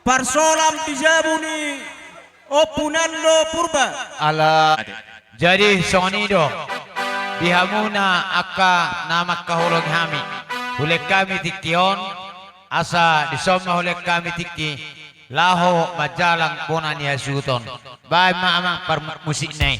Parsolam di jabu ni Ompu Nando Purba. Ala. Jadi songon i do di hamuna angka na mangkaholongi hami. Hulehon hami tingki on, asa dison ma hulehon hami tingki laho manjalang bona ni hasuhuton. Baen ma amang parmusikna i.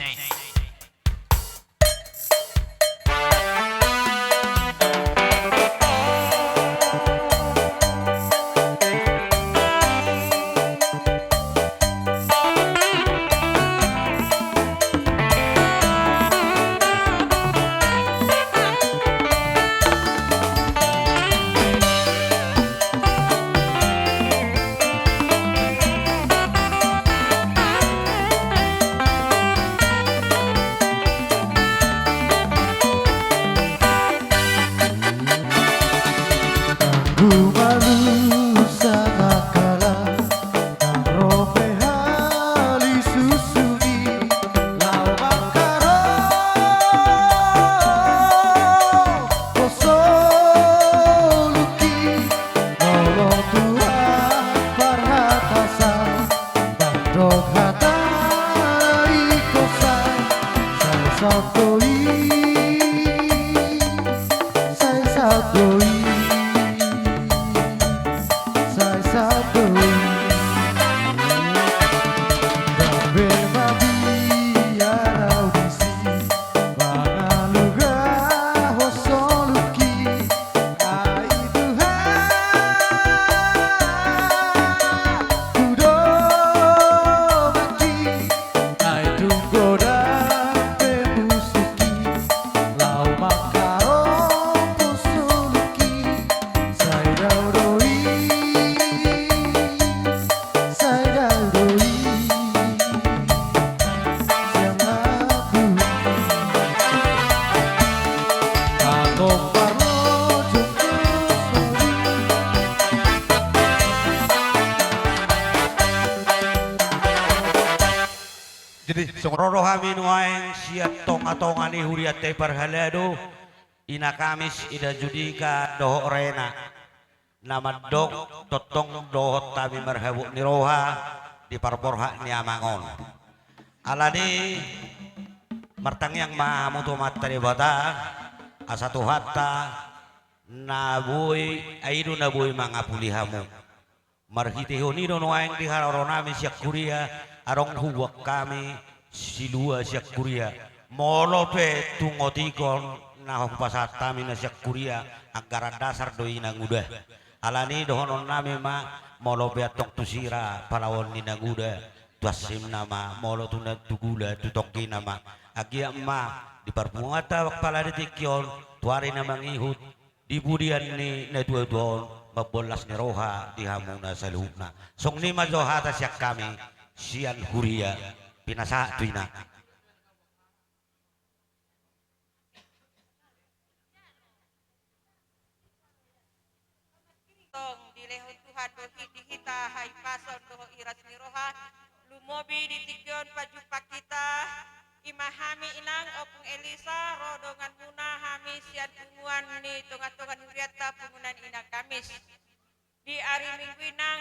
Jadi songon ro do hami nuaeng sian tongatonga ni hurianta i parhalado, Ina Kamis, Ina Judika dohot Rena. Na mandok tongtong dohot hami marhabot ni roha di parborhat ni amang on. Alani martangiang ma hamu tu Amanta Debata, asa Tuhanta na boi, ai do na boi mangapuli hamu. Marhitehon i do nuaeng di haroro nami sian huria, adong huboan hami silua sian huria. Molo pe tung otikon na hupasahat hami na sian huria, anggaran dasar do i nanguda. Alani dohonon nami ma, molo pe antong tusi ra palaon ni nanguda, tu ansimna ma, molo tu na tu gula tu tonggina ma. Anggiat ma di parpunguanta pala di tingki on, tu ari na mangihut, di pudian ni natuatua on, mamboan las ni roha di hamuna saluhutna. Songon i ma jo hata sian hami, sian huria, pinasahat tu ina. Tong dilehon Tuhan do di hita hahipason dohot iras ni roha, Lumobi di tingki on pajumpang hita, ima hami inang Ompung Elisa, ro donganmuna hami sian punguan ni tongatonga ni hurianta, punguan Ina Kamis. Di ari Minggu inang,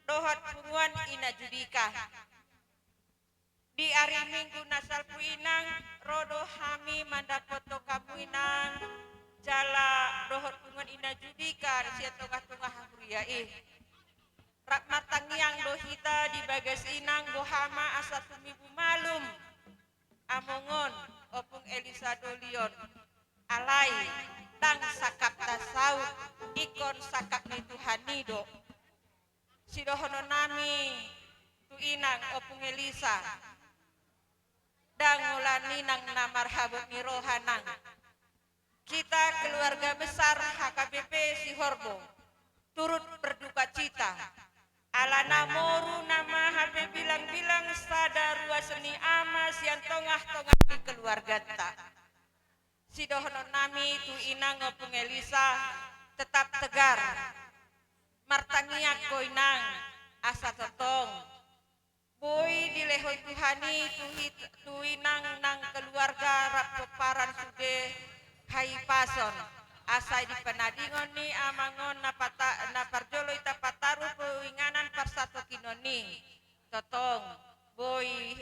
dohot punguan Ina Judika. Di ari Minggu na salpu inang, ro do hami mandapothon hamu inang, jala dohot punguan Ina Judika sian tongatonga huria i. Rap martangiang do hita di bagas inang, boha ma asa tumibu malum among on, Ompung Elisa Dolion. Alai ndang sangkap tasaut, ingkon sangkap ni Tuhan i do. Sidohononnami tu inang Ompung Elisa, ndang holan inang na marhabot ni roha nang. Hita keluarga besar H K B P Sihorbo turut berdukacita. Alana moru nama hape bilang-bilang sada ruas ni ama sian tongatonga ni keluarganta. Sidohononnami tu inang Ompung Elisa, tetap tegar. Martangiang ho inang, asa tongtong boi dilehon Tuhan i tu hit-, tu inang nang keluarga rap pomparan sude hahipason. Asa di panadingon ni amang on na pata-, na parjolo i tapataru poinganan parsatongkinon i. Tongtong boi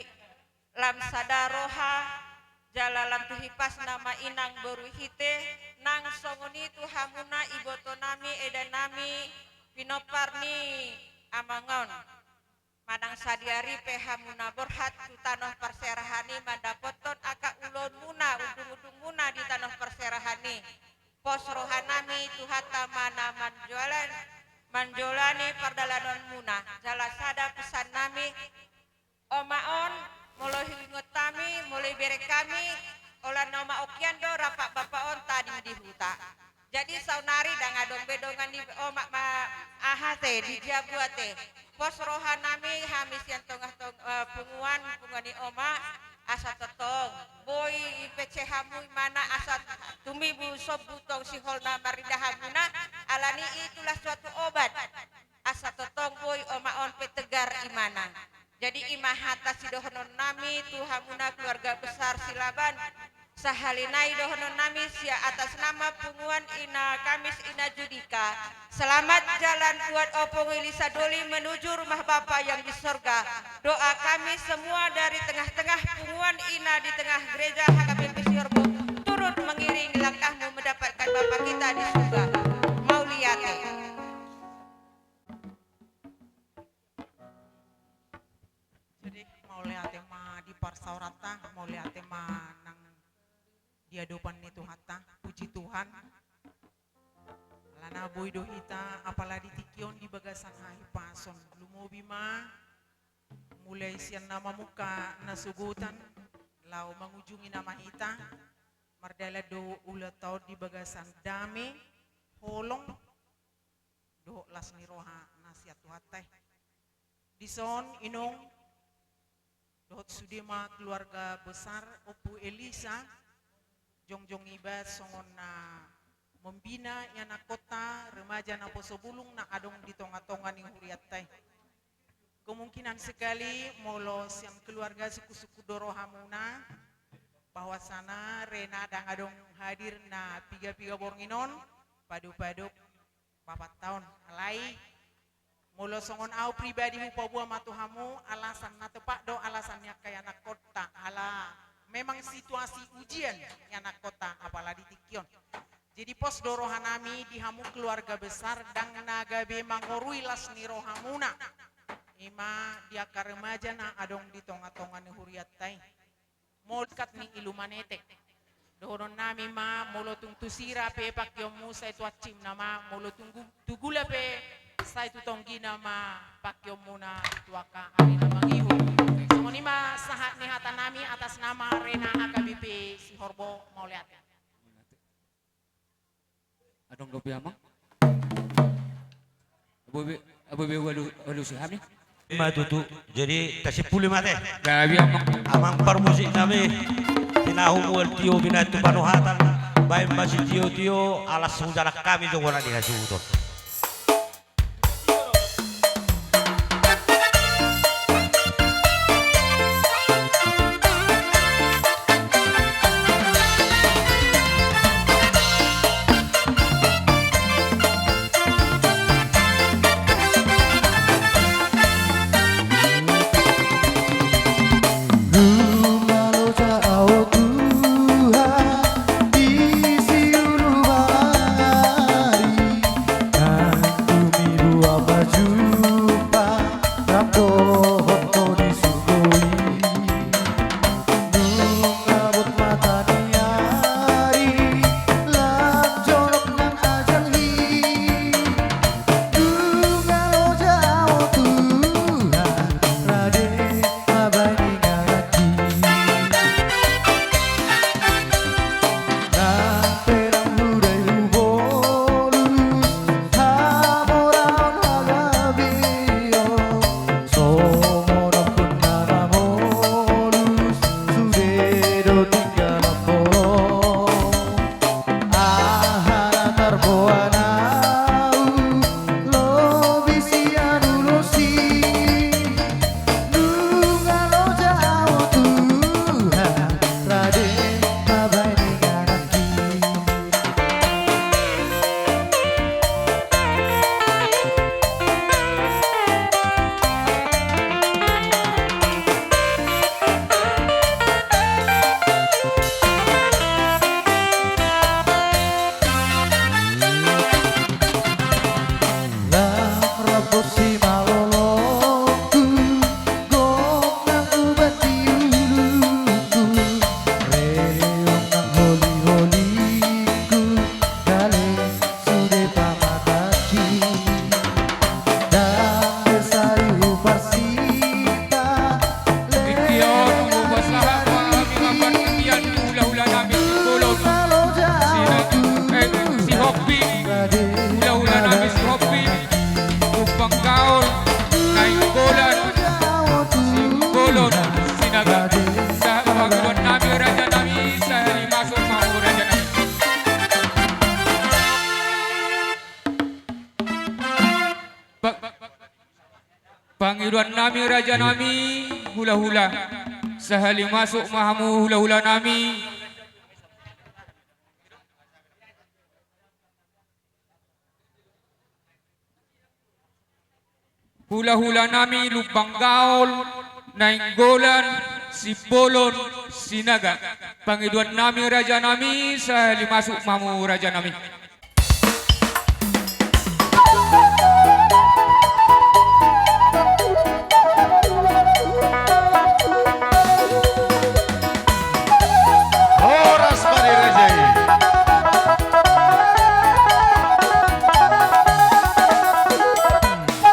lam sada roha, jala lam tu hipasna ma inang boru hita, nang songon i tu hamuna ibotonami, edanami, pinompar ni amang on. Manang sadihari pe hamuna borhat tu tano parserahan i mandapothon angka ulaonmuna, undungundungmuna di tano parserahan i. Pos rohanami Tuhanta ma na manjolan-, manjolani pardalananmuna. Jala sada pesannami, oma on, molo huingot hami, molo ibereng hami, holan na oma on hian do rap bapa on tading di huta. Jadi saonari ndang adong be dongan ni oma ma-, aha te, di jabu ate. Pos rohanami hami sian tongah tong-, eh, punguan, punguan ni oma, asa tongtong boi ipece hamu imana asa tumibu sombu tong sihol na marinda hamuna, alani itulah suatu obat. Asa tongtong boi oma on pe tegar imana. Jadi ima hata sidohononnami tu hamuna keluarga besar Silaban. Sahali nai dohononnami sian atas nama punguan Ina Kamis Ina Judika. Selamat jalan buat Ompung Elisa Doli menuju rumah Bapa yang di sorga. Doa kami semua dari tengah-tengah punguan Ina di tengah gereja H K B P Sihorbo turut mengiringi langkahmu mendapatkan Bapa kita di surga. Mauliate. Jadi, mauliate ma di parsaoranta, mauliate ma nang di adopan ni Tuhanta, puji Tuhan. Alana boi do hita, apala di tingki on di bagasan hahipason. Lumobi ma, mulai sian na mamungka nasogotan, laho mangujungi na mahita, mardalan do ulaonta on di bagasan dame, holong, dohot las ni roha na sian Tuhanta i. Dison, inong, dohot sude ma keluarga besar Ompu Elisa, jongjong iba songon na membina ianakkonta, remaja naposobulung na adong di tongatonga ni hurianta i. Kemungkinan sekali, molo sian keluarga sungkunsungkun do rohamuna, bahwasana rena ndang adong hadir na pigapiga borngin on, padopadop papatta on. Alai, molo songon au pribadi hupaboa ma tu hamu, alasan na tepat do, alasan ni angka ianakkonta, ala memang situasi ujian ianakkonta, apala di tingki on. Jadi pos do rohanami di hamu keluarga besar, ndang na gabe mangorui las ni rohamuna. Ima di angka remaja na adong di tongatonga ni hurianta i. Molo tingkat ni ilumanetek. Dohononnami ma, molo tung tu sira pe pangkeonmu sai tu ansimna ma, molo tung gu-, tu gula pe sai tu tonggina ma pangkeonmuna tu angka ari na mangihut. Songon i ma sahat ni hatanami atas nama rena H K B P Sihorbo, mauliate. Adong dope amang? Abobe, abobe walu, walu si hami. Ima tutu, jadi tasimpuli ma ate. Gabe amang. Amang parmusiknami, tinahu mual tio binaen tu panuhatan, baen ma sitiotio, alas hujalang hami jo bona di hasuhuton. Pangidoan nami raja nami, hulahula. Sahali masuk ma hamu hulahula nami. Hulahula nami Lumban Gaol, Nainggolan, Simbolon, Sinaga. Pangidoan nami raja nami, sahali masuk ma hamu raja nami. Horas ma di raja i.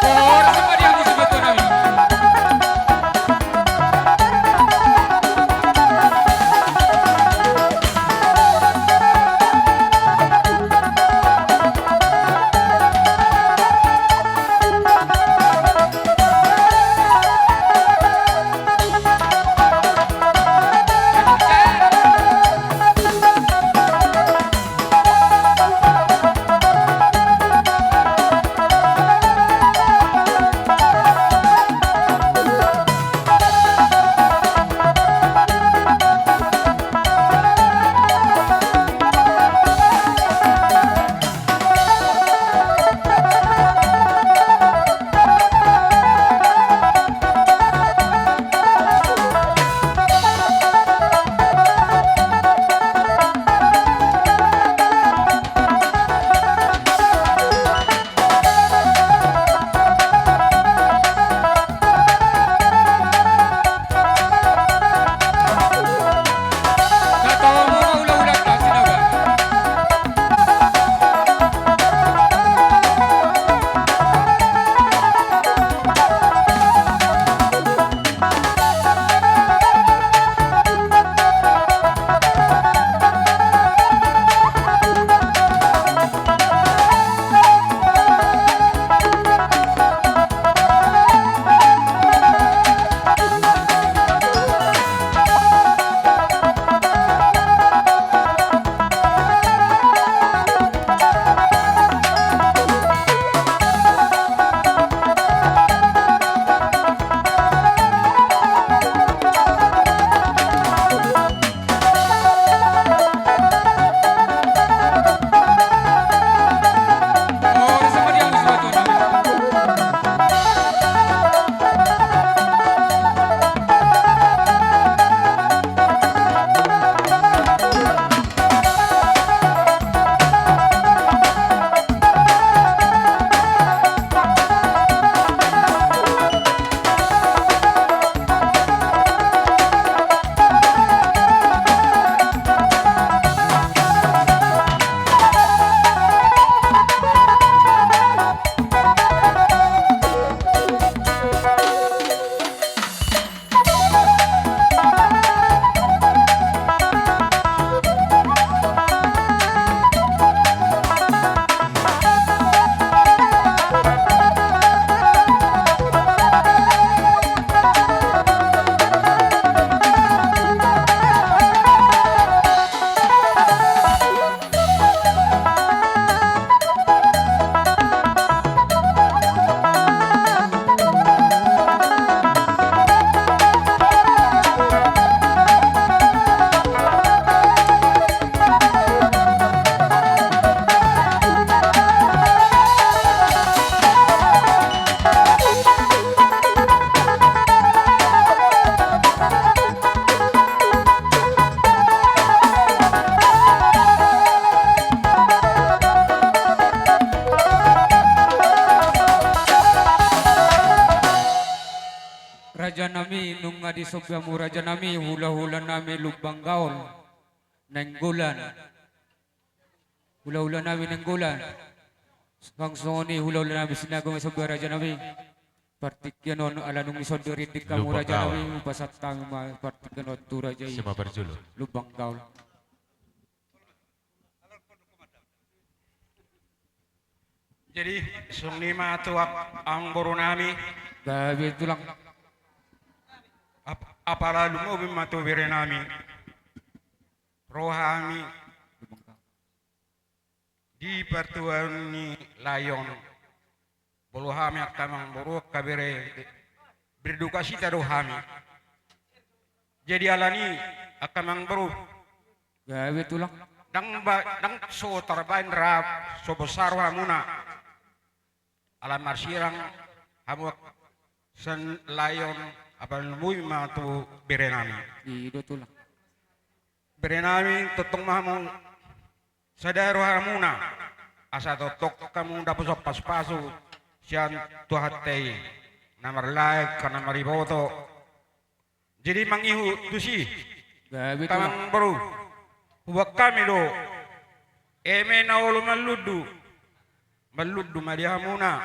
Horas ma di hamu suhut nami. Raja nami, nunga disomba hamu raja nami, hula-hula nami Lumban Gaol, Nainggolan. Hula-hula nami Nainggolan. Suang songon i hula-hula nami Sinaga, nunga disomba raja nami. Partingkian on ala nunga dison do rindik hamu raja nami, hupasahat hami ma partingkian on tu raja i. Lumban Gaol. Jadi, songon i ma tu amang boru nami. Gabe tulang. Ap-, apala lumobi ma tu bere nami. Ro hami di partuaon ni lae on. Molo hami angka amang boru, angka bere, Berdukacita do hami. Jadi alani, angka amangboru, gabe tulang, ndang ba-, ndang so tarbaen rap, so bosa rohamuna. Ala marsirang hamu sian Laion, apala lumobi ma tu berenami. I do tulang. Berenami, tongtong ma hamu sada rohamuna, asa tongtong hamu dapotan pasupasu sian Tuhanta i, na marlae, angka na mariboto. Jadi mangihut tusi, gabe tulang, amangboru, huboan hami do eme na olo mallundu. Mallundu ma di hamuna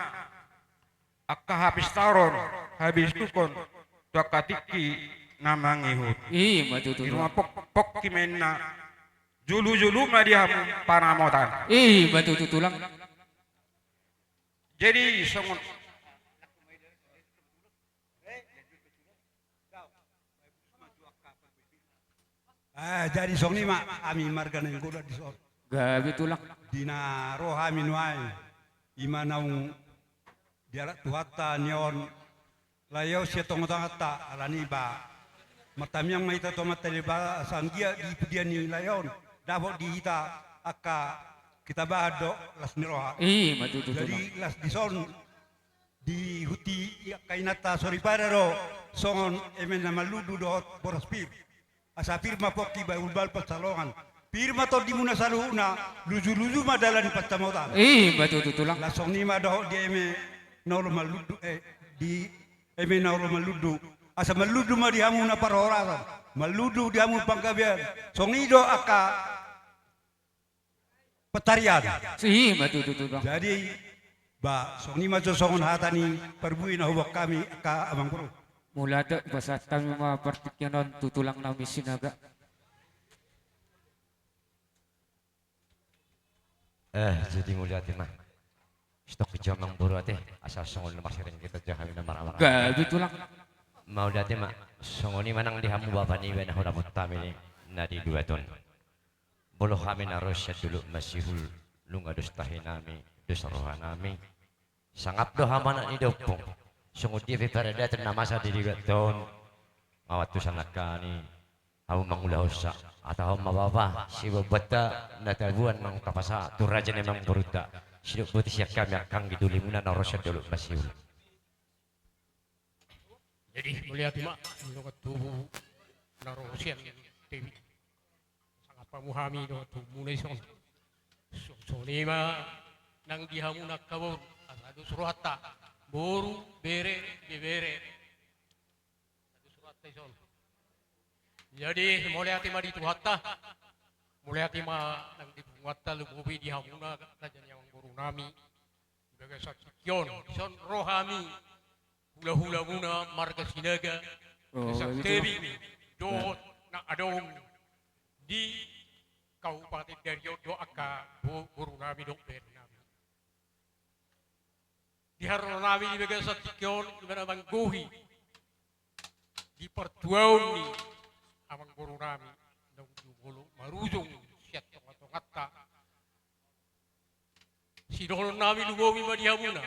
angka hapistaron, habisuhon, tu angka tingki na mangihut. I ma tutu. Di rumah pok-, pokki ma inna, jolo-jolo ma di hamu panamotan. I ma tutu tulang. Jadi songon Ah, jadi songon i ma hami marga Nainggolan dison. Gabe tulang. Di na ro hami nuaeng, i ma naung dialap Tuhanta nion Laion sian tonga-tonganta, alani ba martamiang ma hita tu Amanta Debata, asa anggiat di pudian ni Laion dapot di hita angka hitabahan dohot las ni roha. I ma tutu tulang. Jadi las dison di huti angka inanta soripada do songon eme na mallundu dohot boras pir. Asa pir ma pongki, bahulbahul pansalongan. Pir ma tondimuna saluhutna, luju-luju ma dalan ni pansamotan. I ma tutu tulang. Las songon i ma dohot di eme na olo mallundu, eh, di eme na olo mallundu. Asa mallundu ma di hamuna parhorasan, mallundu di hamu panggabean. Songon i do angka pansarian. I ma tutu tulang. Jadi ba songon i ma jo songon hata ni parbue na huboan hami angka amangboru. Mauliate, pasahat hami ma partingkian on tu tulang nami Sinaga. Eh, jadi mauliate ma. Stop jo amangboru ate, asa songon na marsiring hita jo hami na marhaha-maranggi. Gabe tulang. Mauliate ma, songon i ma nang di hamu bapa niba na hudapot hami na di luat on. Molo hami na ro sian dolok masihul, nunga dos tahi nami, dos roha nami. Sangap do hamu anak ni da ompung. Songon dia pe paradaton na masa di luat on, nga mantusan nangkaning hamu mangulahonsa. Hatahon ma bapa, siboanboanta na tabuan naung tapasahat tu raja ni amangborunta. Sidok boti sian hami angka anggi dolimuna na ro sian dolok masihul. Jadi mauliate ma, nunga tubu na ro sian Tebi. Sangap hamu hami dohot tubumuna dison. So, songon i ma nang di hamuna angka boru, asa dos rohanta, boru, bere, ibebere. Asa dos rohanta dison. Jadi mauliate ma di Tuhanta. Mauliate ma nang di punguanta, lumobi di hamuna raja ni amangboru nami. Di bagasan tingki on, dison ro hami hula-hulamuna marga Sinaga, oh, na satebi dohot na adong di Kabupaten Darion dohot angka bo-, boru nami dohot bere nami. Di haroro nami di bagasan tingki on, i ma na manggohi di partuaon ni amangboru nami naung jumolo marujung sian tonga-tonganta. Sidohonon nami, lumobi ma di hamuna.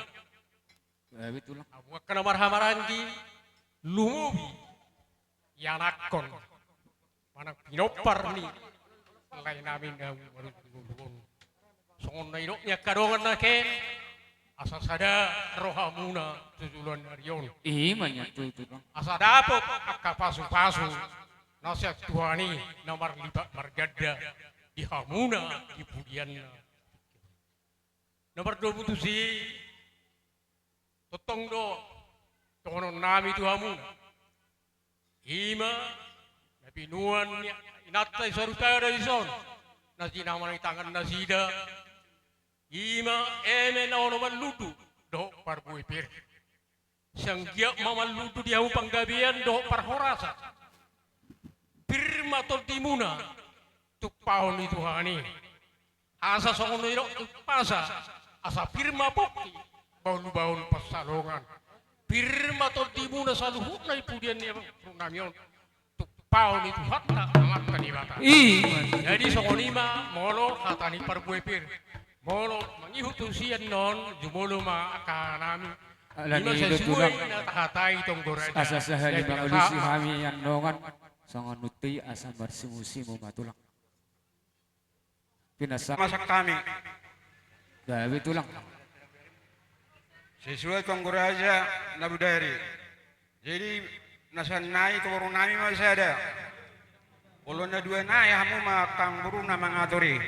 Eh, betul. Hamu angka na marhaha-maranggi, lumobi ianakhon manang pinompar ni lae nami naung marujung ngolu on. Songon na nidok ni angka dongan nangkin, asa sada rohamuna tu joloan ni ari on. I ma nian tutu, Bang. Asa dapot angka pasu-pasu na sian Tuhan i na marlipat marganda di hamuna di pudianna. Na mardomu tusi, tongtong do tongonon nami tu hamuna. I ma na pinuan ni inanta i soripada dison, na jinama na di tangan nasida. I ma eme na olo mallundu dohot parbue pir. Sai anggiat ma mallundu di hamu panggabean dohot parhorasan. Pir ma tondimuna tumpahon ni Tuhan i. Asa songon na nidok ni umpasa, asa pir ma pongki, bahulbahul pansalongan. Pir ma tondimuna saluhutna di pudian ni amang boru nami on. Tumpahon ni Tuhanta Amanta Debata. I ma. Jadi songon i ma molo hata ni parbue pir. Molo mangihut tu sian on, jumolo ma angka nami. Alani i do tulang, asa sahali mangalusi hami annon, songon nunga i asa marsimusimu ma tulang. Pinasa masak hami. Gabe tulang. Sesuai tu anggo raja na bodari. Jadi na sian nai tu boru nami ma sada. Molo na dua nai hamu ma angka boru na mangatori.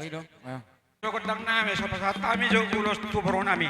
Oi do. Ayo. Jokot dang nami so pasahat hami jo ulos tu boru nami.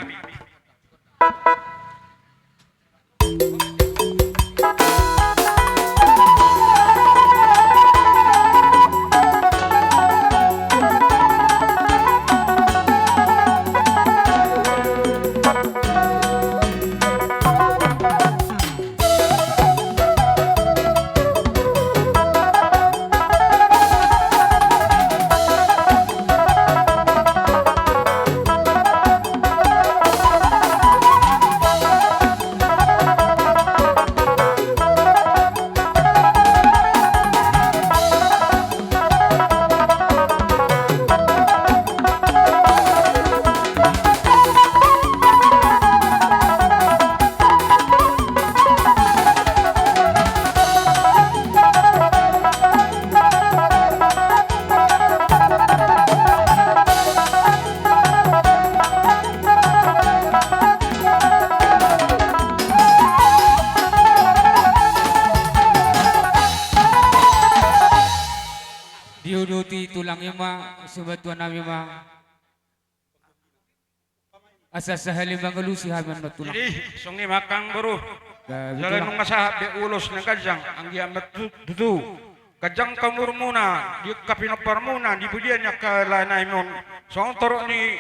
Diuduti tulang i ma, simatua nami ma. Asa sahali mangalusi hami annon tulang. Jadi songon i ma angka boru. Jala nunga sahat be ulos na ganjang, anggiat ma tutu ganjang haumurmuna di angka pinomparmuna di pudian ni angka lae nami on. Songon torop ni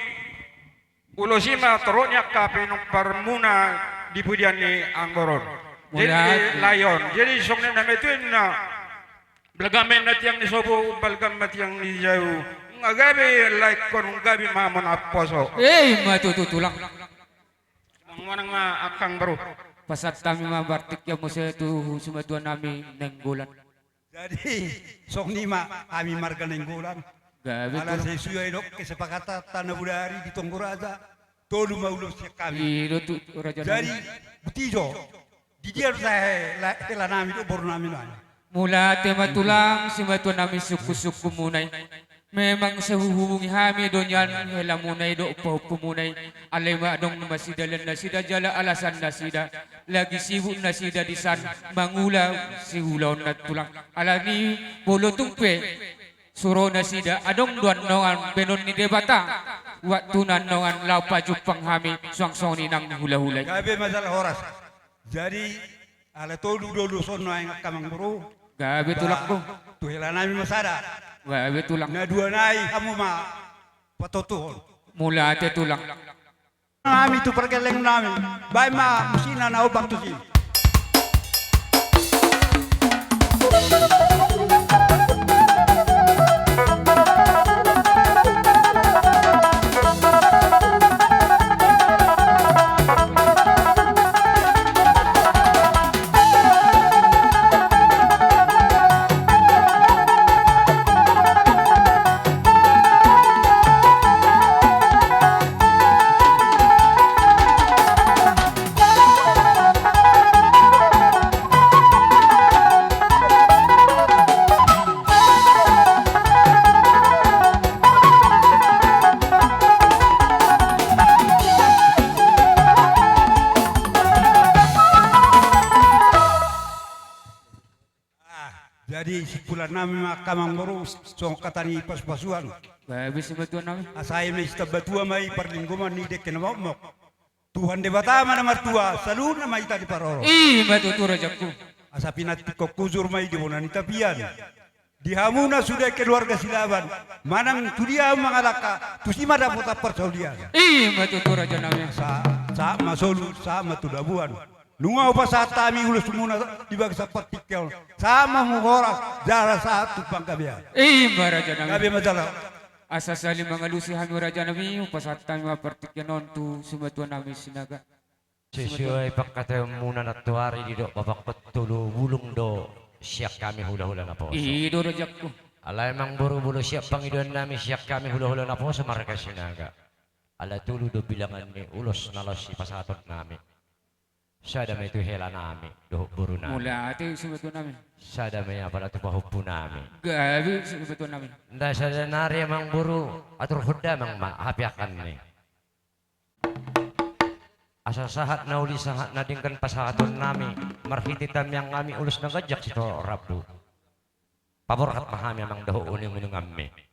ulos i ma torop ni angka pinomparmuna di pudian ni anggoron. Jadi lae on. Jadi songon i ma tutu na Balga ma tiang ni sopo, balga ma tiang ni jabu. Nunga gabe lae on, nunga gabe ma muna poso. I ma tutu tulang. Manang ma angka boru. Pasahat hami ma partingkian muse tu simatua nami Nainggolan. Jadi songon i ma hami marga Nainggolan. Gabe tulang. Ala sesuai dohot kesepakatan na bodari di tonggo raja. Tolu ma ulos sian hami. I do tutu raja nami. Jadi buti jo. Di dia do sae hela nami dohot boru nami nai. Mauliate ma tulang, simatua nami sungkunsungkunmuna i. Memang sai huhubungi hami do nian helamuna i dohot pahompumuna i. Alai ma adong ma sidalian nasida jala alasan nasida. Lagi sibuk nasida di san mangula siulaonna tulang. Alani molo tung pe Suro nasida adong do annon baenon ni Debata. Waktuna annon laho pajumpang hami suang songon i nang hulahula i. Gabe ma jala horas. Jadi ala tolu do ulos on nuaeng angka amang boru. Gabe tulangku. Tu hela nami ma sada. Gabe tulang. Na dua nai hamu ma patutuhon. Mauliate tulang. Nami tu pargelleng nami, baen ma musik na na ombak tusi. Ah, jadi simpulan nami ma angka amang boru, songon hata ni pasupasuan. Bae, bisi ma tuan nami. Asa i ma sitambatua ma i parlinggoman ni dengke na mokmok. Tuhan Debata ma na martua, saluhutna ma hita diparorot. I ma tutu rajaku. Asa pinantikhon hujur ma i di bona ni tapian. Di hamu na sude keluarga Silaban, manang tu dia hamu mangalangka, tusi ma dapotan parsaulian. I ma tutu raja nami. Sa, sahat ma solu, sahat ma tu dabuan. Nunga hupasahat hami ulosmuna di bagasan partingkian on. Sahat ma hamu horas, jala sahat tu panggabean. I ma raja nami. Gabe ma jala. Asa sahali mangalusi hami raja nami, hupasahat hami ma partingkian on tu simatua nami Sinaga. Sesuai pangkataionmuna nantoari didok bapak tolu bulung do sian hami hulahula naposo. I do rajaku. Alai amang boru, molo sian pangidoan nami sian hami hulahula naposo marga Sinaga, ala tolu do bilangan ni ulos na laos sipasahaton nami. Sada ma i tu hela nami dohot boru nami. Mauliate, simatua nami. Sada ma i apala tu pahompu nami. Gabe, simatua nami. Nda sada nari amang boru, atur hon damang ma hape angka ni. Asa sahat na uli sahat na denggan pasahaton nami, marhite tamiang nami ulos na ganjang sitorop rambu. Paborhat ma hami amang dohot uninguninganmi.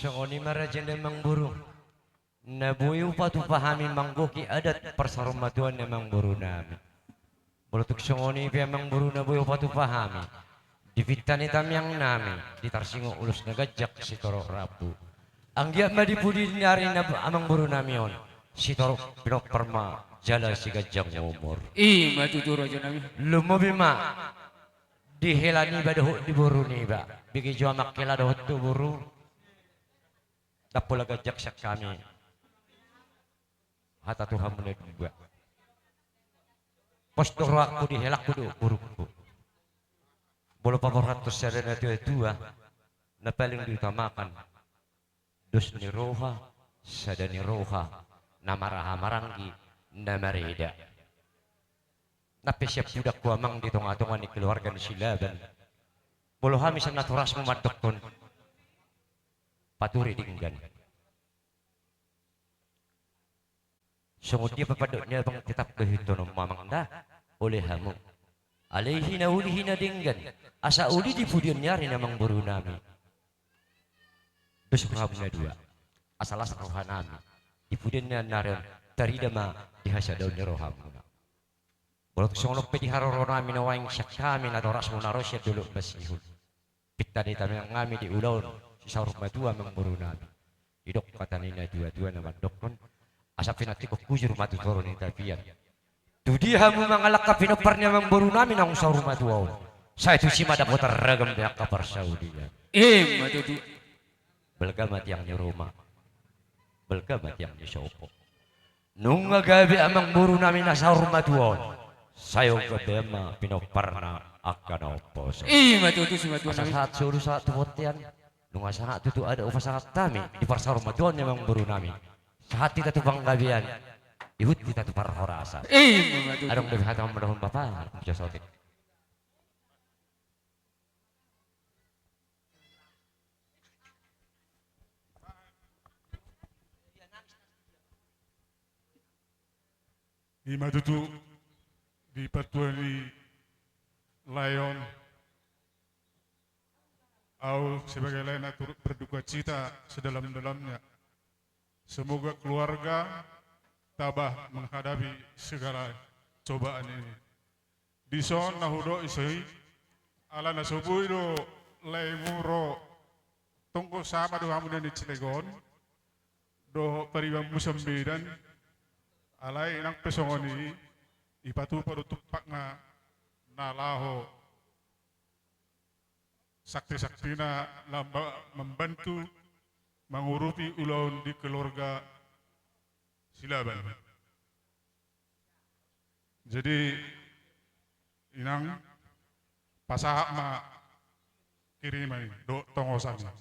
Songon i ma raja nami amang boru. Na boi hupatupa hami manggohi adat parsaurmatuaon ni amang boru nami. Molo tung songon i pe amang boru na boi hupatupa hami, di pinta ni tamiang nami, ditarsingot ulos na ganjang sitorop rambu. Anggiat ma di pudi ni ari na amang boru nami on, sitorop pinompar ma jala siganjang umur. I ma tutu raja nami. Lumobi ma di hela niba dohot di boru niba. Bege jo amang hela dohot tu boru. Ndang pola ganjang sian hami hata tu hamu na dua. Pos do rohangku di helangku dohot borungku. Molo paborhathon sada natuatua, na paling diutamakan dos ni roha, sada ni roha, na maraha maranggi, na mareda. Nang pe sian pudangku amang di tongatonga ni keluarga ni Silaban. Molo hami sian natorasmu mandokkon, paturi denggan. Songon dia pe pandok ni abang, tetap do ihuthononmu amang da, oleh hamu. Alai hinauli hina denggan, asa uli di pudian ni ari na amang boru nami. Dos rohamu na dua, asa las roha nami. Di pudian ni ari on, tarida ma di hasadaon ni rohamuna. Molo tung songon on pe di haroro nami nuaeng sian hami natorasmu na ro sian dolok Masihul, pinta ni tamiang nami di ulaon sisaur matua amang boru nami. Didok hata ni natuatua na mandokkon, asa pinantikhon hujur ma tu toru ni tapian. Tu dia hamu mangalangka pinompar ni amang boru nami naung saur matua on, sai tusi ma dapotan ragam ni angka parsaulian. Ima tutu. Balga ma tiang ni ruma, balga ma tiang ni sopo. Nunga gabe amang boru nami na saur matua on, sai gabe ma pinomparna angka na umposo. Ima tutu, simatua nami. Asa sahat solu sahat tu bontean. Nunga sahat tutu adat upasahat hami di parsaur matuaon ni amang boru nami. Sahat hita tu panggabean, ihut hita tu parhorasan. Ima tutu. Adong dope hata mamboan bapa, adong jo sotik. Ima tutu, di partua ni lae on, au sebagai lae na turut berduka cita sedalam-dalamnya. Semoga keluarga tabah menghadapi segala cobaan ini. Dison na hudok i, so i, alana so boi do laemu ro, tonggo sama do hamu nian di Cilegon dohot paribanmu sian Medan. Alai nang pe songon i, ipatupa do tumpakna na laho sakti-saktina lamba-, membantu mangurupi ulaon di keluarga Silaban. Jadi, inang, pasahat ma kiriman i dohot tongosan i.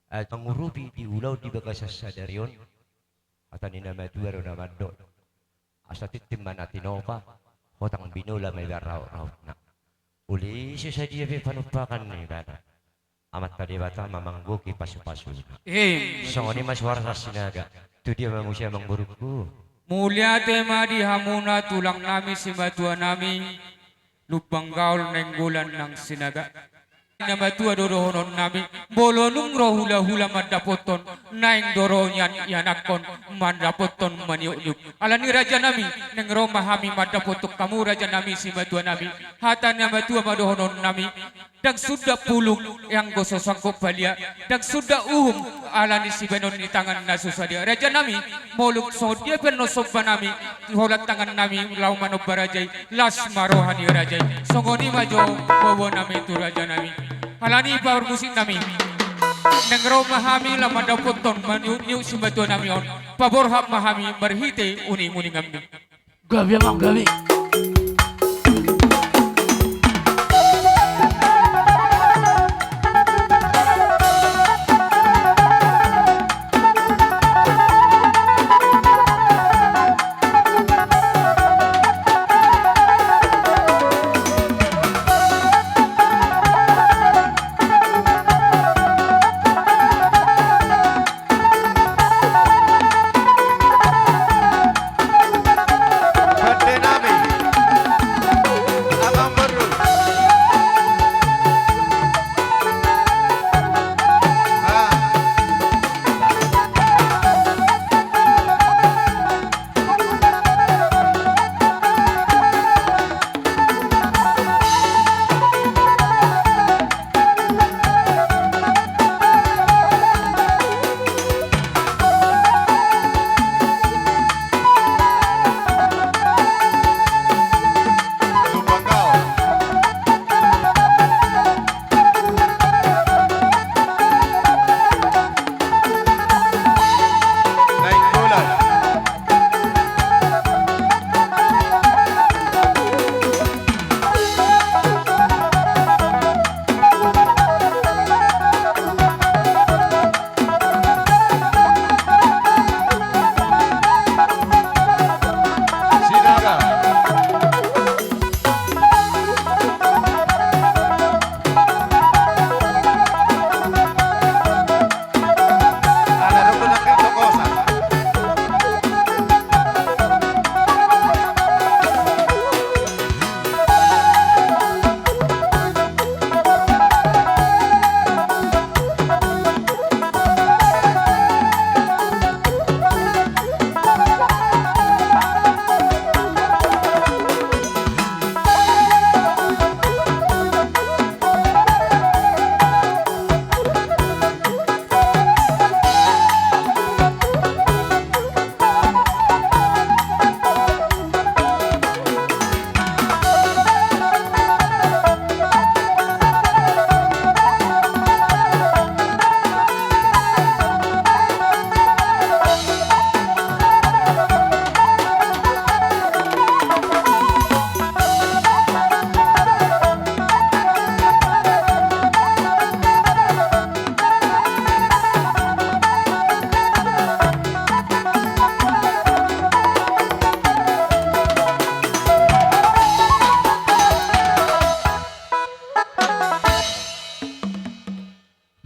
Eh, mangurupi di ulaon di bagasan sadari on, hata ni na matua do na mandok. Asa tintin ma na tinopa, hotang binola ma iba raotraotna. Uli so sadia pe panumpakan ni ibana. Amanta Debata ma manggohi pasupasuna. Em. Songon i ma suara Sinaga. Tu dia ma muse amang borungku? Mauliate ma di hamuna tulang nami simatua nami. Lumban Gaol Nainggolan nang Sinaga. Na matua do dohonon nami, molo nunga ro hulahula mandapothon, naeng do ro nian ianakhon mandapothon maniukniuk. Alani raja nami, naeng ro ma hami mandapothon hamu raja nami simatua nami. Hata na matua ma dohonon nami, ndang suda pulung, e anggo so sangkot palia, ndang suda uhum, alani sibahenon ni tangan na so sadia. Raja nami, molo songon dia pe annon somba nami, holan tangan nami laho manomba raja i, las ma roha ni raja i. Songon i ma jo boaboa nami tu raja nami. Alani i parmusik nami, naeng ro ma hami laho mandapothon maniukniuk simatua nami on, paborhat ma hami marhite uninguninganmi. Gabe amang, gabe.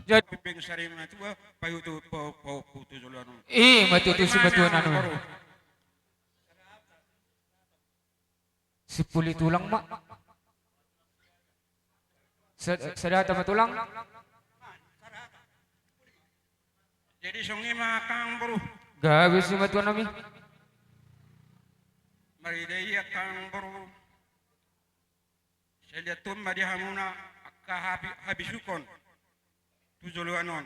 Jadi pepeng sari matua, pahutu, pa-, pa-, pahutu joloan on. Eh, matua tu si matua nanu. Baru. Sipuli tulang ma. Sa-, sada hata ma tulang. Jadi songon i ma kang boru. Gabe si matua nami. Marida ia kang boru. Sai liat tu ma di hamuna angka habi-, habisuhon tu joloan on.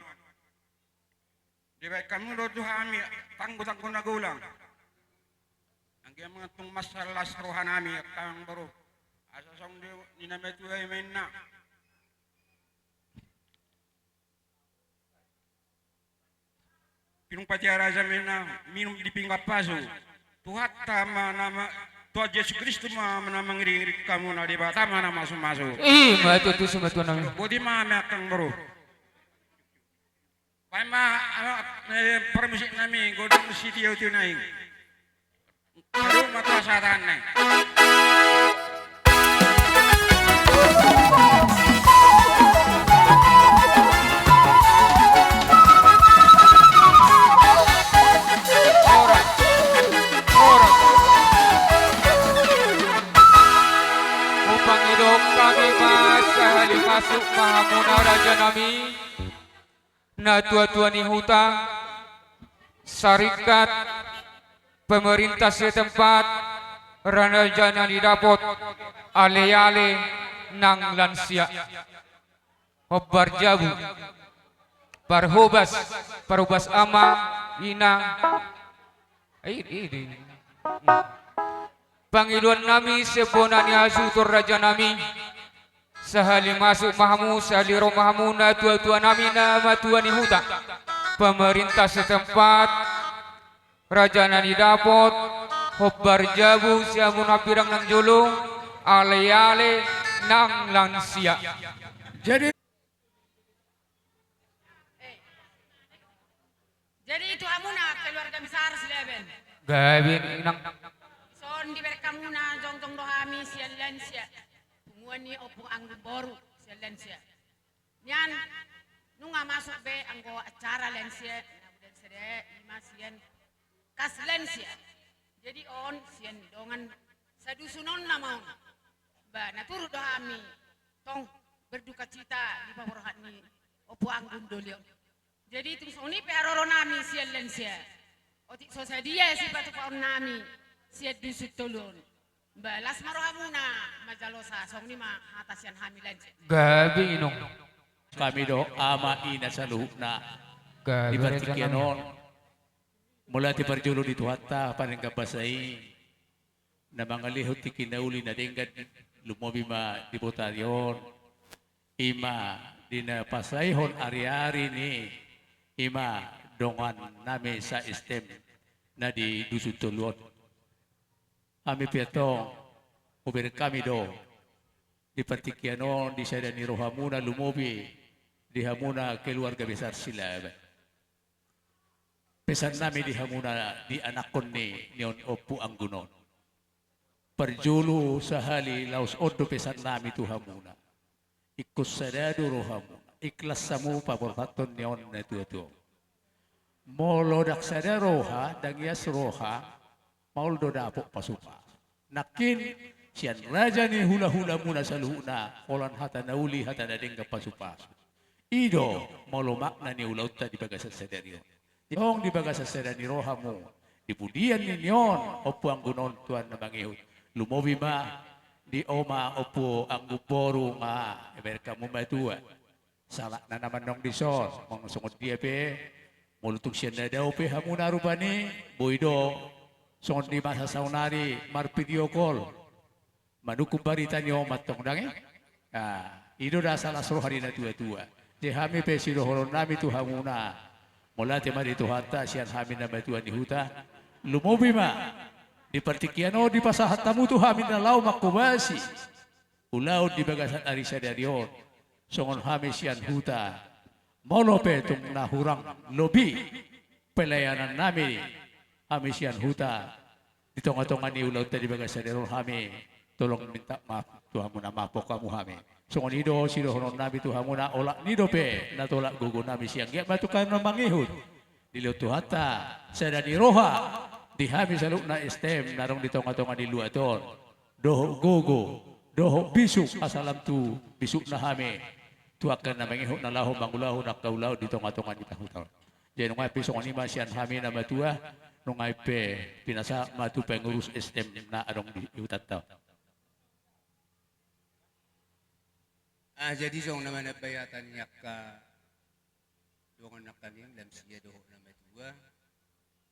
Dibaen hamu do tu hami tanggutanggu na golang. Anggiat ma tung mansai las roha nami, angka amang boru. Asa songon dia ninna matua i ma ninna. Pinung patia raja ma ninna, minum di pinggan pasu. Tuhanta ma na ma-, Tuhan Jesus Kristus ma na mangiringiring hamu, na Debata ma na mamasumasu. I ma tutu si matua nami. Boti ma hami angka amang boru. Ai ma, anu, eh, parmusik nami, godang sitio-tio nai. Aduh, matua satan nai. Ora. Ora. Hupangido hami ma sahali masuk ma hamuna raja nami. Natua-tua ni huta, sarikat, pemerintah setempat, raja na nidapot, ale-ale nang lansia. Hombar jabu, parhobas, parhobas ama, ina. Ai, i, i. Pangidoan nami sian bona ni hasuhuton raja nami. Sahali masuk ma hamu, sahali ro ma hamu natua-tua nami na matua ni huta. Pemerintah setempat, raja na nidapot, hombar jabu sian hamu na hambirang nang jolo, ale-ale nang lansia. Jadi Jadi itu hamuna keluarga besar Silaban. Gabe inang. Dison dibereng hamuna jongjong do hami sian lansia. Punguan ni Ompu Anggun boru sian lansia. Nian nunga masuk be anggo acara lansia, na bulan sada i ma sian kas lansia. Jadi on sian dongan sadusun on nama on. Ba na turut do hami tong berduka cita di paborhat ni Ompu Anggun doli on. Jadi tung songon i pe haroro nami sian lansia. Otik so sadia sipatupaon nami sian dusun tolu on. Ba las ma rohamuna manjalosa, songon i ma hata sian hami lansia. Gabe inong. Hami do ama ina saluhutna. Gabe. Di partingkian on. Mauliate parjolo di Tuhanta, padenggan basa i. Na mangalehon tingki na uli na denggan, lumobi ma di botari on. I ma di na pasaehon ari-ari ni, i ma dongan nami sa-STM na di dusun tolu on. Hami pe antong, hubereng hami do di partingkian on di sada ni rohamuna, lumobi di hamuna keluarga besar Silaban. Pesan nami di hamuna di anakkon ni, ni on Ompu Anggun on. Parjolo sahali laos on do pesan nami tu hamuna. Ingkon sada do rohamuna. Ikhlas hamu paborhathon ni on natua-tua. Molo ndang sada roha, ndang ias roha, maol do dapot pasu-pasu. Nangkin, sian raja ni hula-hulamuna saluhutna, holan hata na uli, hata na denggan pasu-pasu. I do, molo makna ni ulaonta di bagasan sadari on. Tong di bagasan sada ni rohamu, di pudian ni on, Ompu Anggun on tuan na mangihut. Lumobi ma, di oma Ompu Anggun boru nga, eber hamu matua. Salah na nama nong dison, molo songon dia pe, molo tung sian na dao pe hamuna rupani, boi do, songon di masa saonari, mar video call. Manungkun barita ni oma tong dang i. Ah, i do dasar las roha ni natua-tua. Jadi hami pe sidohonon nami tu hamuna. Mauliate ma di Tuhanta sian hami na matua ni huta. Lumobi ma. Di partingkian on dipasahat hamu tu hami na laho manghobasi ulaon di bagasan ari sadari on. Songon hami sian huta. Molo pe tung na hurang lobi pelayanan nami, hami sian huta, di tonga-tonga ni ulaonta di bagasan sadari on hami, tolong minta maaf tu hamuna, maafhon hamu hami. Songon i do sidohonon nami tu hamuna, olat ni dope na tolap gogo nami sian giat ma tu angka na mangihut. Dilehon Tuhanta sada ni roha di hami saluhutna STM na adong di tonga-tonga ni luat on. Dohot gogo, dohot bisuk, asa lam tu bisukna hami tu angka na mangihut na laho mangulahon angka ulaon di tonga-tonga ni huta on. Jadi nunga i pe songon i ma sian hami na matua, nunga i pe pinasahat ma tu pengurus STM na adong di hutanta on. Ah, jadi songon na manambai hata ni angka dongan nangkaning, lam sia dohot na matua,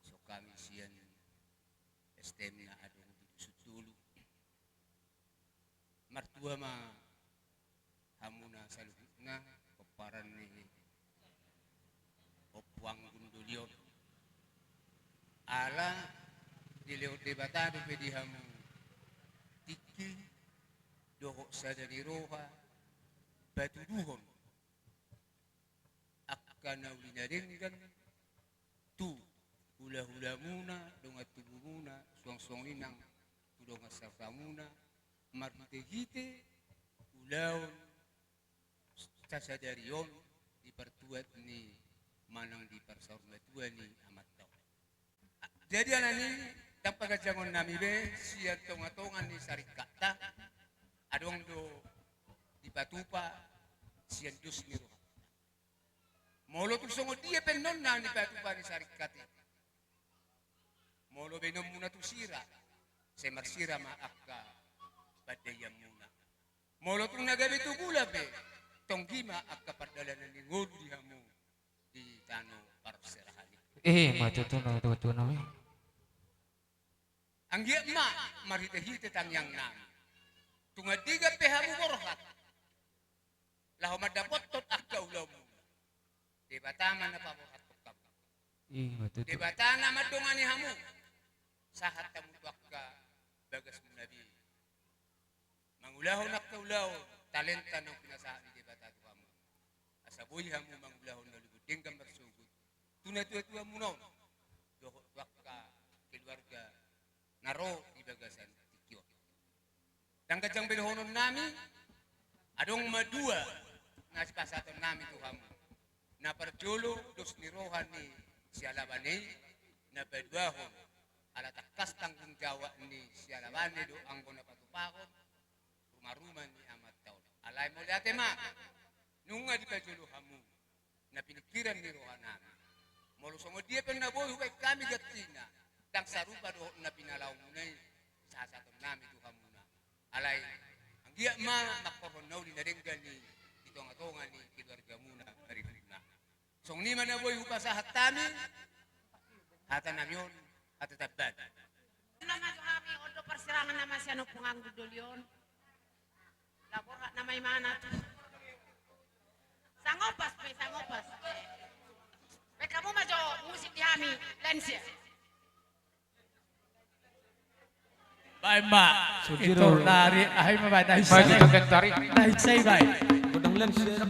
so hami sian STM na adong di dusun tolu. Martua ma hamuna saluhutna, pomparan ni Ompu Anggun doli on. Ala dilehon Debata dope di hamu tingki dohot sada ni roha patuduhon angka angka na uli na denggan tu hulahulamuna, dongan tubumuna, suang songon i nang tu dongan sahutamuna, marhitehite ulaon sasadari on di partuat ni manang di parsaurmatua ni amanta on. Jadi alani i, ndang paganjangon nami be sian tongatonga ni saringkatta, adong do dipatupa sian dos ni roha. Molo tung songon dia pe annon na nipatupa ni saringkat i, molo baenonmuna tu sira, sai marsira ma angka pandaianmuna. Molo tung na gabe tu gula pe, tonggi ma angka pardalanan ni ngolu di hamu di tano parserahan i. Eh, ma tutu na tutu nami. Anggiat ma marhitehite tangiang nami, tung andigan pe hamu borhat laho mandapothon angka ulaonmuna, Debata ma na paborhathon hamu. Ih, ma tutu. Debata na mandongani hamu, sahat hamu tu angka bagasmuna be mangulahon angka ulaon talenta naung pinasahat ni Debata tu hamu, asa boi hamu mangulahon na lobi denggan marsogot tu natuatuamuna on dohot tu angka keluarga na ro di bagasan tingki on. Ndang ganjang be dohonon nami, adong ma dua na sipasahaton nami tu hamu. Na parjolo dos ni roha ni sialabana i, na paduahon ala tangkas tanggung jawab ni sialabana do anggo na patupahon rumaruma ni amanta on. Alai mauliate ma, nunga dipajolo hamu na piningkiran ni roha nami. Molo songon dia pe na boi hubaen hami gantina, ndang sarupa dohot na pinalaomuna i, sahasahaton nami tu hamuna. Alai anggiat ma mangkorhon na uli na denggan i di tongatonga ni keluargamuna maribuna. Songon i ma na boi hupasahat hami hata nami on, hata tamban. Nama jo hami on do parsirangan nama sian ompung anggun doli on. Laborhat nama imana tu. Sangopas pe, sangopas. Pe kamu ma jo musik di hami, lensia. Baen ma. Sudiro. Itu lari, ai ma baen, naisa. Baen, kita kan tarik. Naisa i baen. Godang lensia.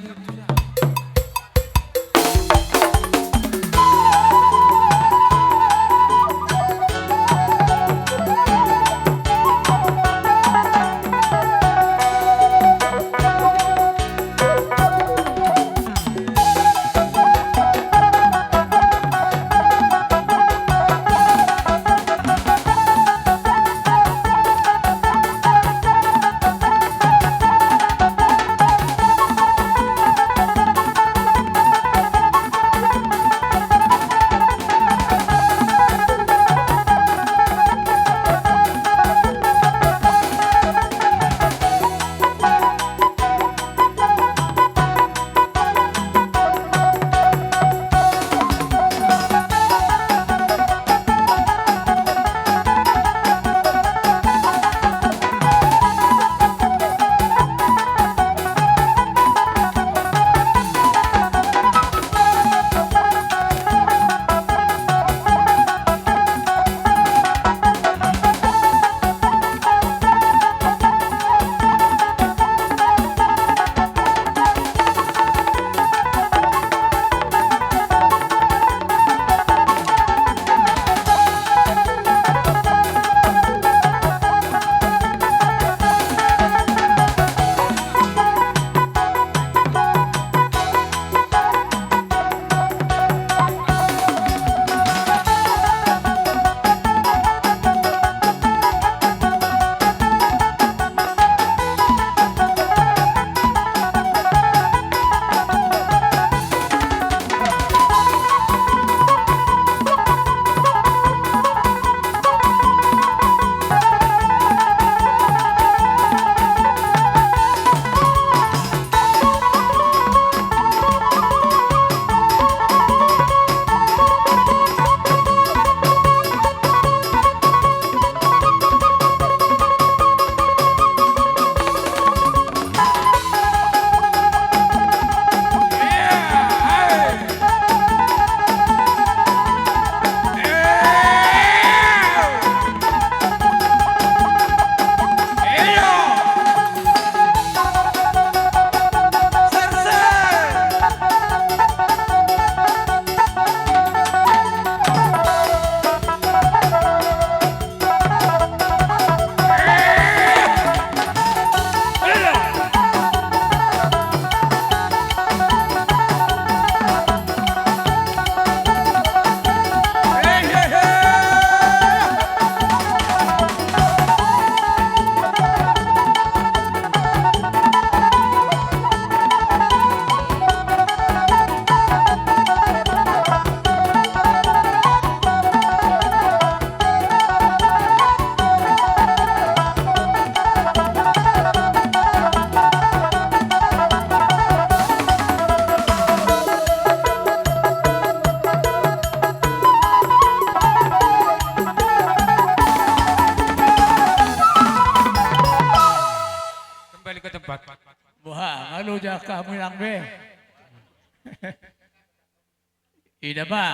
Jaka minang be. Ida ma.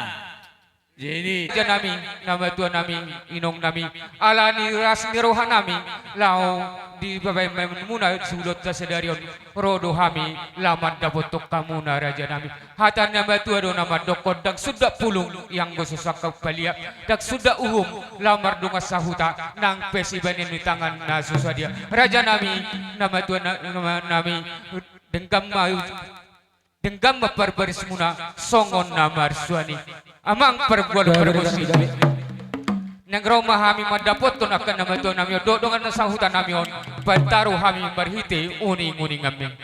Jadi raja nami, na matua nami, inong nami, ala ni las ni roha nami, laho dibaen muna juluonta sadari on, ro do hami laho mandapothon hamuna raja nami. Hata na matua do na mandokkon, ndang sundat pulung i anggo so sangkap palia, ndang sundat uhum laho mardongan sahuta, nang pe sibaenon ni tangan na so sadia. Raja nami, na matua na, na, nami, denggan ma Denggan ma parbarismuna songon na marsuan i. Amang pargual pargonsi. Naeng ro ma hami mandapothon angka na matua nami on dohot dongan na sahuta nami on, pantaru hami marhite uning-uningan.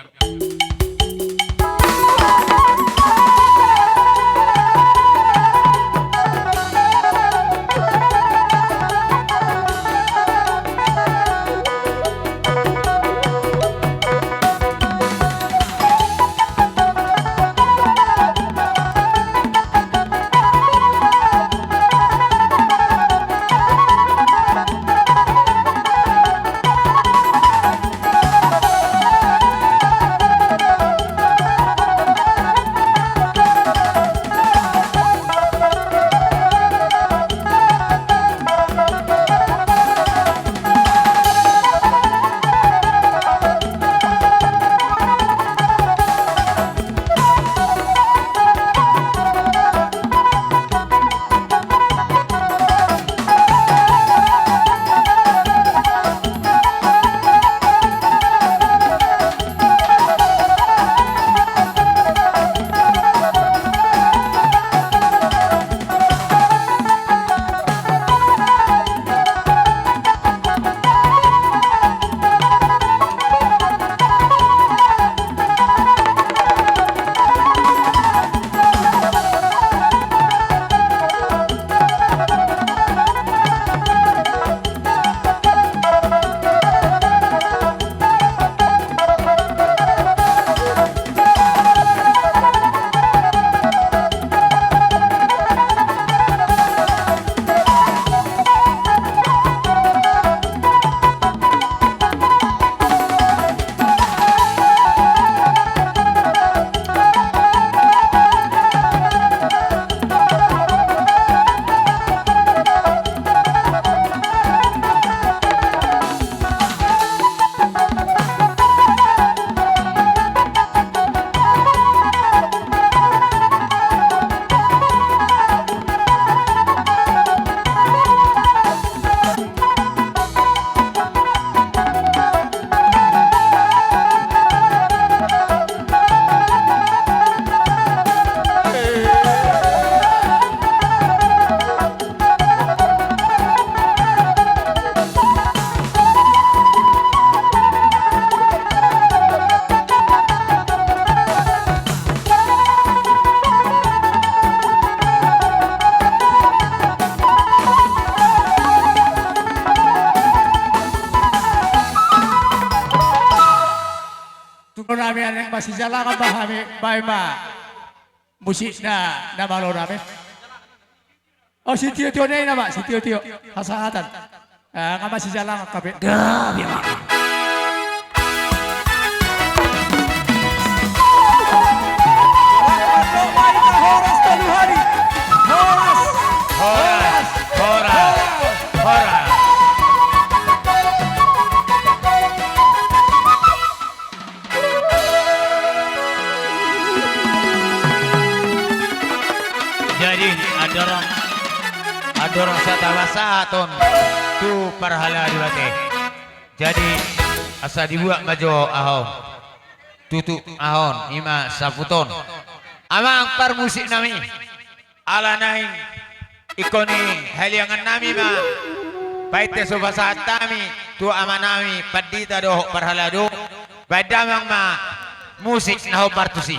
Tung nami, naeng masijalangan ma hami, baen ma musikna na malo nami. O, sitio-tio na i nama, sitio-tio. Hasahatan. Ah, nga masijalangan hape. Gabe ma. Horas tolu hali. Horas. Horas. Horas. Horas. Jadi, andorang, andorang sahat pasahaton tu parhalado ate. Jadi, asa dibuat ma jo aha on. Tutup aha on, ima saputon. Amang parmusik nami. Ala naeng ingkon i haliangan nami ma, painte so pasahat hami tu ama nami pandita dohot parhalado, baen damang ma musik na hombar tusi.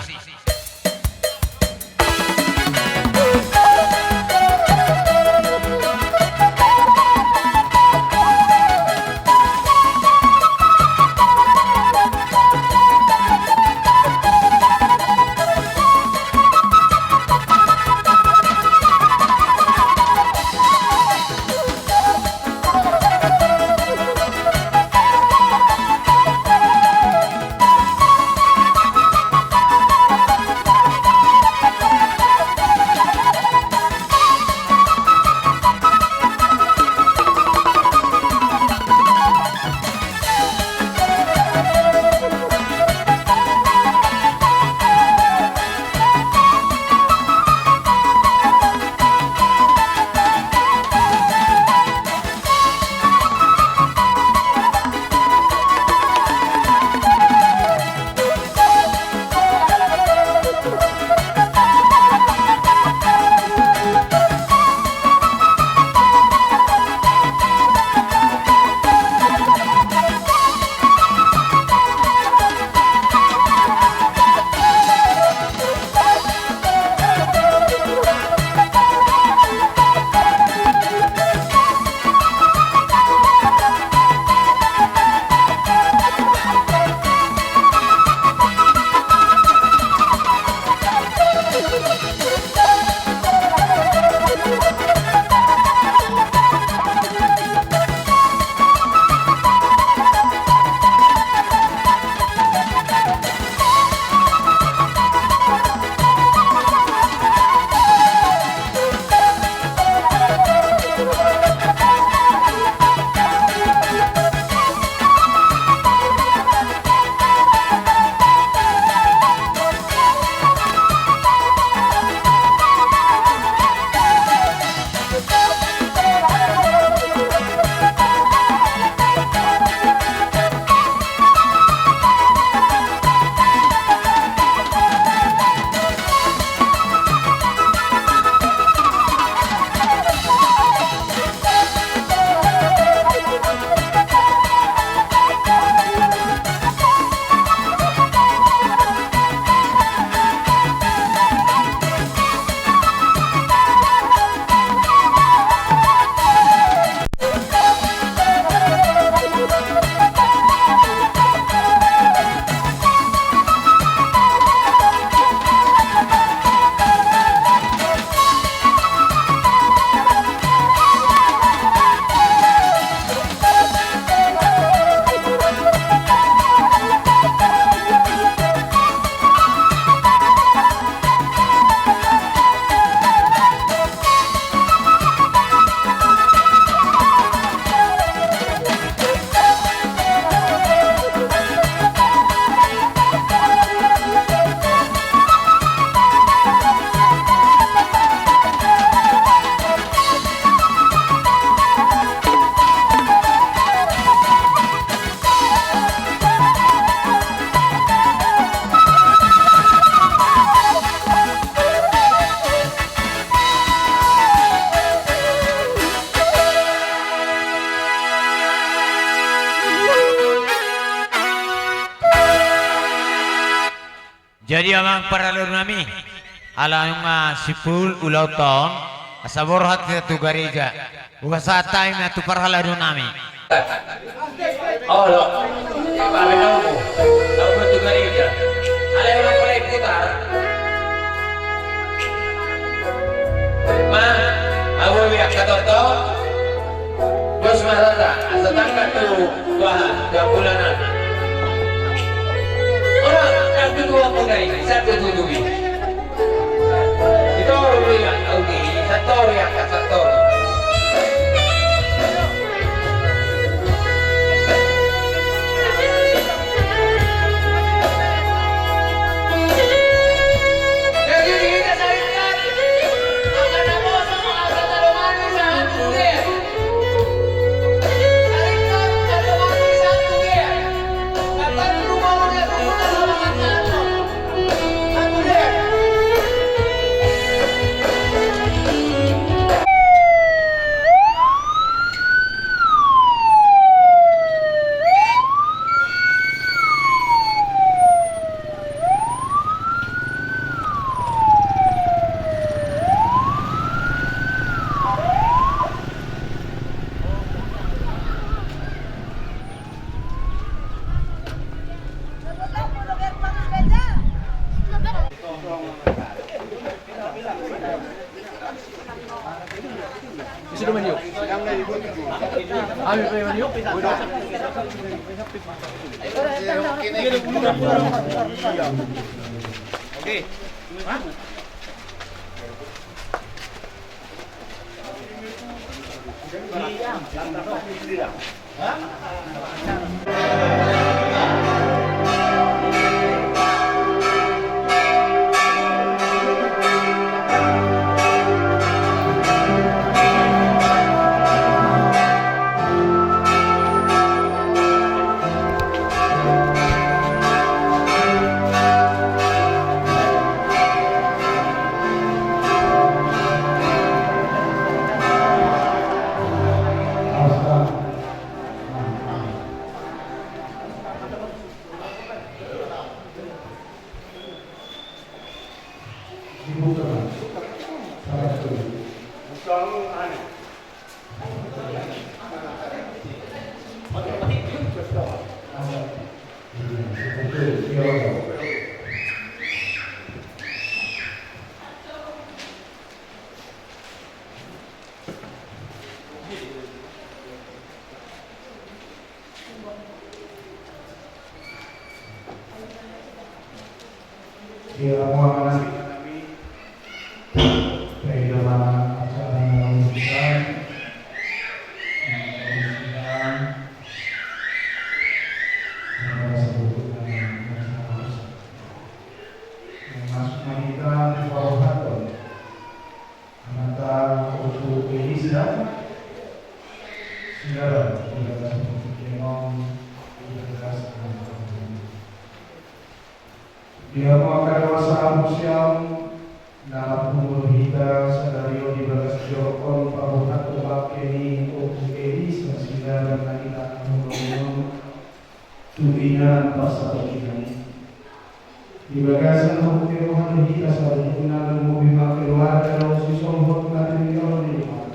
Jadi amang parhalado nami, ala nunga simpul ulaonta on, asa borhat hita tu gareja. Hupasahat hami ma tu parhalado nami. Olo. Apa, apa, apa? Apa tu gareja? Alai orang mulai putar. Ma, ahu lihat kata to. Bos marata, asa tangkat tu baha, tu ambulan. Ora, tangkat tu ambulan, satu tu dubi. Ito, ora, yang tahu di, satu, yang kata to. Masuk ma hita tu parrohaton. Amanta Ompu Elisa Sinaga, di bagasan partingkian on, di bagasan partingkian on. Di hamu angka dewasa, amang sian na marpungu hita sadari on di bagas joro on, parrohaton bangke ni Ompu Elisa Sinaga na hita hamuna on. Tu inganan parsaulian i. Di bagasan na hurang ni roha ni hita saluhutna, lumobi ma keluarga dohot sisolhot na tinggal di rumah.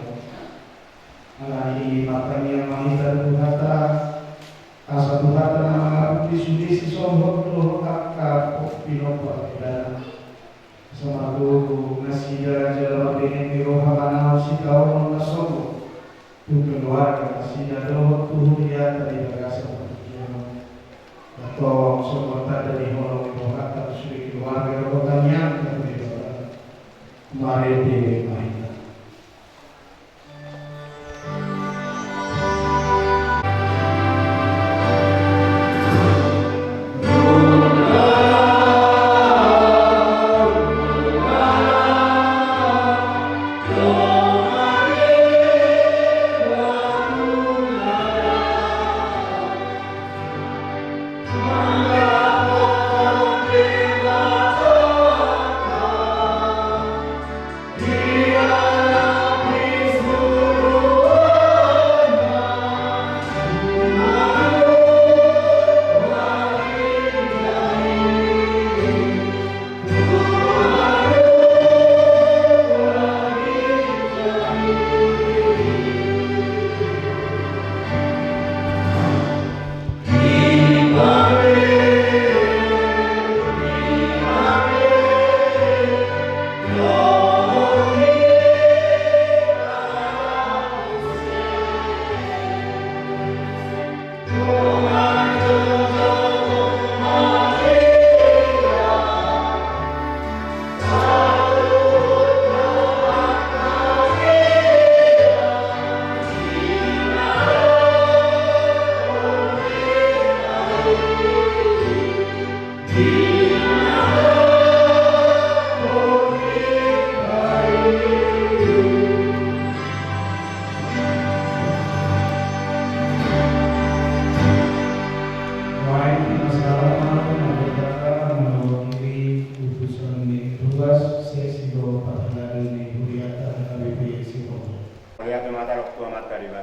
Alani i martangiang ma hita tu Tuhanta, asa Tuhanta na mangampungi sude sisolhot dohot angka pinompar ni ibana. Asa margogo nasida jala mardenggan ni roha manaon sitaonon na sogot tu keluarga nasida dohot tu hurianta di bagasan partingkian on. Antong songon tanda ni holong ni rohanta tu sude keluarga dohot tangiangta tu Debata. Marende ma hita.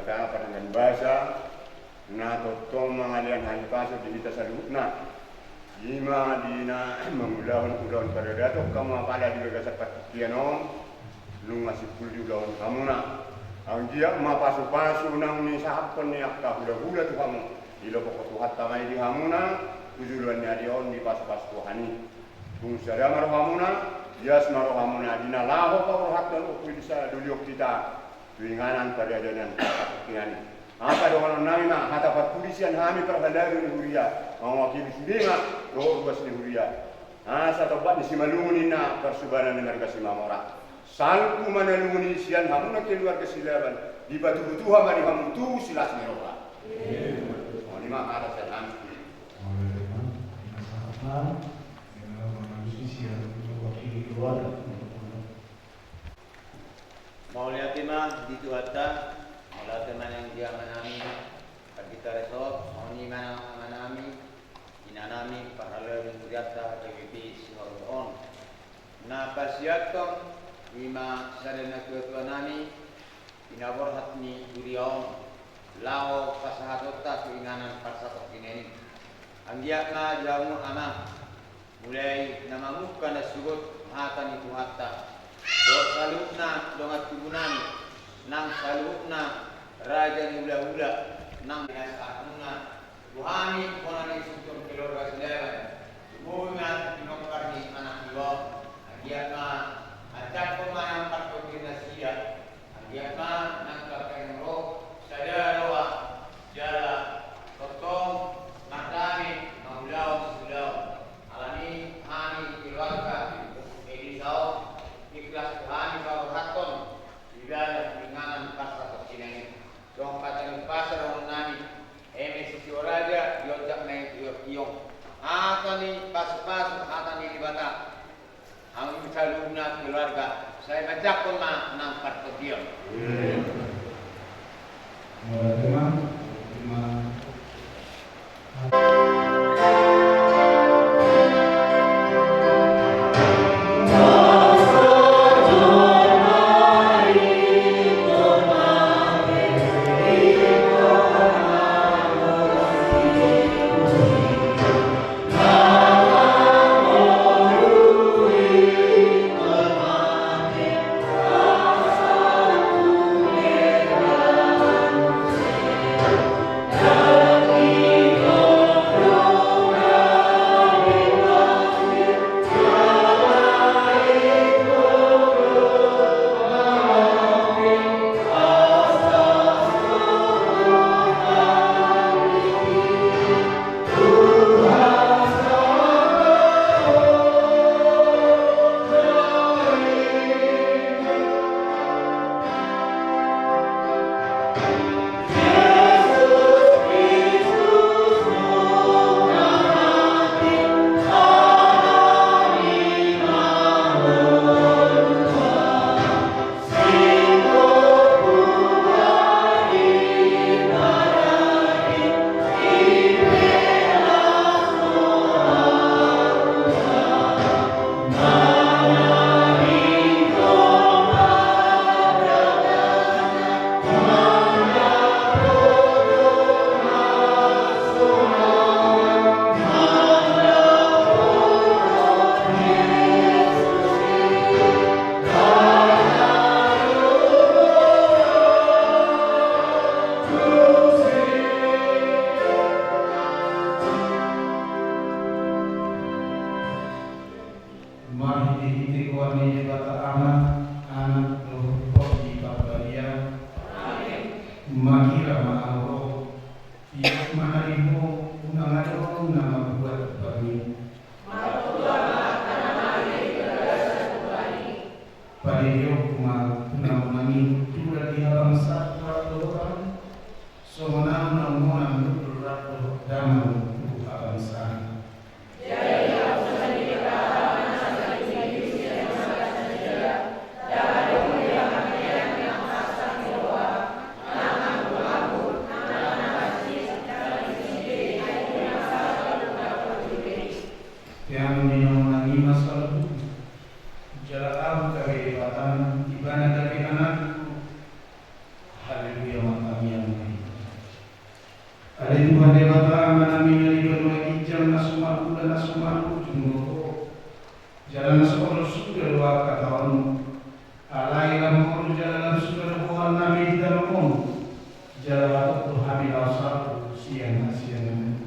Pardenggan basa na tongtong mangalean hahipason di hita saluhutna. I ma di na mangulahon ulaon paradaton hamu apala di bagasan partingkian on, nunga simpul diulahon hamuna. Anggiat ma pasupasu naung nisahaphon ni angka hulahula tu hamu, dilehon Tuhanta ma i di hamuna tu joloan ni ari on, dipasupasu Tuhan i. Tung sada ma rohamuna, ias ma rohamuna di na laho paborhathon ompu i di sadoli on hita tu inganan paradaton partingkian i. Asa dohonon nami ma hata parpudi sian hami parhalado ni huria, mangwakili sude ma dohot ruas ni huria. Asa tompak ni simalungun ninna parsubanan ni marga Simamora. Salpu ma na lungun i sian hamuna keluarga Silaban, dipatubu Tuhan ma di hamu tu silas ni roha. Songon i ma hata sian hami. Mauliate ma di Tuhanta, mauliate ma nang di amanami Pandita Resop, songon i ma nang amanami, inanami, parhalado ni hurianta H K B P Sihohot on. Na pasiathon i ma sada natuatuanami, pinaborhat ni huria on, laho pasahatonta tu inganan parsatongkinan i. Anggiat ma di hamu amang, mulai na mamungka na sogot hata ni Tuhanta, dohot saluhutna dongan tubunami, nang saluhutna raja ni hulahula, nang na saluhutna tu hami bona ni sungkun keluarga Silaban, lumobi ma di pinompar ni anak ni on. Anggiat ma manjangkon ma nang parpingkiran nasida. Anggiat ma nang angka na ro sada roha jala tongtong mardame mangulahon siulaon. Alani hami keluarga Edi Saong ikhlas tu hami paborhathon ibadah tu inganan parsatongkinan i. Songon hata ni umpasa dohonon nami, eme sisio raja dionjak na iongkiong. Hata ni pasupasu, hata ni Debata. Hamu saluhutna keluarga, sai manjangkon ma nang partondion. Marhitehite goar ni Debata Ama, Anak dohot Tondi Parbadia. Amin. Mangira ma ahu ro, ias ma na di ho, unang adong na mambuat bangin. Martua ma angka na mate di bagasan tulang i. Padidiohon ma unang mangihuthula di habangsa tulang dohot ahu. Songon ahu na umona mundul rap dohot damang tu habangsa. Jadi hapusan ni Debata ma na sadihusihusi na mangkatai nasida, ndang adong be hamatean nang hasang ni roha, nang mangulahon, nang manangasi, nang manangasi, ai unang salah mangulahon. Tuhan Debata, Amanami na di banua ginjang, na so marmula na so marujung do Ho. Jala na so olo suda do angka taonmu. Alai lam olo jala lam suda do goarnami di tano on. Jala hatop do hami laos salpu sian hasiangan.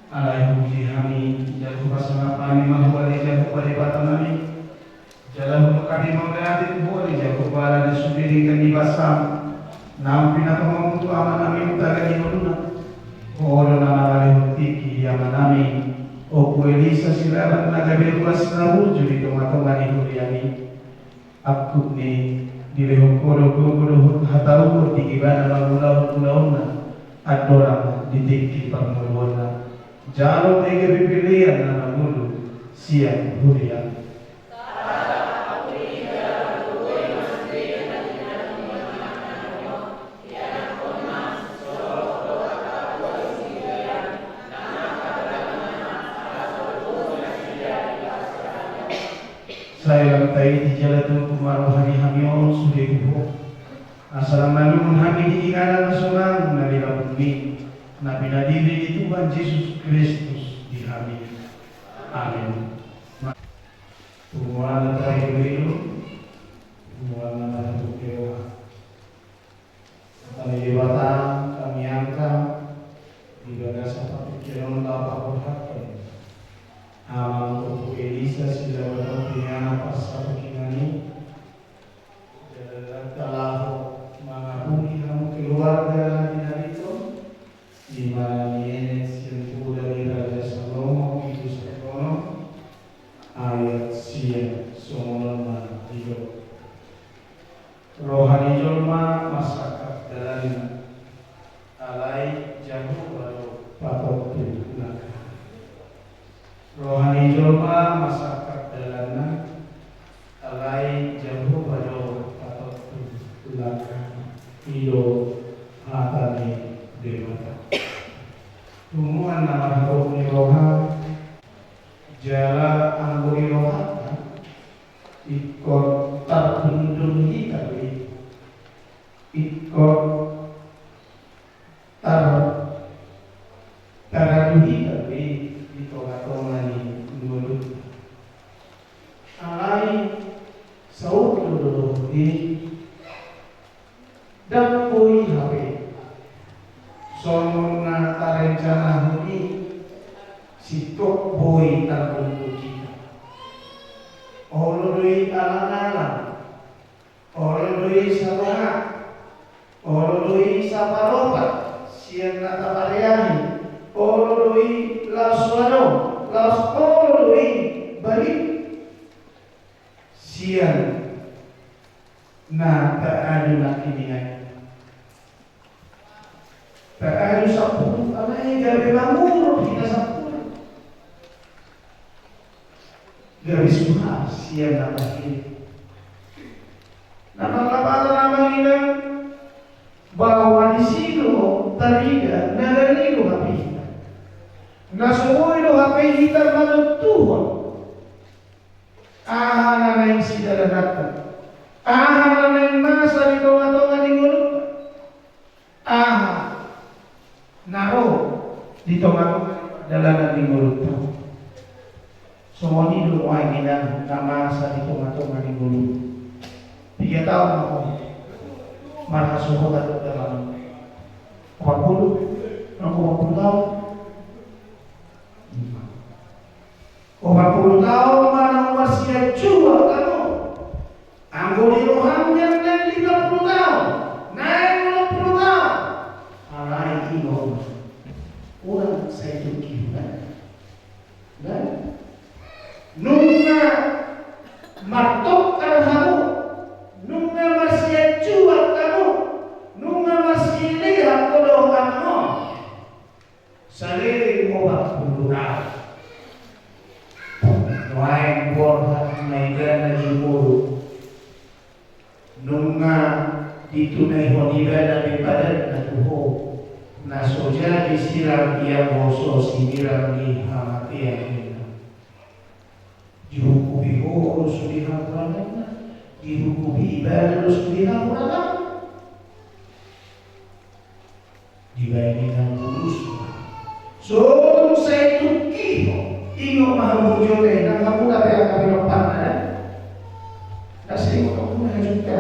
Alai hupuji hami, jala hupasangap hami ma Ho ale Jahowa Debatanami. Jala hudok hami mauliate tu Ho ale Jahowa ala na sude denggan ni basam, naung pinatongammu tu amanami on tagan ni ngoluna. Ho do na mangalehon tingki di amanami, Ompu Elisa Silaban na gabe ruas na burju di tongatonga ni huriami. Angkup ni dilehon Ho do gogo dohot hatauruk di ibana mangulahon ulaonna andorang di tingki parngoluonna. Jalo ma i gabe pelean na mangolu sian huriami. Sai lam taiti jala tubu ma roha ni hami on sude tu Ho. Asa lam malungun hami di inganan na sonang na di lambungmi, na pinadiri ni Tuhan Jesus Kristus di hami. Amin. Punguan na tarilu-ilu, punguan na marhitop ni roha. Hata ni Debata hami angka di bagasan partingkian on laho paborhathon Amang Ompu Elisa Silaban on di na parsatongkinan i. Jala laho mangapuli hamu keluarga na tinariton. Di mana nienet sian poda ni Raja Salomo pitu sampulu onom ayat sia, songon on ma didok. Roha ni jolma marsangkap dalanna, alai Jahowa do patontu langkahna. Roha ni jolma marsangkap dalanna, alai Jahowa do patontu langkahna. I do hata ni Debata. Punguan na marhitop ni roha, jala anggo di rohanta ingkon tardondon hita do i. Ingkon tar, taradu hita do i di tongatonga ni ngolunta. Alai saut do dohot i, ndang boi hape songon na tarencanahon i, sintong boi tardondon hita. Olo do i alang-alang. Olo do i saronga, olo do i saparopat sian na tapareahi, olo do i laos so adong, laos olo do i balik sian na taadu nangkiningan i. Taadu sampulu, alai gabe mangurung hita sampulu. Gabe suha sian na pahit. Na marlapatan amang inang, bahwa disi do tarida na gari do hape hita. Na so boi do hape hita manontuhon aha na naeng sidalananta, aha na naeng masa di tongatonga ni ngolunta. Aha na ro di tongatonga ni pardalanan ni ngolunta. Songon i do nuaeng inang na masa di tongatonga ni ngolunta. Piga taon ma ho marhasohotan dohot dalanmu? Opat pulu? Nang opat pulu taon? Opat pulu taon ma naung marsianjual hamu. Anggo di roham naeng lima pulu taon, naeng onom pulu taon. Alai ingot ma, unang sai tungki huna. Nunga martongkar hamu, nunga marsianjual hamu, nunga marsilehan hamu dohot amang on. Naihon ibana be padanna tu ho, na so jadi sirang ianggo so sinirang ni hamatean ninna. Dihukupi ho do sude hahuranganna, dihukupi ibana do sude hahuranganna. Dibaen i nang bulus. So tung sai tungki ho, ingot ma hamu jole nang hamu na pe angka pinomparna da. Na sai ingot hamu na hajut ka.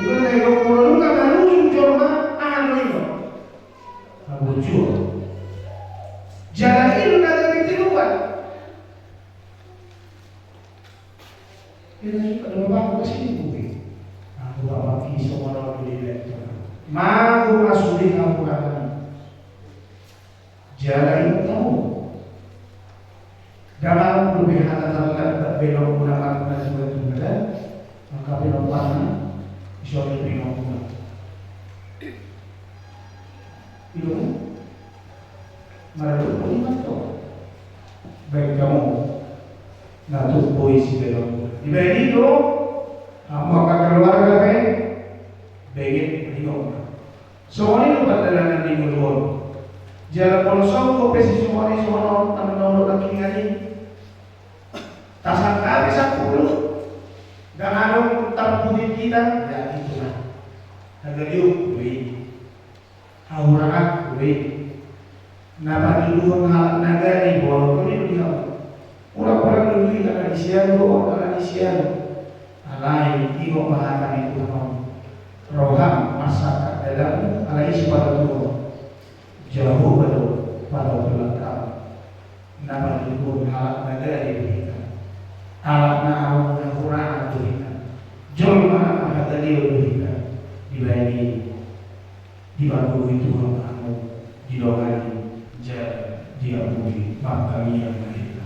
Dibaen na ingot molo nunga manujung jolma, aha do ingot? Hamu jole. Jala i do na gabe tiruan. Ina juga dua bangku ke sini bumi. Aku bapak ini semua orang di bento. Mago ma sude hahurangan. Jala ingot hamu. Dalam lebih hata terlambat belok guna makna juga juga. Maka belok mana? Iso lebih ngomong. Ido. Maradophon i ma antong. Baen hamu na tung boi sibaen on. Dibaen i do, hamu angka keluarga pe, benget ringot. Songon i do pardalanan ni ngolu on. Jala molo songon pe sisongon i songon on, na manaon do nangkiningan i. Tasangkapi sampulu. Ndang adong tarpudin hita, ya itulah. Hagaleon do i. Hahurangan do i. Na patuduhon halak na gari boru do i di hamu. Murang-murang do i halak na di sialu, halak na di sialu. Alai ingot ma hata ni Tuhan on. Roham marsangkap dalammu, alai ise patuduhon? Jahowa do patuduhon. Na patuduhon halak na gari do hita. Halak na adong hahurangan do hita. Jolma na hagaleon do hita. Dibaen i. Dibantu Tuhan hamu, didongani, jala diampuni, martangiang ma hita.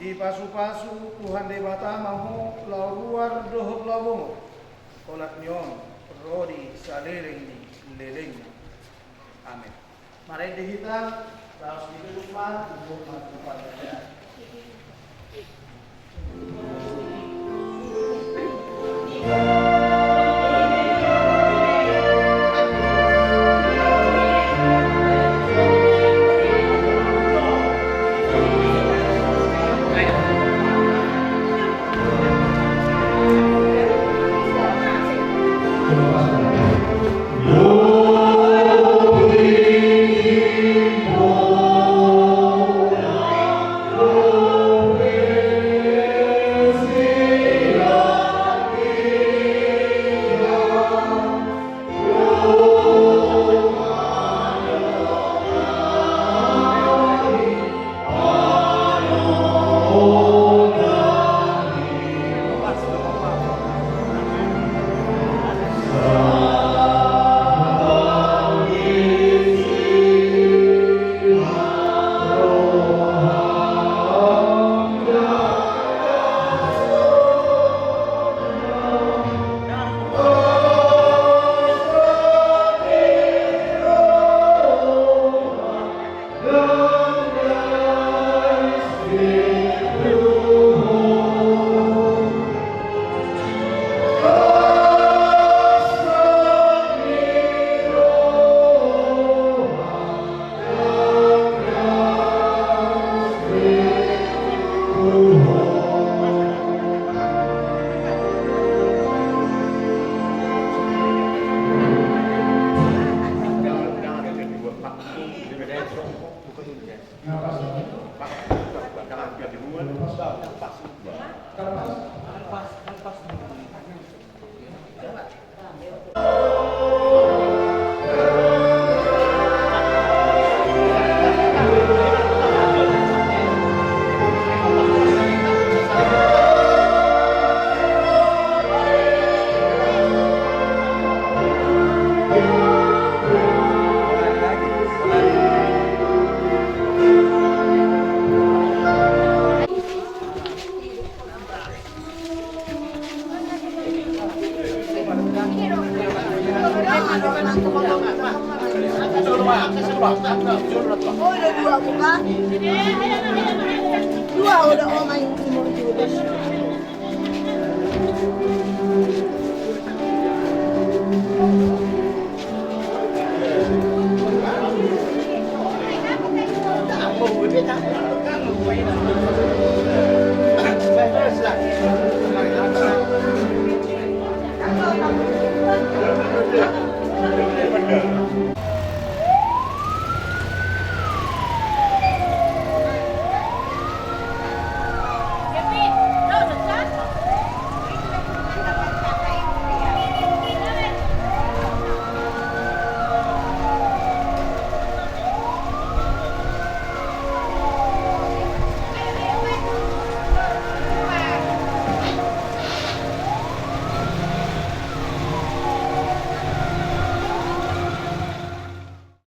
Dipasu-pasu Tuhan Debata ma ho laho ruar dohot laho bongot, olat ni on ro di saleleng ni lelengna. Amen. Marende hita, laos ditutup ma, tutup ma, tutup ma.